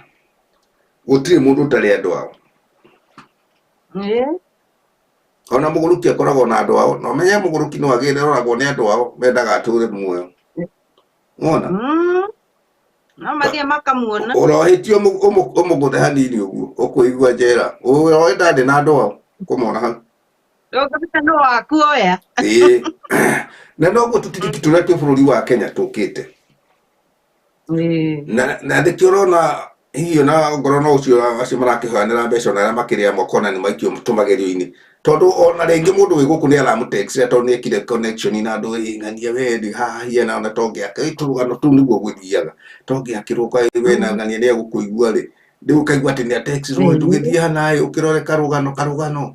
gũtirĩ mũndũ ũtarĩ andũ ao. Ona mũgũrũki akoragwo na andũ ao na ũmenye mũgũrũki no agĩre aroragwo nĩ andũ ao mendaga atũre muoyo. Wona? No mathiĩ makamuona. Ũrohĩtio ũmũgũthe hanini ũguo ũkũigua njera. Ũroĩ ndarĩ na andũ ao kũmona hau. Ndũngĩhota no waku oya. Ĩĩ. Na noguo tũtiriki tũrĩa twĩ bũrũri wa Kenya tũkĩte. Na na nĩkĩo ũrona hihi ona ongorwo no ũcio acio marakĩhoyanĩra mbeca ona arĩa makĩrĩ amwe ũkona nĩ maikio tũmagerio-inĩ tondũ ona rĩngĩ mũndũ wĩ gũkũ nĩ aramũtextĩra tondũ nĩ ekire connection na andũ ĩ ng'ania we ndĩ haha hiana ona tongĩaka ĩ tũrũgano tũu nĩguo gũthiaga tongĩakĩrwo kwa we na ng'ania nĩ egũkũigua rĩ rĩu ũkaigua atĩ nĩ atextirwo tũgĩthiĩ hana ĩ ũkĩrore karũgano karũgano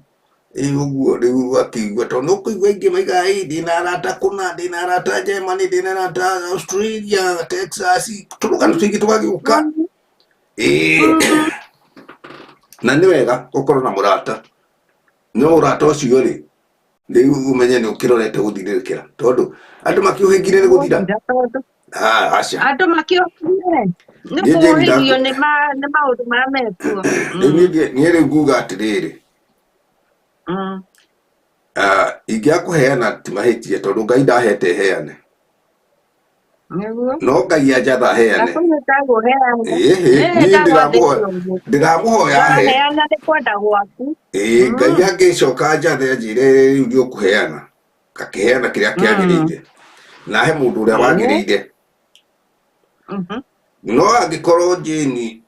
Ĩ ũguo rĩu akĩigua tondũ nĩ ũkũigua aingĩ maigaga ĩ ndĩna arata kũna, ndĩna arata Germany, ndĩna arata Australia, Texas, tũrũgano tũingĩ tũgagĩũka. Ĩ na nĩ wega gũkorwo na mũrata, no ũrata ũcio rĩ, rĩu ũmenye nĩ ũkĩrorete gũthirĩrĩkĩra tondũ andũ makĩũhĩngire nĩ gũthira. Gũthira tondũ Ah, aca. Andũ makĩũhĩgire nĩ Niĩ Jane kũhĩgio nĩ maũndũ marĩa mekuo. Rĩu niĩ rĩu nguga atĩrĩrĩ, ingĩaga kũheana ti mahĩtia tondũ Ngai ndahete heane. Nĩguo. No Ngai anjatha heane. Hakuna ndagũheana. Ĩhĩ, Niĩ niĩ ndagwathĩkwo ũguo. ndĩramũhoya he. Waheana nĩ kwenda gwaku. Ĩĩ, Ngai angĩcoka anjathe anjĩre rĩu nĩ ũkũheana, ngakĩheana kĩrĩa kĩagĩrĩire. Na he mũndũ ũrĩa wagĩrĩire. No angĩkorwo Jane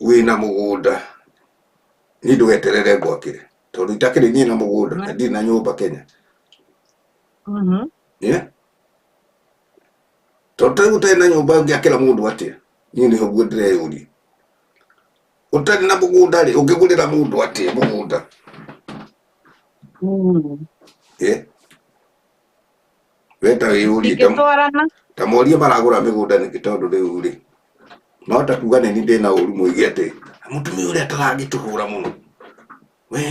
wĩna mũgũnda, niĩ ndũgeterere ngwakĩre tondũ itakĩrĩ niĩ na mũgũnda na ndirĩ na nyũmba Kenya. Yeah? Tondũ tarĩu ũtarĩ na nyũmba ũngĩakĩra mũndũ atĩa? Niĩ nĩho guo ndĩreyũria. Ũtarĩ na mũgũnda rĩ, ũngĩgũrĩra mũndũ atĩa mũgũnda? Yeah? We ta wĩyũrie Ingĩtwarana. ta morie maragũra mĩgũnda nĩkĩ tondũ rĩu rĩ, mahota kuga nĩ niĩ ndĩna ũru mũingĩ atĩ mũtumia ũrĩa ataragĩtũhũra mũno. We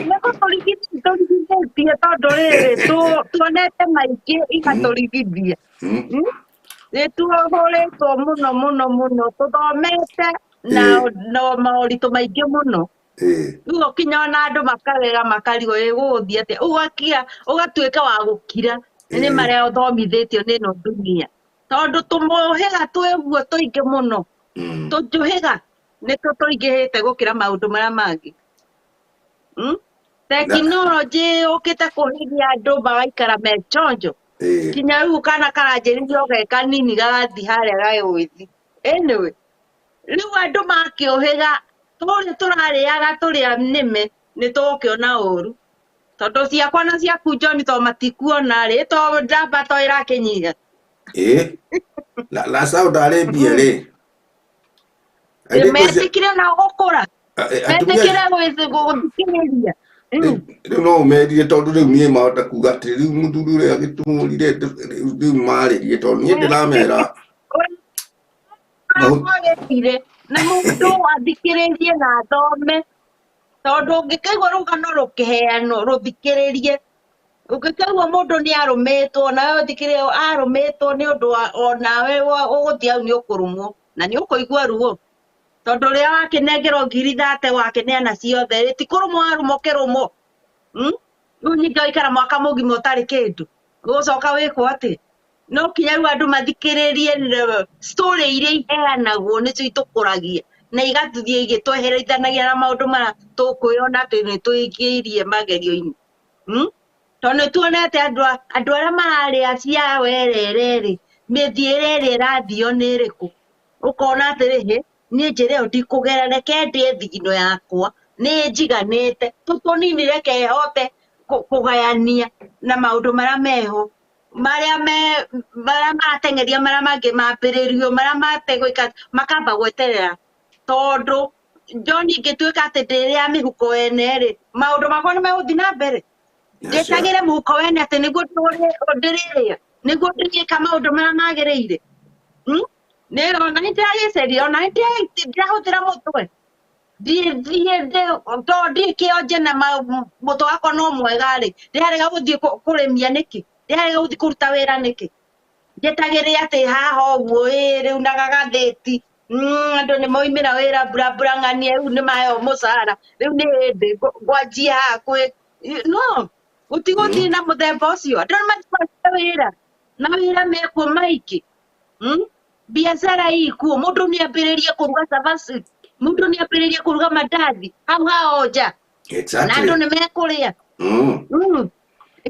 Nĩguo tũrigithĩtie tondũ rĩrĩ tuonete maingĩ igatũrigithia. Nĩ tuohũrĩtwo mũno mũno mũno, tũthomete na maũritũ maingĩ mũno. Rĩu ũkinya ona andũ makarega makarigwo ĩ gũgũthiĩ atĩa, ũgakira ũgatuĩka wa gũkira nĩ marĩa ũthomithĩtio nĩ ĩno dunia. Tondũ tũmũhĩga twĩguo tũingĩ mũno, tũnjũhĩga nĩtwo tũingĩhĩte gũkĩra maũndũ marĩa mangĩ. Tekinoronjĩ yũkĩte kũhĩgia andũ magaikara me chonjo. Kinya rĩu kana karanjĩrĩria o ge kanini gagathiĩ harĩa gagĩgũĩthi. Anyway, rĩu andũ makĩũhĩga tũrĩa tũrarĩaga tũrĩa nĩme nĩ tũgũkĩona ũru. Tondũ ciakwa na ciaku John to matikuona rĩ, to ndamba to ĩrakĩnyiha. Ĩ na Saudi Arabia rĩ, Metĩkire na gũkũra. Metĩkire gũthikĩrĩria. Rĩu no ũmerire tondũ rĩu niĩ mahota kuga atĩ rĩu mũthuri ũrĩa agĩtũhũrire rĩu marĩrie tondũ niĩ ndĩramera. Kwagĩrĩire na mũndũ athikĩrĩrie na athome, tondũ ũngĩkaigua rũgano rũkĩheanwo rũthikĩrĩrie. Ũngĩkaigua mũndũ nĩ arũmĩtwo, nawe ũthikĩrĩrie arũmĩtwo nĩ ũndũ wa onawe ũgũthiĩ hau nĩ ũkũrũmwo na nĩ ũkũigua ruo. Tondũ ũrĩa wakĩnengerwo ngiri thate wakĩneana ciothe rĩ, ti kũrũmwo warũmwo kĩrũmo. Rĩu ningĩ waikara mwaka mũgima ũtarĩ kĩndũ, ũgũcoka wĩkwo atĩa? No kinya rĩu andũ mathikĩrĩrie story iria iheanagwo nĩcio itũkũragia na igatũthiĩ igĩtweherithanagia na maũndũ marĩa tũkwĩona atĩ nĩ tũingĩirie magerio-inĩ. Tondũ nĩ tuonete andũ arĩa mararĩa cia werere rĩ, mĩthiĩre ĩrĩa ĩrathio nĩ ĩrĩkũ? Ũkona atĩrĩ, hĩ, niĩ njĩra ĩyo ndikũgera, reke ndĩe thigino yakwa, nĩ njiganĩte, tũtũnini reke hote kũgayania na maũndũ marĩa meho. Marĩa me marĩa marateng'eria marĩa mangĩ mambĩrĩrio marĩa mategwĩka makamba gweterera tondũ John ingĩtuĩka atĩ ndĩrĩa mĩhuko ene rĩ, maũndũ makwa nĩ megũthiĩ na mbere. Ndĩtagĩre mũhuko wene atĩ nĩguo ndĩrĩrĩa, nĩguo ndĩrĩka maũndũ marĩa magĩrĩire. Nĩ ona nĩ ndĩragĩceria, ona nĩ ndĩrahũthĩra mũtwe. Thiĩ tondũ ndirĩ kĩonje na mũtwe wakwa no mwega rĩ, ndĩrarega gũthiĩ kũrĩmia nĩkĩ? Ndĩrarega gũthiĩ kũruta wĩra nĩkĩ? Njetagĩrĩre atĩ haha ũguo ĩ rĩu na gagathĩti, andũ nĩ moimĩra wĩra mbura ng'ania rĩu nĩ maheo mũcara, rĩu nĩ hĩndĩ ngwanjia haha kwĩ no gũtigũthiĩ na mũthemba ũcio. Andũ nĩ mathiĩ wĩra na wĩra mekuo maingĩ. Biacara ikuo, mũndũ nĩ ambĩrĩrie kũruga cabaci, mũndũ nĩ ambĩrĩrie kũruga mandathi hau hao nja. Na andũ nĩ mekũrĩa.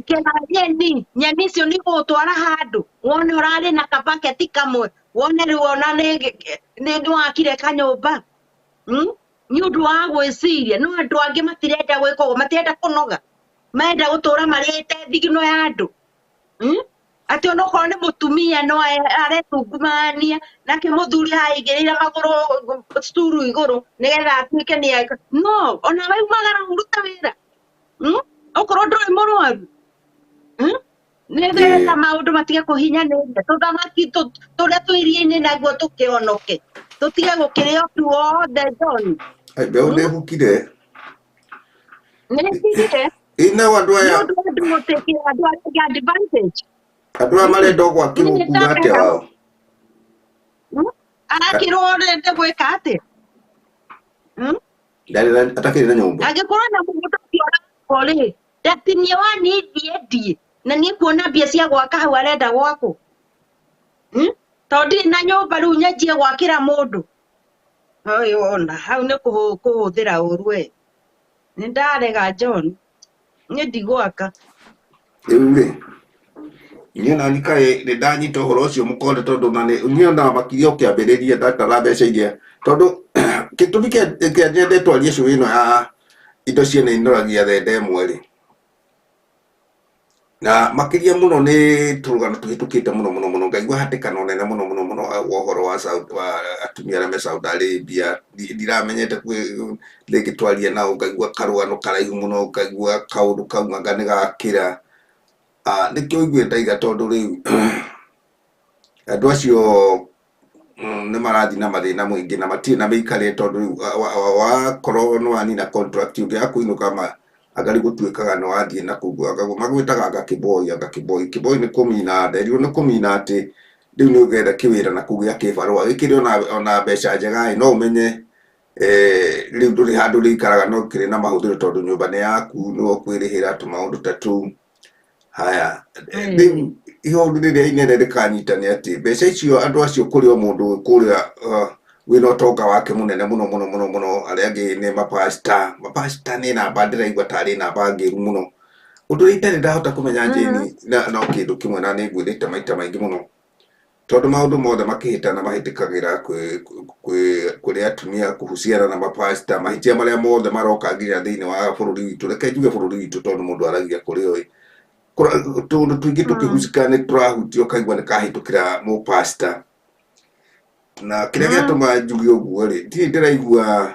Kena nyeni, nyeni icio nĩ igũgũtwara handũ, wone ũrarĩ na kabaketi kamwe, wone rĩu ona nĩ wakire kanyũmba. Nĩ ũndũ wa gwĩciria, no andũ angĩ matirenda gwĩka ũguo, matirenda kũnoga, marenda gũtũra marĩte thigino ya andũ. Atĩ onokorwo nĩ mũtumia no aretungumania nake mũthuri haigĩrĩire magũrũ sturu igũrũ nĩgetha atuĩke nĩ no ona waumagara ũrute wĩra. Okorwo ndũrĩ mũrwaru. Nĩgetha maũndũ matige kũhinyanĩrĩria tũthamaki tũrĩa twĩ iria-inĩ naguo tũkĩonoke tũtige gũkĩrĩo tuothe John. Ai, mbeũ nĩ ĩhukire. Nĩ ĩhukire. Ĩ nao andũ Nĩ aya ũndũ wa andũ gũtĩkĩra andũ arĩa angĩ advantage. Andũ aya marenda gwakĩrwo Niĩ kuga atĩa nĩndamera. wao? Arakĩrwo nĩ gwĩka atĩa? Ndarĩ atakĩrĩ na nyũmba. Angĩkorwo na mũgũnda ũcio ũrakwo rĩ, ndatinie wani thiĩ endie na niĩ kuona mbia cia gwaka hau arenda gwakwo. Tondũ ndirĩ na nyũmba rĩu nyanjie gwakĩra mũndũ. Oi, wona hau nĩ kũhũthĩra ũru we. Nĩ ndarega John. Niĩ ndigwaka. Rĩu rĩ, niĩ nani kaĩ nĩ ndanyita ũhoro ũcio mũkonde tondũ na nĩ niĩ ona makĩria ũkĩambĩrĩria ndatara mbeca iria tondũ gĩtũmi kĩa nyende twarie issue ĩno ya indo ciene inoragia thende ĩmwe rĩ, na makĩria mũno nĩ tũrũgano tũhĩtũkĩte mũno mũno mũno ngaigua hatĩkano nene mũno mũno mũno wa ũhoro wa Saudi, wa atumia arĩa me Saudi Arabia. Ndiramenyete rĩngĩ twaria nao ngaigua karũgano karaihu mũno, ngaigua kaũndũ kau anga nĩ gakĩra. Nĩkĩo ũigue ndaiga tondũ rĩu andũ acio nĩ marathiĩ na mathĩna mũingĩ na matirĩ na mĩikarĩre tondũ rĩu wakorwo nĩ wanina contract ũngĩaga kũinũka ma anga rĩu gũtuĩkaga nĩ wathiĩ na kũu magwĩtaga anga kĩboi, anga kĩboi. Kĩboi nĩ kũmina, nderirwo nĩ kũmina atĩ rĩu nĩ ũgetha kĩwĩra na kũu gĩa kĩbarũa gĩkĩrĩ ona mbeca njega ĩ, no ũmenye rĩu ndũrĩ handũ ũrĩikaraga no kĩrĩ na mahũthĩro tondũ nyũmba nĩ yaku nĩwe ũkwĩrĩhĩra tũmaũndũ ta tũu. Haya, rĩu ihoru rĩrĩa inene rĩkanyita nĩ atĩ mbeca icio andũ acio kũrĩ o mũndũ kũrĩa wĩna ũtonga wake mũnene mũno mũno mũno mũno, arĩa angĩ nĩ mapasta. Mapasta nĩ namba ndĩraigua tarĩ namba ngĩru mũno. Ũndũ ũrĩa itarĩ ndahota kũmenya Jane na no kĩndũ kĩmwe na nĩ ngwĩrĩte maita maingĩ mũno tondũ maũndũ mothe makĩhĩtana mahĩtĩkagĩra kwĩ atumia kũhuciana na mapasta, mahĩtia marĩa mothe maroka nginya thĩinĩ wa bũrũri witũ. Reke njuge bũrũri witũ tondũ mũndũ aragia kũrĩ oĩ. Tũndũ tũingĩ tũkĩhucika nĩ tũrahutio ũkaigua nĩ kahĩtũkĩra mũpasta. Na kĩrĩa gĩatũma njuge ũguo rĩ, ndirĩ ndĩraigua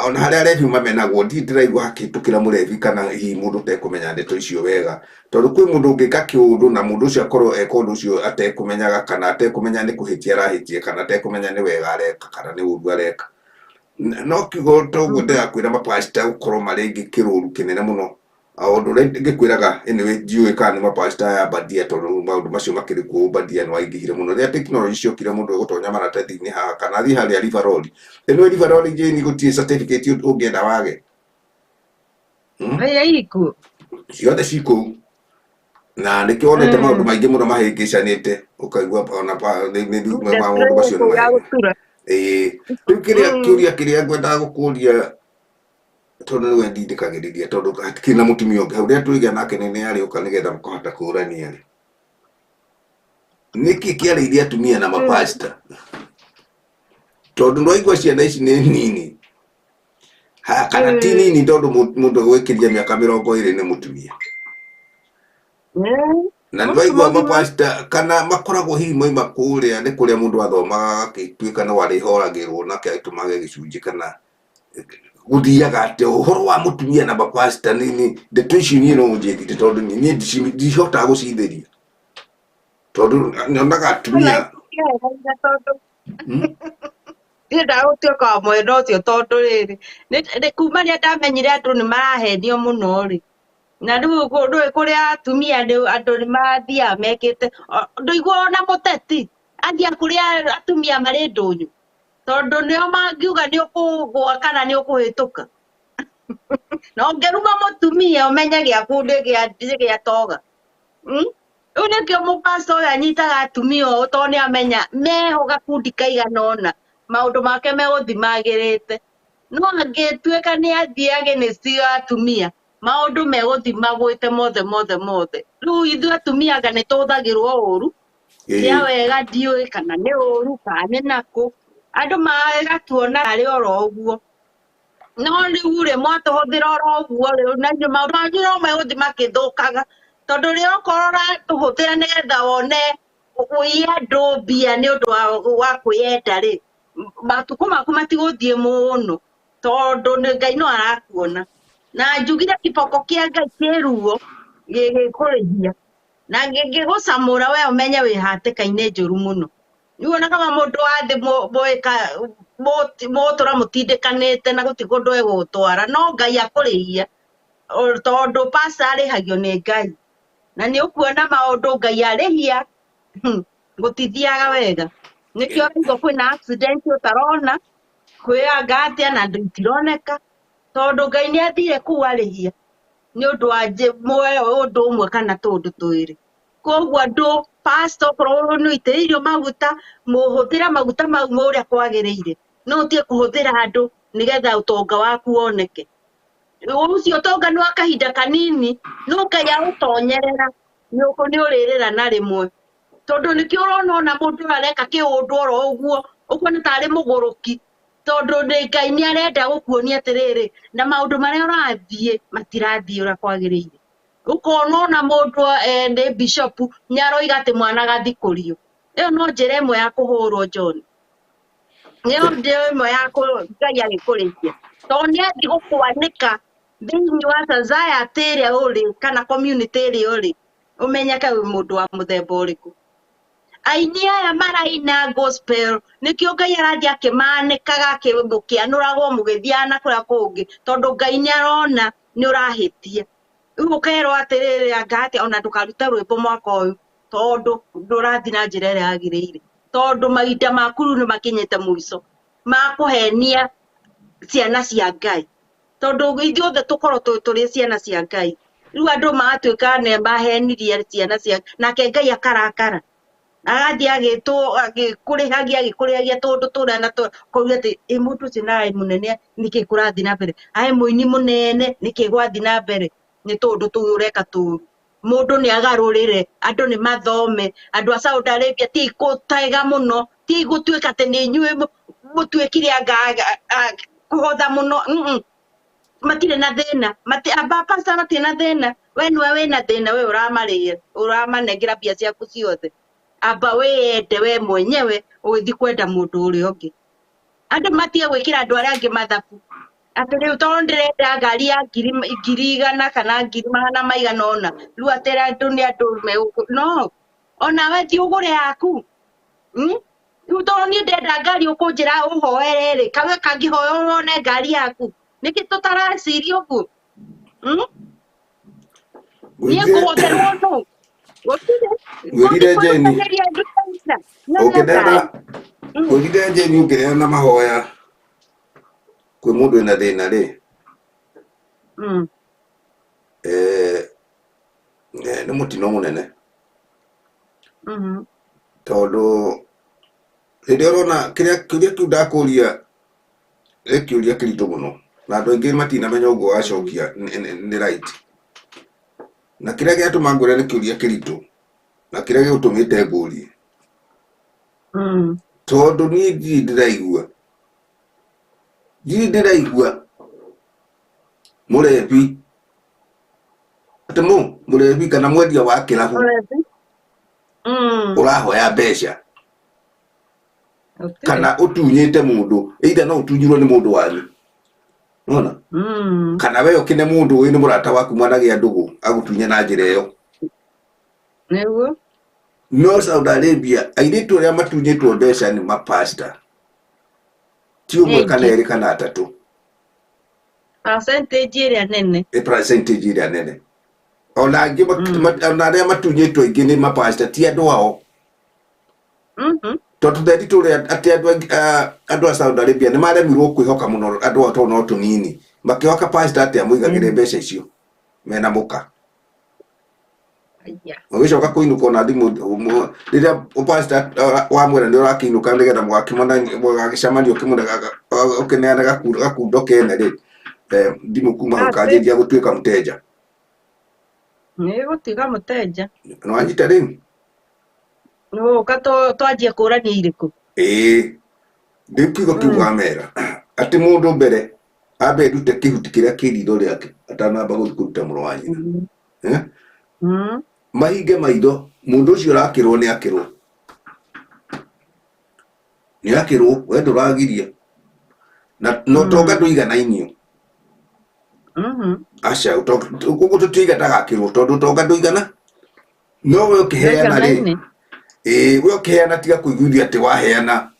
ona harĩa arebi mamenagwo, ndirĩ ndĩraigua hakĩhĩtũkĩra mũrebi kana hihi mũndũ ũtekũmenya ndeto icio wega. Tondũ kwĩ mũndũ ũngĩka kĩũndũ na mũndũ ũcio akorwo eka ũndũ ũcio atekũmenyaga kana atekũmenya nĩ kũhĩtia arahĩtia kana atekũmenya nĩ wega areka kana nĩ ũru areka. No kiugo toguo ndĩrakwĩra mapasta gũkorwo marĩ kĩrũru kĩnene mũno. Ũndũ ũrĩa ingĩkwĩraga anyway ndiũĩ kana nĩ mapasta aya Obadia tondũ maũndũ macio makĩrĩ kuo Obadia nĩ waingĩhire mũno. Rĩrĩa tekinoronjĩ ciokire mũndũ egũtonya maratathi-inĩ haha kana athiĩ harĩa River Road. Anyway River Road Jane gũtirĩ certificate ũngĩenda wage. Ĩĩ ikuo. Ciothe ci kũu. Na nĩkĩo wonete maũndũ maingĩ mũno mahĩngĩcanĩte ũkaigua ona maũndũ macio nĩ mahĩngĩcanĩte. Ĩĩ rĩu kĩrĩa kĩũria kĩrĩa ngwendaga gũkũria tondũ nĩwe ndindĩkagĩrĩria tondũ hatikĩrĩ na mũtumia ũngĩ hau rĩrĩa twĩgĩa nake nĩ arĩũka nĩgetha mũkahota kũũrania rĩ. Nĩkĩ kĩarĩirie atumia na mapasta? Tondũ nĩwaigua ciana ici nĩ nini. Ha, kana ti nini tondũ mũndũ egwĩkĩria mĩaka 20 nĩ mũtumia. Na nĩwaigua mapasta kana makoragwo hihi moima kũrĩa nĩ kũrĩa mũndũ athomaga agagĩtuĩka no arĩhoragĩrwo nake agĩtũmage gĩcunjĩ kana gũthiaga atĩa ũhoro wa mũtumia na mapasta nĩ ndeto icio niĩ no ũnjĩrire tondũ niĩ ndihotaga gũcitheria tondũ nyonaga atumia Niĩ ndagũtuĩka wa mwena ũcio tondũ rĩrĩ nĩ kuma rĩrĩa ndamenyire andũ nĩ marahenio mũno rĩ, na rĩu ndũĩ kũrĩa atumia andũ nĩ mathiaga mekĩte ndũigua ona mũteti athiaga kũrĩa atumia marĩ ndũnyũ tondũ nĩo mangiuga nĩ ũkũgũa kana nĩ ũkũhĩtũka. Na ũngĩruma mũtumia ũmenye gĩaku nĩ gĩa toga. Rĩu nĩkĩo mũpasta ũyũ anyitaga atumia ũũ tondũ nĩ amenya meho gakundi kaigana ũna maũndũ make megũthiĩ magĩrĩte. No angĩtuĩka nĩ athiĩ against atumia maũndũ megũthiĩ magwĩte mothe mothe mothe. Rĩu ithuĩ atumia anga nĩ tũhũthagĩrwo ũru, kĩa wega ndiũĩ kana nĩ ũru kana nĩ nakũ. Andũ magatuona arĩ oro ũguo. No rĩu rĩ mwatũhũthĩra oro ũguo rĩ na inyuĩ maũndũ manyu no megũthiĩ makĩthũkaga. Tondũ rĩrĩa ũkorwo ũratũhũthĩra nĩgetha wone ũiye andũ mbia nĩ ũndũ wa kwĩyenda rĩ, matukũ maku matigũthiĩ mũno, tondũ nĩ Ngai no arakuona. Na njugire kĩboko kĩa Ngai kĩ ruo gĩgĩkũrĩhia, na gĩngĩgũcamũra we ũmenye wĩ hatĩka-inĩ njũru mũno. Rĩu ona kama mũndũ wa thĩ mũgũtũra mũtindĩkanĩte na gũtirĩ kũndũ egũgũtwara, no Ngai akũrĩhia, tondũ pastor arĩhagio nĩ Ngai. Na nĩ ũkuona maũndũ Ngai arĩhia, gũtithiaga wega. Nĩkĩo ũraigua kwĩna accident ũtarona, kwĩ anga atĩa na andũ itironeka, tondũ Ngai nĩ athire kũu arĩhia nĩ ũndũ wa muoyo ũndũ ũmwe kana tũũndũ twĩrĩ. Koguo andũ, pastor okorwo nĩ ũitĩrĩirio maguta, mũhũthĩre maguta mau ũrĩa kwagĩrĩire. No ũtige kũhũthĩra andũ nĩgetha ũtonga waku woneke. Ũcio ũtonga nĩ wa kahinda kanini, no Ngai aũtonyerera nĩ ũrĩrĩra na rĩmwe. Tondũ nĩkĩo ũrona ona mũndũ areka kĩũndũ oro ũguo, ũkuona tarĩ mũgũrũki, tondũ nĩ Ngai nĩ arenda gũkuonia atĩrĩrĩ, na maũndũ marĩa ũrathiĩ matirathiĩ ũrĩa kwagĩrĩire. Ũkona ona mũndũ nĩ bishop nĩ aroiga atĩ mwana agathikũrio. Ĩyo no njĩra ĩmwe ya kũhũrwo, John. Ĩyo njĩra ĩmwe ya Ngai agĩkũrĩhia. Tondũ nĩ athiĩ gũkwanĩka thĩinĩ wa society ĩrĩa ũrĩ kana community ĩrĩa ũrĩ, ũmenyeke wĩ mũndũ wa mũthemba ũrĩkũ. Aini aya maraina gospel nĩkĩo Ngai arathiĩ akĩmanĩkaga, mũkĩanũragwo mũgĩthiaga na kũrĩa kũngĩ, tondũ Ngai nĩ arona nĩ ũrahĩtia. Rĩu ũkerwo atĩrĩrĩ, anga atĩa ona ndũkarute rwĩmbo mwaka ũyũ, tondũ ndũrathiĩ na njĩra ĩrĩa yagĩrĩire, tondũ mahinda maku rĩu nĩ makinyĩte mũico ma kũhenia ciana cia Ngai, tondũ ithuothe tũkorwo tũrĩ ciana cia Ngai. Rĩu andũ magatuĩka nĩ mahenirie ciana cia, nake Ngai akarakara, agathiĩ agĩkũrĩhagia agĩkũrĩhagia tũndũ tũrĩa na kũu atĩ ĩ mũndũ ũcio na arĩ mũnene nĩkĩ kũrathiĩ na mbere, arĩ mũini mũnene nĩkĩ gwathiĩ na mbere, nĩ tũndũ tũu ũreka tũru. Mũndũ nĩ agarũrĩre, andũ nĩ mathome, andũ a Saudi Arabia ti gũtega mũno, ti gũtuĩka atĩ nĩ inyuĩ mũtuĩkire anga kũhotha mũno, matirĩ na thĩna, aba pastor matirĩ na thĩna, we nĩwe wĩna thĩna, we ũramarĩhia, ũramanengera mbia ciaku ciothe. Amba wĩyende we mwenyewe ũgĩthiĩ kwenda mũndũ ũrĩa ũngĩ. Andũ matige gwĩkĩra andũ arĩa angĩ mathabu atĩ rĩu tondũ ndĩrenda ngari ya ngiri igana kana ngiri magana maigana ũna, rĩu atĩ andũ nĩ andũ megũkũ, no onawe thiĩ ũgũre yaku. Rĩu tondũ niĩ ndĩrenda ngari ũkũnjĩra ũhoere rĩ, kawe kangĩhoya wone ngari yaku, nĩkĩ tũtaraciria ũguo? Niĩ ngũhotherwo nũ? Gũtirĩ. Ngwĩrire Jane. Ngũthiĩ andũ kanitha. Ũngĩneana, ngwĩrire Jane, ũngĩneana mahoya kwĩ mũndũ wĩna thĩna rĩ, nĩ mũtino mũnene. Tondũ rĩrĩa ũrona kĩrĩa kĩũria kĩu ndakũria nĩ kĩũria kĩritũ mũno, na andũ aingĩ matinamenya ũguo wacokia nĩ right. Na kĩrĩa gĩatũma ngwĩre nĩ kĩũria kĩritũ, na kĩrĩa gĩgũtũmĩte ngũrie, tondũ niĩ ndirĩ ndĩraigua, ndirĩ ndĩraigua mũrebi atĩ mũrebi kana mwendia wa kĩrabu Mũrebi. Ũrahoya mbeca kana ũtunyĩte mũndũ, either no ũtunyirwo nĩ mũndũ wanyu, nona kana we ũkĩne mũndũ ũyũ nĩ mũrata waku mwanagĩa ndũgũ agũtunye na njĩra ĩyo. Nĩguo. No Saudi Arabia airĩtu arĩa matunyĩtwo mbeca nĩ mapasta, ti ũmwe kana Aingĩ. erĩ kana atatũ. Percentage ĩrĩa nene. Ĩ percentage ĩrĩa nene, ona angĩ ona arĩa matunyĩtwo aingĩ nĩ mapasta, ti andũ ao. Tondũ thendi tũrĩa atĩ andũ aingĩ, andũ a Saudi Arabia nĩ maremirwo kwĩhoka mũno andũ ao tondũ no tũnini, makĩhoka pastor atĩ amũigagĩre mbeca icio mena mũka. Aya. Ũgĩcoka kũinũka ona thimũ rĩrĩa pastor wamwĩra nĩ ũrakĩinũka nĩgetha mũgagĩcemania ũkĩmũne ũkĩneana gakundo kene rĩ, thimũ kuma hau Atĩ. kanjĩria gũtuĩka mteja. Nĩ gũtiga mũtenja. Nĩ wanyita rĩu? Nĩũka twanjie kũrania irĩkũ. Ĩĩ, rĩu kiugo kĩu wamera atĩ mũndũ mbere ambe erute kĩhuti kĩrĩa kĩ ritho rĩake atanamba gũthiĩ kũruta mũrũ wa nyina. Eh? Mahinge maitho, mũndũ ũcio ũrakĩrwo nĩ akĩrwo. Nĩ akĩrwo, we ndũragiria. Na na ũtonga ndũiganainio. Aca, ũguo tũtiiga ndagakĩrwo tondũ ũtonga ndũigana. No we ũkĩheana rĩ, Ndũiganaine. ĩĩ we ũkĩheana tiga kũiguithia atĩ waheana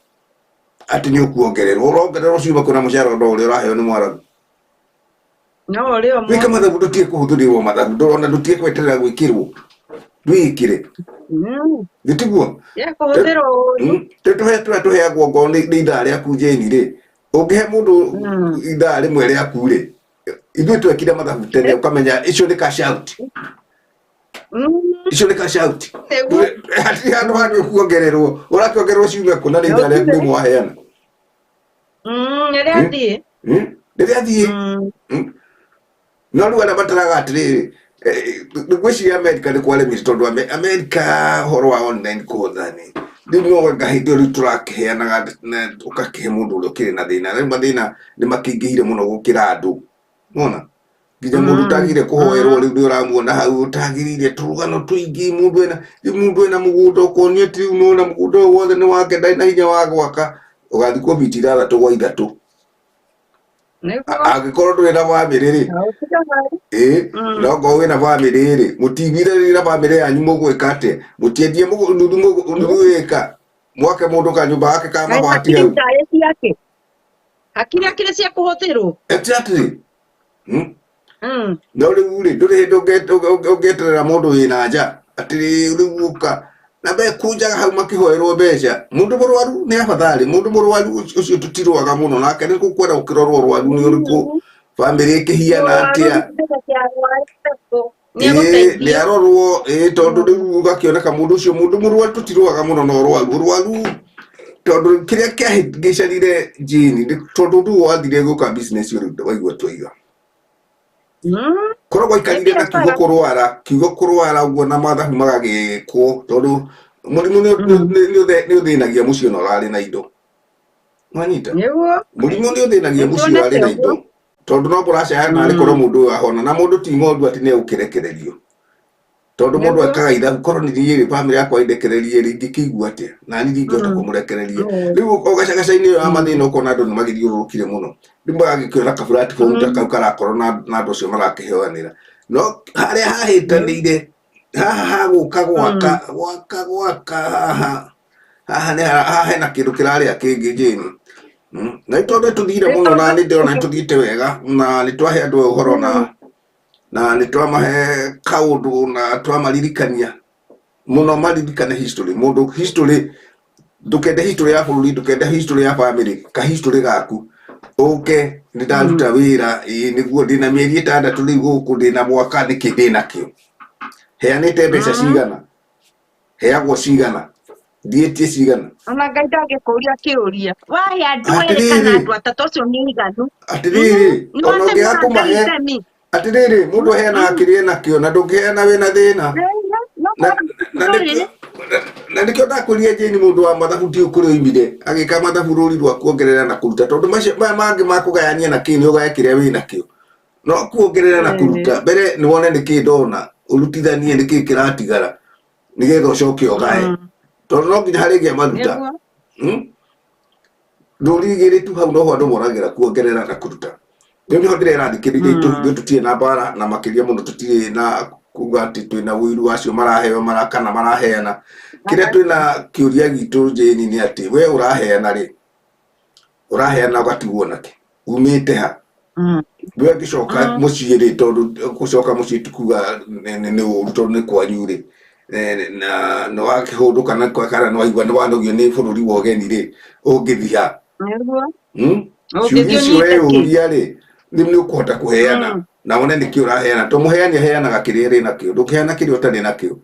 atĩ nĩ ũkuongererwo. Ũrongererwo ciuma kũ na mũcara no ũrĩa ũraheo nĩ mwarabu. No ũrĩ ũmwe. Wĩke mathabu ndũtige kũhũthĩrĩrwo mathabu, ndũrona ndũtige gweterera gwĩkĩrwo. Ndwĩĩkĩre. Gĩtiguo? Ya kũhũthĩrwo ũru. Tũhe tũrĩa tũheagwo ngoro nĩ ithaa rĩaku Jane rĩ, ũngĩhe mũndũ ithaa rĩmwe rĩaku rĩ, ithuĩ twekire mathabu tene ũkamenya icio nĩ cash out. Icio nĩ cash out. Nĩguo. Hatirĩ handũ hangĩ ũkuongererwo, ũrakĩongererwo ciumia kũ na nĩ ithaa rĩaku rĩmwe waheana. Rĩrĩa thiĩ. Rĩrĩa thiĩ. No rĩu arĩa mataraga atĩrĩrĩ, ngwĩciria Amerika nĩ kwaremire tondũ Amerika ũhoro wa online kũhũthani rĩu no anga hĩndĩ ĩyo rĩu tũrakĩheanaga na ũgakĩhe mũndũ ũrĩa ũkĩrĩ na thĩna. Rĩu mathĩna nĩ makĩingĩhire mũno gũkĩra andũ, nĩwona? Nginya mũndũ ũtagĩrĩire kũhoerwo rĩu nĩ ũramuona hau ũtagĩrĩire tũrũgano tũingĩ mũndũ ena rĩu mũndũ ena mũgũnda ũkonio atĩ rĩu nĩwona mũgũnda ũyũ wothe nĩ wake ndarĩ na hinya wa gwaka, ũgathikwo biti ithathatũ gwa ithatũ. Nĩguo. Angĩkorwo ndũrĩ na bamĩrĩ rĩ, Na ũtiga hau. ĩĩ no ngorwo wĩna bamĩrĩ rĩ, mũtiiguire rĩ na bamĩrĩ yanyu mũgwĩka atĩa? Mũtiendie nuthu nuthu ĩka mwake mũndũ kanyũmba gake ka Kaĩ mabati hakiri hau. itarĩ ciake. Hakiri akĩrĩ cia kũhũthĩrwo. Exactly. No rĩu rĩ, ndũrĩ hĩndĩ ũngĩeterera mũndũ wĩna nja atĩ rĩu ũka na mekũnjaga hau makĩhoerwo mbeca. Mũndũ mũrwaru nĩ afadhali, mũndũ mũrwaru ũcio tũtirwaga mũno nake nĩ gũkwenda gũkĩrorwo ũrwaru nĩ ũrĩkũ, bamĩrĩ ĩkĩhiana atĩa. Nĩ Ĩĩ, agũteithio. nĩ arorwo ĩĩ tondũ rĩu ũgakĩoneka mũndũ ũcio mũndũ mũrwaru tũtirwaga mũno na ũrwaru ũrwaru tondũ kĩrĩa kĩahĩngĩcanire Jane nĩ tondũ rĩu wathire gwĩka business ũrĩ waigua twaiga. Korwo gwaikarire na kiugo kũrwara, kiugo kũrwara ũguo na mathabu magagĩkwo tondũ mũrimũ nĩ ũthĩnagia mũciĩ ona ũrarĩ na indo. Nwanyita? Nĩguo. Mũrimũ nĩ ũthĩnagia mũciĩ ũrarĩ na indo tondũ no kũracaya narĩ korwo mũndũ ũyũ ahona na mũndũ ti ng'ondu atĩ nĩ egũkĩrekererio. Tondũ mũndũ ekaga ithabu korwo nĩ niĩ rĩ bamĩrĩ yakwa ĩndekererie rĩ ingĩkĩigua atĩa na niĩ ndingĩhota kũmũrekereria. Rĩu o gacagaca-inĩ ĩyo ya mathĩna ũkona andũ nĩ magĩthiũrũrũkire mũno. Rĩu magagĩkĩona ka platform ta kau karakorwo na andũ acio marakĩheanĩra. No harĩa hahĩtanĩire haha hagũka gwaka gwaka gwaka haha haha nĩ haha hena kĩndũ kĩrarĩa kĩngĩ Jane. Na nĩ tondũ nĩtũthire mũno na nĩ ndĩrona nĩtũthiĩte wega na nĩ twahe andũ ũhoro na na nĩ twamahe kaũndũ na twamaririkania mũno maririkane history. Mũndũ history ndũkende history ya bũrũri, ndũkende history ya family, ka history gaku ũke nĩ ndaruta wĩra ĩĩ nĩguo ndĩna mĩeri ĩtandatũ rĩu gũkũ ndĩna mwaka nĩkĩ ndĩnakĩo, heanĩte mbeca cigana, heagwo cigana, thiĩtie cigana. Ona Ngai ndangĩkũria kĩũria. Wahe andũ erĩ kana Atĩrĩrĩ. andũ atatũ acio nĩ aiganu. Atĩrĩrĩ, Nĩ ona ũngĩaga watemi kũmahe Ngai itemi. atĩrĩrĩ mũndũ aheanaga kĩrĩa enakĩo na ndũngĩheana wĩna thĩna. Na nĩkĩo ndakwĩrire Jane mũndũ wa mathabu ndiũĩ kũrĩa oimire agĩka mathabu rũri rwa kuongerera na kũruta tondũ macio maya mangĩ ma kũgayania na kĩ nĩ ũgaye kĩrĩa wĩnakĩo no kuongerera na kũruta mbere nĩ wone nĩkĩ ndona ũrutithanie nĩkĩ kĩratigara nĩgetha ũcoke ũgaye tondũ no nginya harĩgĩa maruta. Rũri igĩrĩ tu hau noho andũ moragĩra kuongerera na kũruta. Rĩu nĩho ndĩrera thikĩrĩria itũ ithuĩ tũtirĩ na mbara na makĩria mũno tũtirĩ na kuga atĩ twĩna ũiru acio maraheo kana maraheana. Kĩrĩa twĩna kĩũria gitũ Jane nĩ atĩ we ũraheana rĩ, ũraheana ũgatigwo nakĩ? Umĩte ha? We ũngĩcoka mũciĩ rĩ, tondũ gũcoka mũciĩ ti kuga nĩ ũru tondũ nĩ kwanyu rĩ, na nĩ wakĩhũndũka na kana nĩ waigua nĩ wanogio nĩ bũrũri wa ũgeni rĩ, ũngĩthiĩ ha? Nĩguo. Ciũria icio weyũria rĩ, rĩu nĩ ũkũhota kũheana na wone nĩkĩ ũraheana tondũ mũheani aheanaga kĩrĩa arĩ nakĩo, ndũngĩheana kĩrĩa ũtarĩ nakĩo.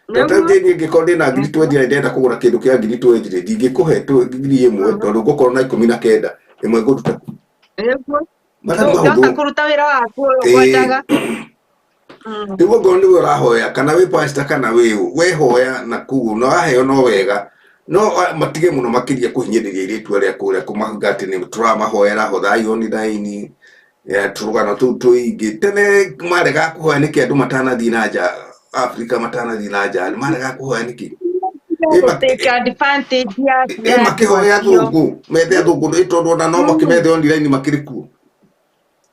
Tondũ ta rĩu niĩ ingĩkorwo ndĩna ngiri 20 na ndĩrenda kũgũra kĩndũ kĩa ngiri 20 rĩ, ndingĩkũhe 1000 tondũ ngũkorwo na 19, ĩmwe ngũruta kũ? Nĩguo. Mathabu Ndũngĩhota mahũthũ. kũruta wĩra waku ũyũ ũkwendaga. Rĩu ongorwo nĩwe ũrahoya kana wĩ pastor kana wĩ ũ, we hoya na kũu na waheo no wega no matige mũno makĩria kũhinyĩrĩria airĩtu arĩa kũrĩa kũmahuga atĩ nĩ tũramahoera hothai online. Ya tũrũgano tũu tũingĩ tene marega kũhoya nĩkĩ andũ matanathiĩ na nja Afrika matanathiĩ na nja marega kũhoya nĩkĩ? Ĩ Gũtake advantage ya ĩ ya andũ makĩhoya acio. athũngũ methe athũngũ ĩ tondũ ona no makĩmethe online makĩrĩ kuo.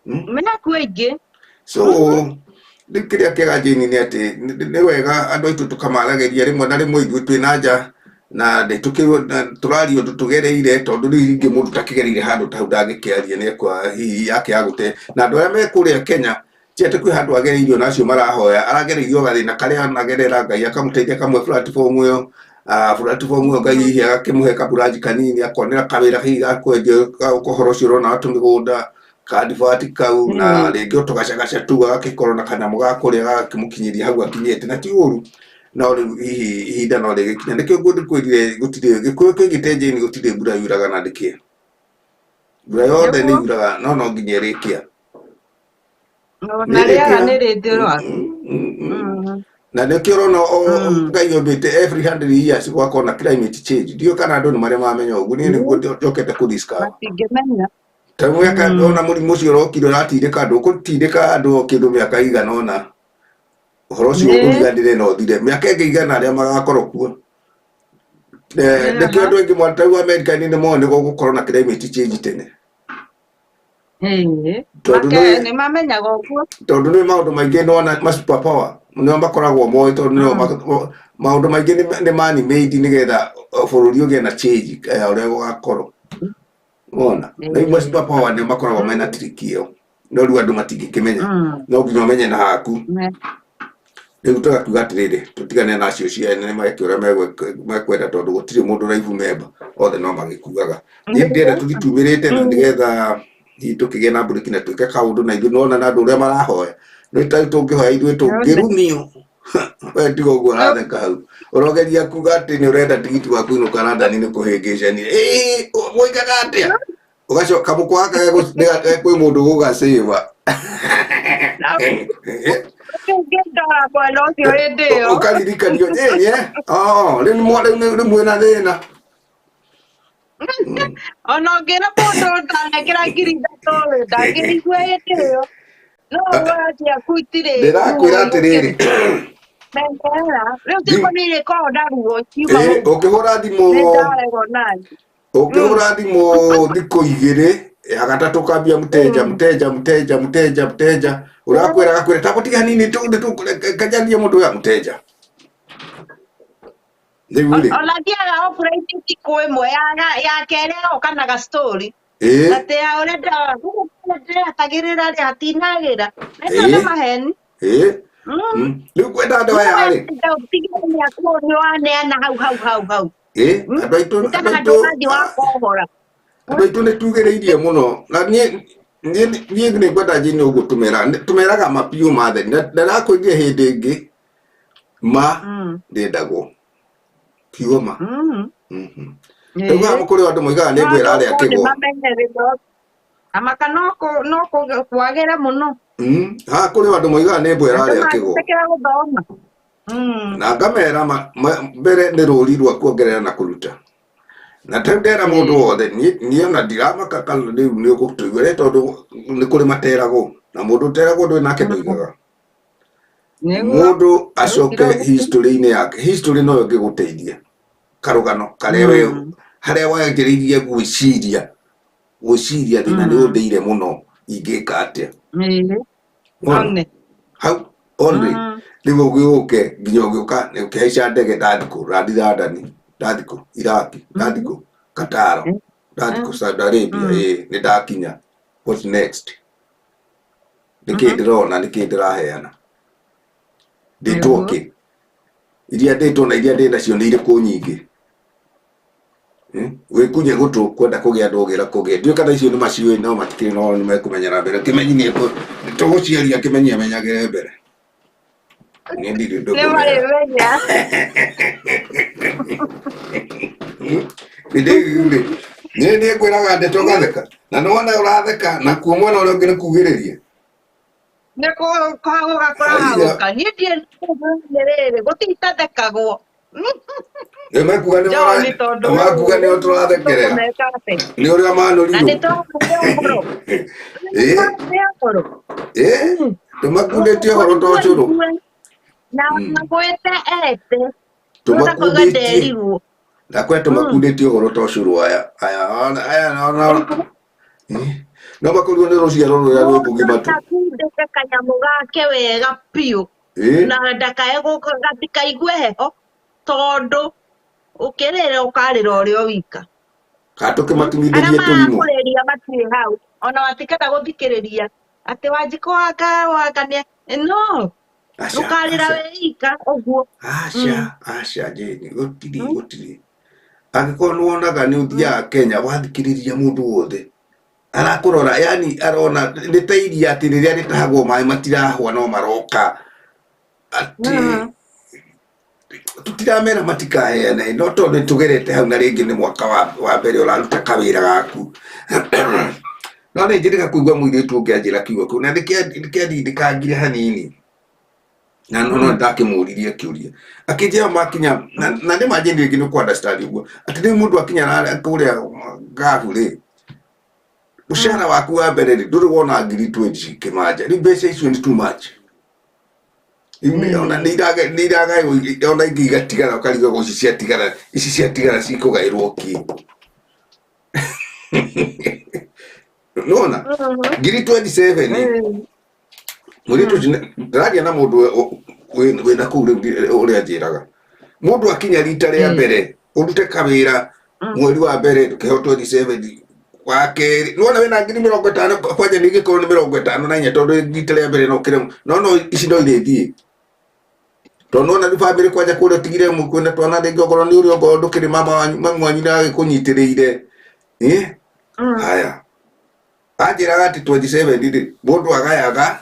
Menakuo aingĩ. So rĩu kĩrĩa kĩega Jane nĩ atĩ nĩ wega andũ aitũ tũkamaragĩria rĩmwe na rĩmwe ithuĩ twĩ na nja na tũraria ũndũ tũgereire tondũ rĩu rĩngĩ mũndũ takĩgereire handũ ta hau ndangĩkĩaria nĩ ekwa hihi yake ya gũte na andũ arĩa me kũrĩa Kenya ti atĩ kwĩ handũ agereirio na acio marahoya aragereirio gathĩna karĩa anagerera Ngai akamũteithia akamũhe platform ĩyo platform ĩyo Ngai hihi agakĩmũhe kaburaji kanini akonera kawĩra hihi ga kwendia ũhoro ũcio ũrona wa tũmĩgũnda kadibati kau na rĩngĩ o tũgacagaca tu agagĩkorwo na kanyamũ ga kũrĩa gagakĩmũkinyĩria hau akinyĩte na ti ũru no rĩu hihi ihinda no rĩgĩkinya nĩkĩo ngwĩrire gũtirĩ gĩkũyũ kĩgĩte Jane gũtirĩ mbura yuraga na ndĩkĩe mbura yothe nĩ yuraga no no nginya ĩrĩkĩa Na rĩera nĩ rĩthũraga. Na nĩkĩo ũrona Ngai ombĩte every 100 years gwakorwo na climate change ndiũĩ kana andũ nĩ marĩa mamenya ũguo niĩ nĩguo njokete kũ discover Matingĩmenya. Ta mĩaka ona mũrimũ ũcio ũrokire ũratindĩka andũ ũgũtindĩka andũ o kĩndũ mĩaka igana ũna ũhoro ũcio ũriganĩre na ũthire mĩaka ĩngĩ igana arĩa magakorwo kuo nĩkĩo andũ aingĩ mwana tarĩu Amerika-inĩ nĩ moĩ nĩ gũgũkorwo na climate change tene tondũ nĩ mamenyaga ũguo tondũ nĩ maũndũ maingĩ nĩwona ma super power nĩo makoragwo moĩ tondũ nĩo maũndũ maingĩ nĩ man made nĩgetha bũrũri ũgĩe na change ya ũrĩa gũgakorwo wona rĩu ma super power nĩo makoragwo mena trick ĩyo no rĩu andũ matingĩkĩmenya no nginya ũmenye na haku rĩu tũgakiuga atĩrĩrĩ tũtigane na acio ciene nĩ meke ũrĩa mekwenda tondũ gũtirĩ mũndũ raibu memba othe no magĩkuaga niĩ ndĩrenda tũthiĩ tumĩrĩte na nĩgetha hihi tũkĩgĩe na mburĩki na twĩke kaũndũ na ithuĩ nĩwona na andũ ũrĩa marahoya nĩ ta rĩu tũngĩhoya ithuĩ tũngĩrumio we tiga ũguo ũratheka hau ũrogeria kuga atĩ nĩ ũrenda tigiti wa kũinũka London nĩ kũhĩngĩcania ĩĩ woigaga atĩa ũgacoka kamũkwa gaka kwĩ mũndũ ũgũgacĩva Ũngĩndora mwena ũcio hĩndĩ ĩyo. Ũkaririkanio nyenye rĩu rĩu mwĩna thĩna. Ona ũngĩra mũndũ ndanekĩra 3,000 rĩ ndangĩigua hĩndĩ ĩyo. No wathi aku itirĩ. Ndĩrakwĩra atĩrĩrĩ. Mendera. Rĩu thimũ nĩ irĩkoragwo na ruo kiuma. Ũkĩhũra thimũ. Nĩ ndaregwo nani. Ũkĩhũra thimũ thikũ igĩrĩ ya gatatũ kambia mteja mteja mteja mteja mteja ũrakwĩra agakwĩra tagũtiga hanini tu kajarie mũndũ ya mteja rĩu rĩ Ona thiaga offline thikũ ĩmwe ya kerĩ agoka na ga story atĩ ya ũrĩa ndĩratagĩrĩra rĩ hatinagĩra na nĩ maheni. Rĩu kwenda andũ aya rĩ nĩ waneana hau hau hau hau. Andũ aitũ andũ aitũ nĩ tugĩrĩirie mũno na niĩ nĩ ngwenda Jane ũguo tũmeraga mapiũ matheri na ndarakwĩrire hĩndĩ ĩngĩ ma ndĩendagwo kiugo ma rĩu haha kũrĩ andũ moigaga nĩ ngwĩra arĩa kĩgwa Amaka no kwagĩre mũno haha kũrĩ andũ moigaga nĩ ngwĩra arĩa kĩgwa na ngamera mbere nĩ rũri rwa kuongerera na kũruta na ta ndera mũndũ wothe niĩ ona ndiramaka kana rĩu nĩ ũgũtũigua tondũ nĩ kũrĩ materagwo na mũndũ ũteragwo ndũĩ nake ndoigaga mũndũ acoke history-inĩ yake history noyo ĩngĩgũteithia karũgano karĩa we harĩa wanjĩrĩirie gwĩciria gwĩciria thĩna nĩ ũndĩire mũno ingĩka atĩa hau only rĩu ũgĩũke nginya ũgĩũka ũkĩhaica ndege ndathikũ ndathi London ndathikũ Iraq ndathikũ Qatar ndathikũ Saudi Arabia ĩĩ nĩ ndakinya what next nĩkĩ ndĩrona nĩkĩ ndĩraheana ndĩtwo kĩ iria ndĩtwo na iria ndĩ nacio nĩ irĩkũ nyingĩ wĩkunye gũtũ kwenda kũgĩa andũ ũgĩra kũgĩa ndiũĩ kana icio nĩ maciũĩ no matikĩrĩ no nĩ mekũmenyera mbere kĩmenyi nĩ tũgũciaria kĩmenyi amenyagĩre mbere niĩ ndirĩ ũndũ ngũmera niĩ nĩ ngwĩraga ndeto ũgatheka na nĩ wona ũratheka nakuo mwena ũrĩa ũngĩ nĩ kugĩrĩria nĩ kũhagũka kũrahagũka niĩ ndiĩ rĩrĩ gũtirĩ itathekagwo. Nĩ mekuga nĩ John tondũ makuga nĩ tũrathekerera tũkũmeka atĩa nĩ ũrĩa na manũrirwo nĩ tũrahe ũhoro ĩ tũrahe ũhoro ĩ tũmakundĩtie ũhoro to cũrũ na magwĩte ete ũrenda kuuga tũmakundĩtie nderirwo na kwe tũmakundĩtie ũhoro to cũrũ aya aya ona- aya ona Ĩ, no makorirwo nĩ rũciaro rũrĩa rwĩ mũndũ kũgima tu akakundĩte kanyamũ gake wega biũ ĩ na ndakae gatikaigue heho tondũ ũkĩrĩra ũkarĩra ũrĩ o wika kana arĩa tũkĩmakinyithĩrie tũrimũ marakũrĩria matirĩ hau ona matikenda gũthikĩrĩria atĩ wanjikũ waka waka nĩ no aca ndũkarĩra aca wĩ ika ũguo aca aca Jane gũtirĩ gũtirĩ angĩkorwo nĩ wonaga nĩ ũthiaga Kenya wathikĩrĩria mũndũ wothe arakũrora yani arona nĩ ta iria atĩ rĩrĩa rĩtahagwo maĩ matirahwa no maroka atĩ tũtiramera matikaheane no tondũ nĩ tũgerete hau na rĩngĩ nĩ mwaka wa mbere ũraruta kawĩra gaku no nĩ njĩrĩga kũigua mũirĩtu ũngĩ anjĩra kiugo kĩu na nĩkĩandindĩkangire hanini na no no ndakĩmũririe kĩũria akĩnjĩra makinya na nĩ ma Jane rĩngĩ nĩ kũ understand ũguo atĩ rĩu mũndũ akinya kũrĩa ngabu rĩ mũcara waku wa mbere rĩ ndũrĩ wona ngiri 20 kĩmanja rĩu mbeca icio nĩ too much Rĩu ona nĩ iragaĩrwo ona ingĩ igatigara ũkarigagwo ici ciatigara ici ciatigara cikũgaĩrwo kĩ nona ngiri 27 mũirĩtu ũcio ndĩraria na mũndũ wĩna kũu rĩu ũrĩa anjĩraga mũndũ akinya rita rĩa mbere ũrute kawĩra mweri wa mbere ndũkĩheo 27 wa kerĩ nĩwona wĩna ngiri 50 kwanja nĩ ingĩkorwo nĩ 54 tondũ rita rĩa mbere no kĩremwo no no ici no irĩthiĩ tondũ nĩwona rĩu bamĩrĩ kwanja kũrĩa ũtigire kwĩna twana rĩngĩ okorwo nĩ ũrĩa okorwo ndũkĩrĩ mama wanyu mamu wanyu nĩagĩkũnyitĩrĩire ĩ haya anjĩraga atĩ 27 rĩ mũndũ agayaga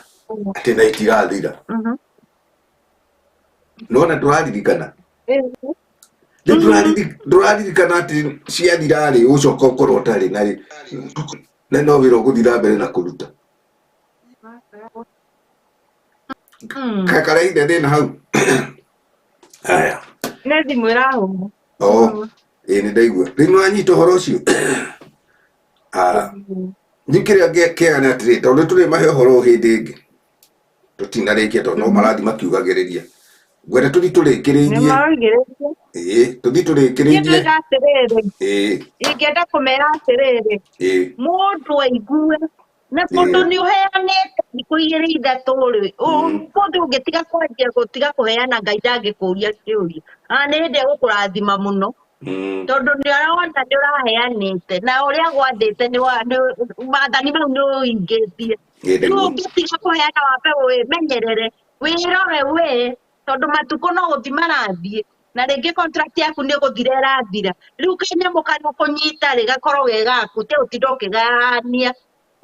atĩ na itirathira nĩwona ndũraririkana rĩu ndũraririkana atĩ ciathira rĩ ũcoka ũkorwo ũtarĩ na rĩ na no wĩra ũgũthiĩ na mbere na kũruta karehire thĩna hau haya nĩ thimũ ĩrahũra o ĩ nĩ ndaigua rĩu nĩwanyita ũhoro ũcio niĩ kĩrĩa kĩega nĩ atĩrĩ tondũ tũrĩ mahe ũhoro hĩndĩ ĩngĩ tũtinarĩkia tondũ no marathiĩ makiugagĩrĩria ngwenda tũthiĩ nĩ tũrĩkĩrĩirie maroigĩrĩria ĩ tũthiĩ niĩ tũrĩkĩrĩirie ndoiga atĩrĩrĩ ĩ ingĩenda kũmera atĩrĩrĩ ĩ mũndũ aigue na tondũ ĩ nĩ ũheanĩte thikũ igĩrĩ ithatũ rĩ ũmũthĩ ũngĩtiga kwanjia gũtiga kũheana Ngai ndangĩkũria kĩũria na nĩ hĩndĩ egũkũrathima mũno tondũ nĩ arona nĩ ũraheanĩte na ũrĩa gwathĩte maathani mau nĩ ũhingĩtie ĩ rĩu nĩguo ũngĩtiga kũheana wambe wĩmenyerere wĩrore we tondũ matukũ no gũthiĩ marathiĩ na rĩngĩ contract yaku nĩ gũthira ĩrathira rĩu kanyamũ karĩa ũkũnyita rĩ gakorwo ge gaku te ũtinda ũkĩgayania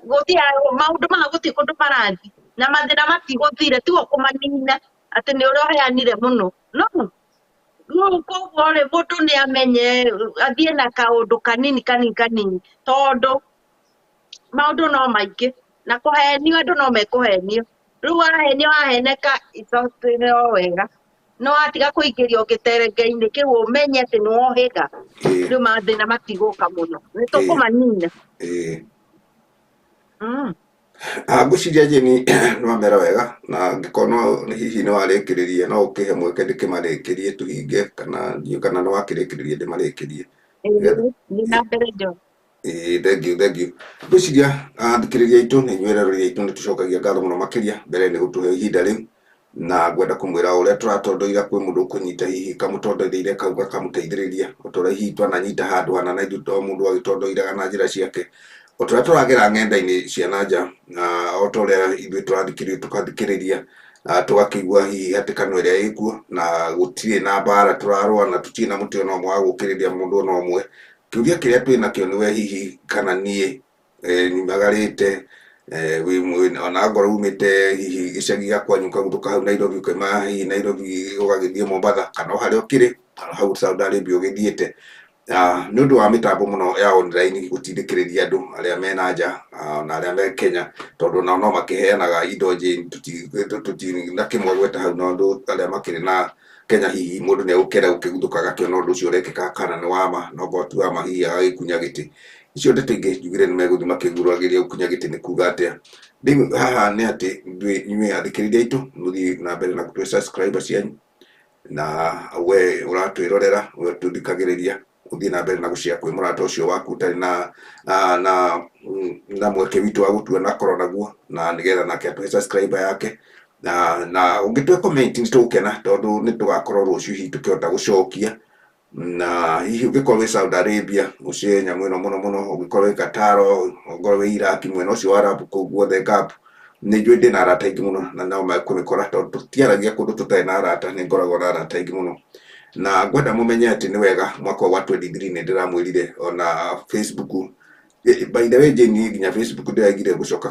gũtirĩ maũndũ maya gũtirĩ kũndũ marathiĩ na mathĩna matigũthira tiwe ũkũmanina atĩ nĩ ũrĩa ũheanire mũno no rĩu koguo rĩ mũndũ nĩ amenye athiĩ na kaũndũ kanini kanini kanini tondũ maũndũ no maingĩ na kũhenio andũ no mekũhenio rĩu wahenio waheneka nĩ o wega no watiga kũingĩrio gĩterenge-inĩ kĩu ũmenye atĩ nĩ wohĩga ĩ rĩu mathĩna matigũka mũno nĩ ĩ tũkũmanina ĩ ngwĩciria Jane nĩ wamera wega na angĩkorwo no hihi nĩ warĩkĩrĩria no ũkĩhe mweke ndĩkĩmarĩkĩrie tũhinge kana ndiũĩ kana nĩ wakĩrĩkĩrĩria ndĩmarĩkĩrie nĩgetha Thiĩ na mbere John. Ĩĩ thank you thank you ngwĩciria athikĩrĩria aitũ na inyuĩ eroreri aitũ nĩ tũcokagia ngatho mũno makĩria mbere nĩ gũtũhe ihinda rĩu na ngwenda kũmwĩra ũrĩa tũratondoira kwĩ mũndũ ũkũnyita hihi kamũtondoirĩire kau gakamũteithĩrĩria o ta ũrĩa hihi twananyita handũ hana na ithuĩ o mũndũ agĩtondoiraga na njĩra ciake o ta ũrĩa tũragera ng'enda-inĩ cia na nja na o ta ũrĩa ithuĩ tũrathikĩrĩria tũkathikĩrĩria tũgakĩigua hihi hatĩkano ĩrĩa ĩkuo na gũtirĩ na mbara tũrarũa na tũtirĩ na mũtĩ ona ũmwe wa gũkĩrĩria mũndũ ona ũmwe kĩũria kĩrĩa twĩ nakĩo nĩwe hihi kana niĩ nyumagarĩte ona ngorwo umĩte hihi gĩcagi gĩa kwanyu ũkahurũka hau Nairobi ũkauma hihi Nairobi ũgagĩthiĩ Mombatha kana o harĩa ũkĩrĩ kana hau Saudi Arabia ũgĩthiĩte nĩ ũndũ wa mĩtambo mũno ya online gũtindĩkĩrĩria andũ arĩa me na nja na arĩa me Kenya tondũ nao no makĩheanaga indo njĩ tũtina kĩmwe gweta hau na andũ arĩa makĩrĩ na Kenya hihi mũndũ nĩ egũkĩenda gũkĩguthũka agakĩona ũndũ ũcio ũrekĩka kana nĩ wa ma, na okorwo ti wa ma hihi agagĩkunya gĩtĩ. Icio ndeto ingĩ njugire nĩ megũthiĩ makĩguragĩria gũkunya gĩtĩ nĩ kuga atĩa. Rĩu haha nĩ atĩ inyuĩ athikĩrĩria aitũ mũthiĩ na mbere na gũtue subscriber cianyu, na we ũratwĩrorera, we ũtũthikagĩrĩria, ũthiĩ na mbere na gũshare kwĩ mũrata ũcio waku ũtarĩ na mweke witũ wa gũtua na akorwo naguo, na nĩgetha nake atũhe subscriber yake. Na ũngĩtũhe comment nĩ tũgũkena, tondũ nĩ tũgakorwo rũciũ hihi tũkĩhota gũcokia. Na hihi ũngĩkorwo wĩ Saudi Arabia ũshare nyamũ ĩno mũno mũno, ũngĩkorwo wĩ Qatar, ũngĩkorwo wĩ Iraq, mwena ũcio wa Arabu kũu guothe Gulf, nĩ njũĩ ndĩna arata aingĩ mũno na no mekũmĩkora, tondũ tũtiaragia kũndũ tũtarĩ na arata, nĩ ngoragwo na arata aingĩ mũno. Na ngwenda mũmenye atĩ nĩ wega mwaka ũyũ wa 23 nĩ ndĩramwĩrire ona Facebook. By the way, Jane, nginya Facebook ndĩraigire gũcoka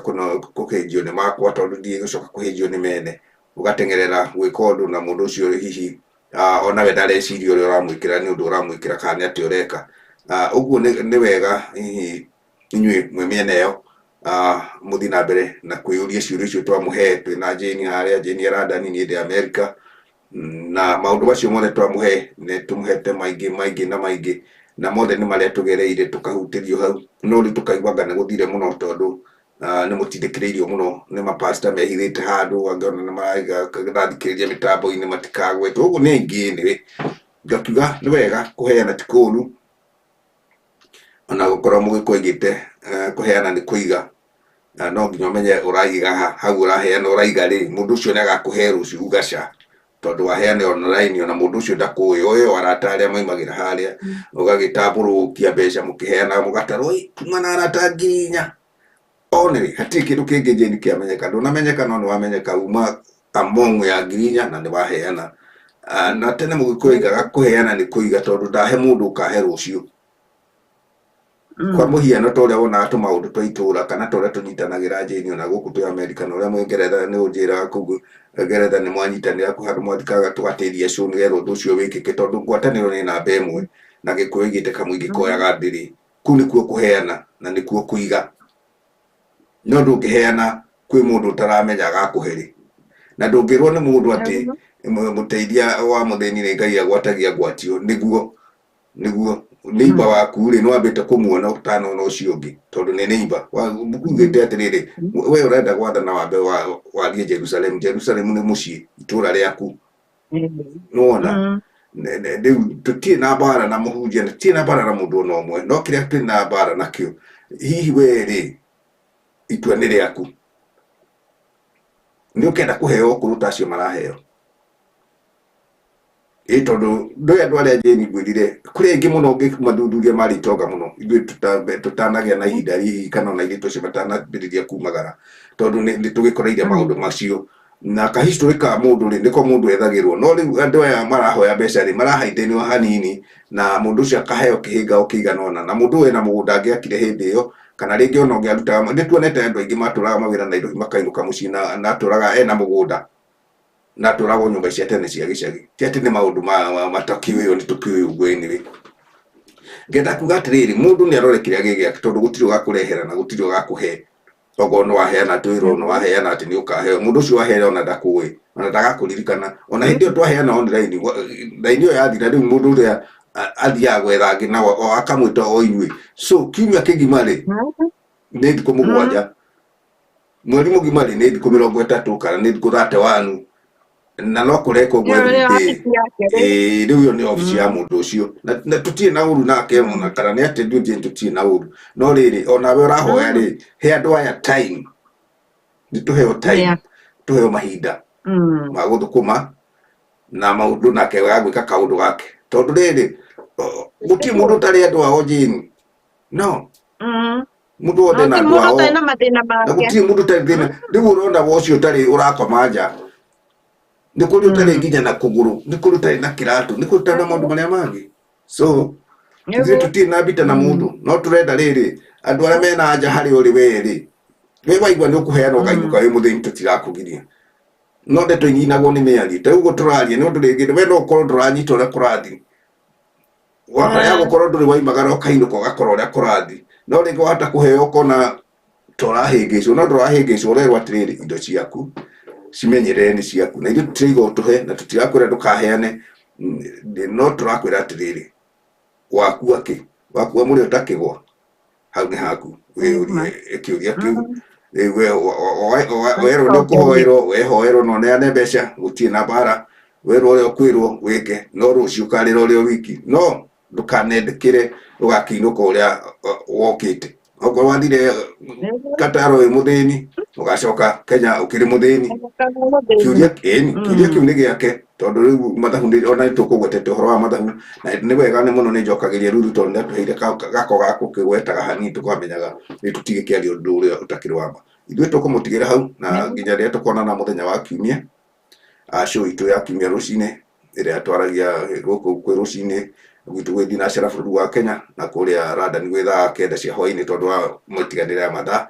kũhĩnjio nĩ makwa, tondũ ndiĩ gũcoka kũhĩnjio nĩ mene, ũgateng'erera gwĩka ũndũ na mũndũ ũcio hihi onawe ndareciria ũrĩa ũramwĩkĩra nĩ ũndũ ũramwĩkĩra kana nĩ atĩa ũreka. Ũguo nĩ wega hihi inyuĩ mwĩ mĩena ĩyo, mũthiĩ na mbere na kwĩyũria ciũria icio twamũhe twĩ na Jane harĩa. Jane Arandani, niĩ ndĩ America, na maũndũ macio mothe twamũhe nĩ tũmũhete maingĩ maingĩ na maingĩ, na mothe nĩ marĩa tũgereire tũkahutĩrio hau, no rĩu tũkaigua anga nĩ gũthire mũno, tondũ nĩ mũtindĩkĩrĩirio mũno nĩ mapasta mehithĩte handũ, angĩ ona nĩ marathikĩrĩria mĩtambo-inĩ matikagwetwo, ũguo nĩ aingĩ. Anyway, ngakiuga nĩ wega kũheana ti kũũru, ona gũkorwo mũgĩkũyũ oigĩte kũheana nĩ kũiga, na no nginya ũmenye ũraiga ha hau ũraheana, ũraiga rĩ, mũndũ ũcio nĩ agakũhe rũciũ, uga ca, tondũ waheana online ona mũndũ ũcio ndakũĩ, oĩ o arata arĩa maimagĩra harĩa, ũgagĩtambũrũkia mbeca mũkĩheana mũgatarwo, "Ĩ, tuma na arata 4,000." One rĩ, hatirĩ kĩndũ kĩngĩ Jane kĩamenyeka, ndũnamenyeka, no nĩ wamenyeka uma among ya 4,000 na nĩ waheana. Na tene mũgĩkũyũ oigaga kũheana nĩ kũiga, tondũ ndahe mũndũ ũkahe rũciũ. Kwa mũhiano, ta ũrĩa wonaga tũmaũndũ twa itũra kana ta ũrĩa tũnyitanagĩra, Jane, ona gũkũ twĩ America, na ũrĩa mwĩ Ngeretha nĩ ũnjĩraga kũu Ngeretha nĩ mwanyitanĩra kwĩ handũ mwathikaga tũgatĩria show nĩgetha ũndũ ũcio wĩkĩke, tondũ ngwatanĩro nĩ namba ĩmwe na Gĩkũyũ oigĩte kamũingĩ koyaga ndĩrĩ. Kũu nĩkuo kũheana na nĩkuo kũiga, no ndũngĩheana kwĩ mũndũ ũtaramenya agakũhe rĩ, na ndũngĩrwo nĩ mũndũ atĩ mũteithia wa mũthĩni nĩ Ngai agwatagia ngwatio. Nĩguo neighbor waku rĩ, nĩ wambĩte kũmuona ũtanona ũcio ũngĩ, tondũ nĩ neighbor. Mbuku ugĩte atĩrĩrĩ, we ũrenda gwathana wambe warie Jerusalem. Jerusalem nĩ mũciĩ, itũra rĩaku, nĩwona? Rĩu tũtirĩ na mbara na mũhunjia, na tũtirĩ na mbara na mũndũ ona ũmwe, no kĩrĩa twĩ na mbara nakĩo, hihi we rĩ, itua nĩ rĩaku, nĩ ũkenda kũheo ũkũrũ ta acio maraheo? Ĩ tondũ ndũĩ andũ arĩa, Jane, ngwĩrire kũrĩ aingĩ mũno ũngĩmathuthuria marĩ itonga mũno, ithuĩ tũtanagĩa na ihinda hihi, kana ona airĩtu acio matanambĩrĩria kumagara, tondũ nĩ tũgĩkoreire maũndũ macio na ka history ka mũndũ rĩ, nĩko mũndũ ethagĩrwo. No rĩu andũ aya marahoya mbeca rĩ, marahaithenio hanini na mũndũ ũcio akaheo kĩhĩnga o kĩigana ũna, na mũndũ ũyũ ena mũgũnda angĩakire hĩndĩ ĩyo, kana rĩngĩ ona ũngĩ arutaga. Nĩ tuonete andũ aingĩ matũraga mawĩra Nairobi makainũka mũciĩ na atũraga ena mũgũnda na atũragwo nyũmba cia tene cia gĩcagi. Ti atĩ nĩ maũndũ matakĩũĩo, nĩ tũkĩũĩ ũguo. Anyway, ngenda kuga atĩrĩrĩ, mũndũ nĩ arore kĩrĩa gĩ gĩake, tondũ gũtirĩ ũgakũrehera na gũtirĩ ũgakũhe. Okorwo nĩ waheana, twĩrwo nĩ waheana atĩ nĩ ũkaheo, mũndũ ũcio waheana ona ndakũĩ, ona ndagakũririkana. Ona hĩndĩ ĩyo twaheana online, raini ĩyo yathira, rĩu mũndũ ũrĩa athiaga gwetha angĩ nao o akamwĩta o inyuĩ. So kiumia kĩgima rĩ, nĩ thikũ 7, mweri mũgima rĩ, nĩ thikũ 30 kana nĩ thikũ 31, na no kũrekwo ũguo Ĩyo nĩyo every day. obici yake rĩ. Ĩĩ, rĩu ĩyo nĩ obici ya mũndũ ũcio, na tũtirĩ na ũru nake, ona kana nĩ atĩ nduĩ, tũtirĩ na ũru, no rĩrĩ, onawe ũrahoya rĩ, he andũ aya time, nĩ tũheo time, tũheo mahinda ma gũthũkũma na maũndũ nake gagwĩka kaũndũ gake, tondũ rĩrĩ, gũtirĩ mũndũ ũtarĩ andũ ao, Jane, no mũndũ wothe na No ti andũ mũndũ ao ũtarĩ na mathĩna na make. Gũtirĩ mũndũ ũtarĩ thĩna. Rĩu ũrona wa ũcio ũtarĩ ũrakoma nja, nĩ kũrĩ ũtarĩ nginya na kũgũrũ, nĩ kũrĩ ũtarĩ na kĩratũ, nĩ kũrĩ ũtarĩ na maũndũ marĩa mangĩ. So ithuĩ tũtirĩ na mbita na mũndũ, no tũrenda rĩrĩ, andũ arĩa mena nja harĩa ũrĩ we rĩ, we waigua nĩ ũkũheana ũkainũka wĩ mũthĩni, tũtirakũgiria, no ndeto ininagwo nĩ mĩario. Ta rĩu ũguo tũraria, nĩ ũndũ rĩngĩ we no ũkorwo ndũranyita ũrĩa kũrathiĩ wahaya, gũkorwo ndũrĩ waimagara ũkainũka ũgakora ũrĩa kũrathiĩ, no rĩngĩ wahota kũheo ũkona ta ũrahĩngĩcwo, no ndũrahĩngĩcwo, ũrerwo atĩrĩrĩ, indo ciaku Cimenyerere nĩ ciaku. Na ithuĩ tũtiraiga ũtũhe na tũtirakwĩra ndũkaheane, no tũrakwĩra atĩrĩrĩ, wakua kĩ? Wakua mũrĩ ũtakĩgwa? Hau nĩ haku wĩyũrie kĩũria kĩu. Rĩu we werwo nĩ ũkũhoerwo, wehoerwo na ũneane mbeca, gũtirĩ na mbara. Werwo ũrĩa ũkwĩrwo wĩke, no rũciũ ũkarĩra ũrĩ o wiki. No ndũkanendekere ũgakĩinũka ũrĩa wokĩte. Okorwo wathire Qatar wĩ mũthĩni, ũgacoka Kenya ũkĩrĩ mũthĩni. Kĩũria ĩni, kĩũria kĩu nĩ gĩake tondũ rĩu mathabu nĩ ona nĩ tũkũgwetete ũhoro wa mathabu na nĩ wega nĩ mũno nĩ njokagĩria Ruthu tondũ nĩ atũheire gako ga gũkĩgwetaga hanini tũkamenyaga nĩ tũtigĩkĩaria ũndũ ũrĩa ũtakĩrĩ wa ma. Ithuĩ tũkũmũtigĩra hau na nginya rĩrĩa tũkonana mũthenya wa kiumia, show itũ ya kiumia rũcinĩ ĩrĩa twaragia gũkũ kwĩ rũcinĩ gwitũ gwĩ thinacara bũrũri wa Kenya na kũrĩa London gwĩ thaa 9 cia hwainĩ tondũ wa mĩtiganĩre ya mathaa.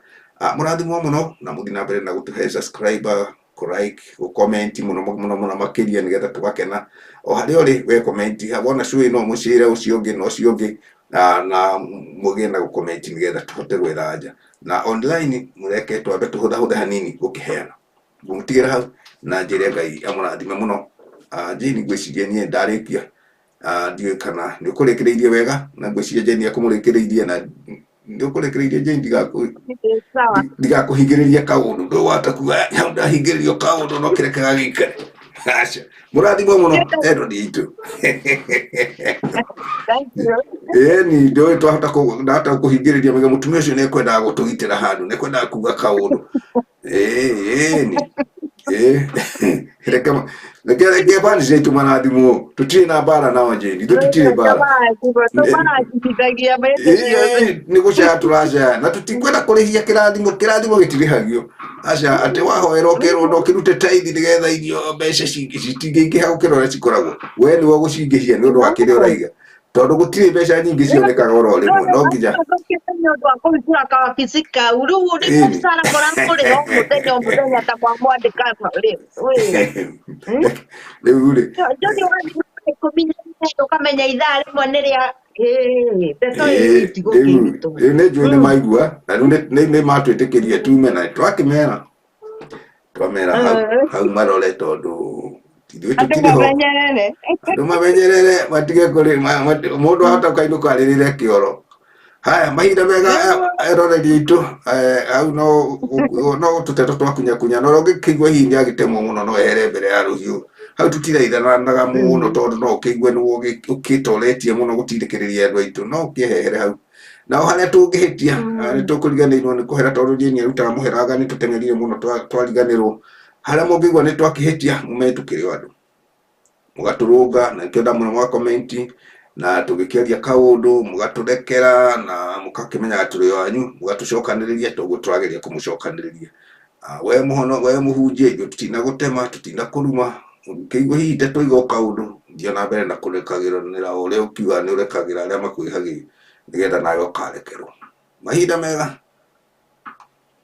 Mũrathimwo mũno na mũthiĩ na mbere na gũtũhe subscribe, kũ like, gũ comment mũno mũno mũno makĩria nĩgetha tũgakena. O harĩa ũrĩ we comment, wona show ĩno mũcĩre ũcio ũngĩ na ũcio ũngĩ na mũgĩe na gũ comment nĩgetha tũhote gwetha anja. Na online mũreke twambe tũhũthahũthe hanini gũkĩheana. Ngũmũtigĩra hau na njĩre Ngai amũrathime mũno. Jane ngwĩciria niĩ ndarĩkia, ndiũĩ kana nĩ ũkũrĩkĩrĩirie wega na ngwĩciria Jane nĩ akũmũrĩkĩrĩirie na nĩ ũkũrĩkĩrĩirie Jane ndigakũhingĩrĩria kaũndũ ndũ watakuga hau ndahingĩrĩrio kaũndũ no kĩreke gagĩikare. Aca, mũrathimwo mũno endwa aitũ. Thank you. Ĩni ndũĩ twahota ndahota kũhingĩrĩria mega mũtumia ũcio nĩ ekwendaga gũtũgitĩra handũ, nĩ ekwendaga kuga kaũndũ. Ĩni reke reke reke bani citũ marathimwo, tũtirĩ na mbara nao Jane, ithuĩ tũtirĩ mbara. Tũmarathimithagia hĩndĩ ciothe. Nĩ gũcaya tũracaya na tũtikwenda kũrĩhia kĩrathimo, kĩrathimo gĩtirĩhagio. Aca atĩ wahoerwo ũkerwo no ũkĩrute taithi nĩgetha irio mbeca citingĩingĩha gũkĩra ũrĩa cikoragwo. We nĩwe ũgũcingĩhia nĩ ũndũ wa kĩrĩa ũraiga. Tondũ gũtirĩ mbeca nyingĩ cionekaga oro rĩmwe, no nginya nĩ ũndũ wa kũhingũra kawabici kau rĩu nĩ mũcara mũramũrĩha o mũthenya o mũthenya ta kwa mwandĩka rĩ rĩu rĩ njũthi ũgathiĩ 14 ũkamenya ithaa rĩmwe nĩ rĩa ndeto ĩĩ tigũkĩritũ. Rĩu nĩ njũĩ nĩ maigua na rĩu nĩ matwĩtĩkĩria tume na twakĩmera twamera hau marore tondũ ithuĩ Andũ tũtirĩ ho. mamenyerere. Andũ mamenyerere matige kũrĩ mũndũ ahota kainũka arĩrĩre kĩoro. Haya mahinda mega eroreri aitũ, hau no tũteto twakunyakunya na ũrĩa ũngĩkĩigua hihi nĩ agĩtemwo mũno no ehere mbere ya rũhiũ. Hau tũtiraithananaga mũno tondũ no ũkĩigue nĩwe ũkĩtoretie mũno gũtindĩkĩrĩria andũ aitũ, no ũkĩehere hau. Nao harĩa tũngĩhĩtia nĩ tũkũriganĩirwo nĩ kũhera tondũ Jane arutaga mũhera anga nĩ tũteng'erire mũno twariganĩrwo. Harĩa mũngĩigua nĩ twakĩhĩtia mũmenye tũkĩrĩ o andũ. Mũgatũrũnga na nĩkĩo ndamwĩra mũga comment na tũgĩkĩaria kaũndũ mũgatũrekera na mũgakĩmenyaga tũrĩ o anyu, mũgatũcokanĩrĩria toguo tũrageria kũmũcokanĩrĩria. We mũhono, we mũhunjia, ithuĩ tũtina gũtema, tũtina kũruma, ũngĩigua hihi ta twaiga o kaũndũ, thiĩ na mbere na kũrekagĩra o ũrĩa ũkiugaga nĩ ũrekagĩra arĩa makwĩhagĩria nĩgetha nawe ũkarekerwo. Mahinda mega.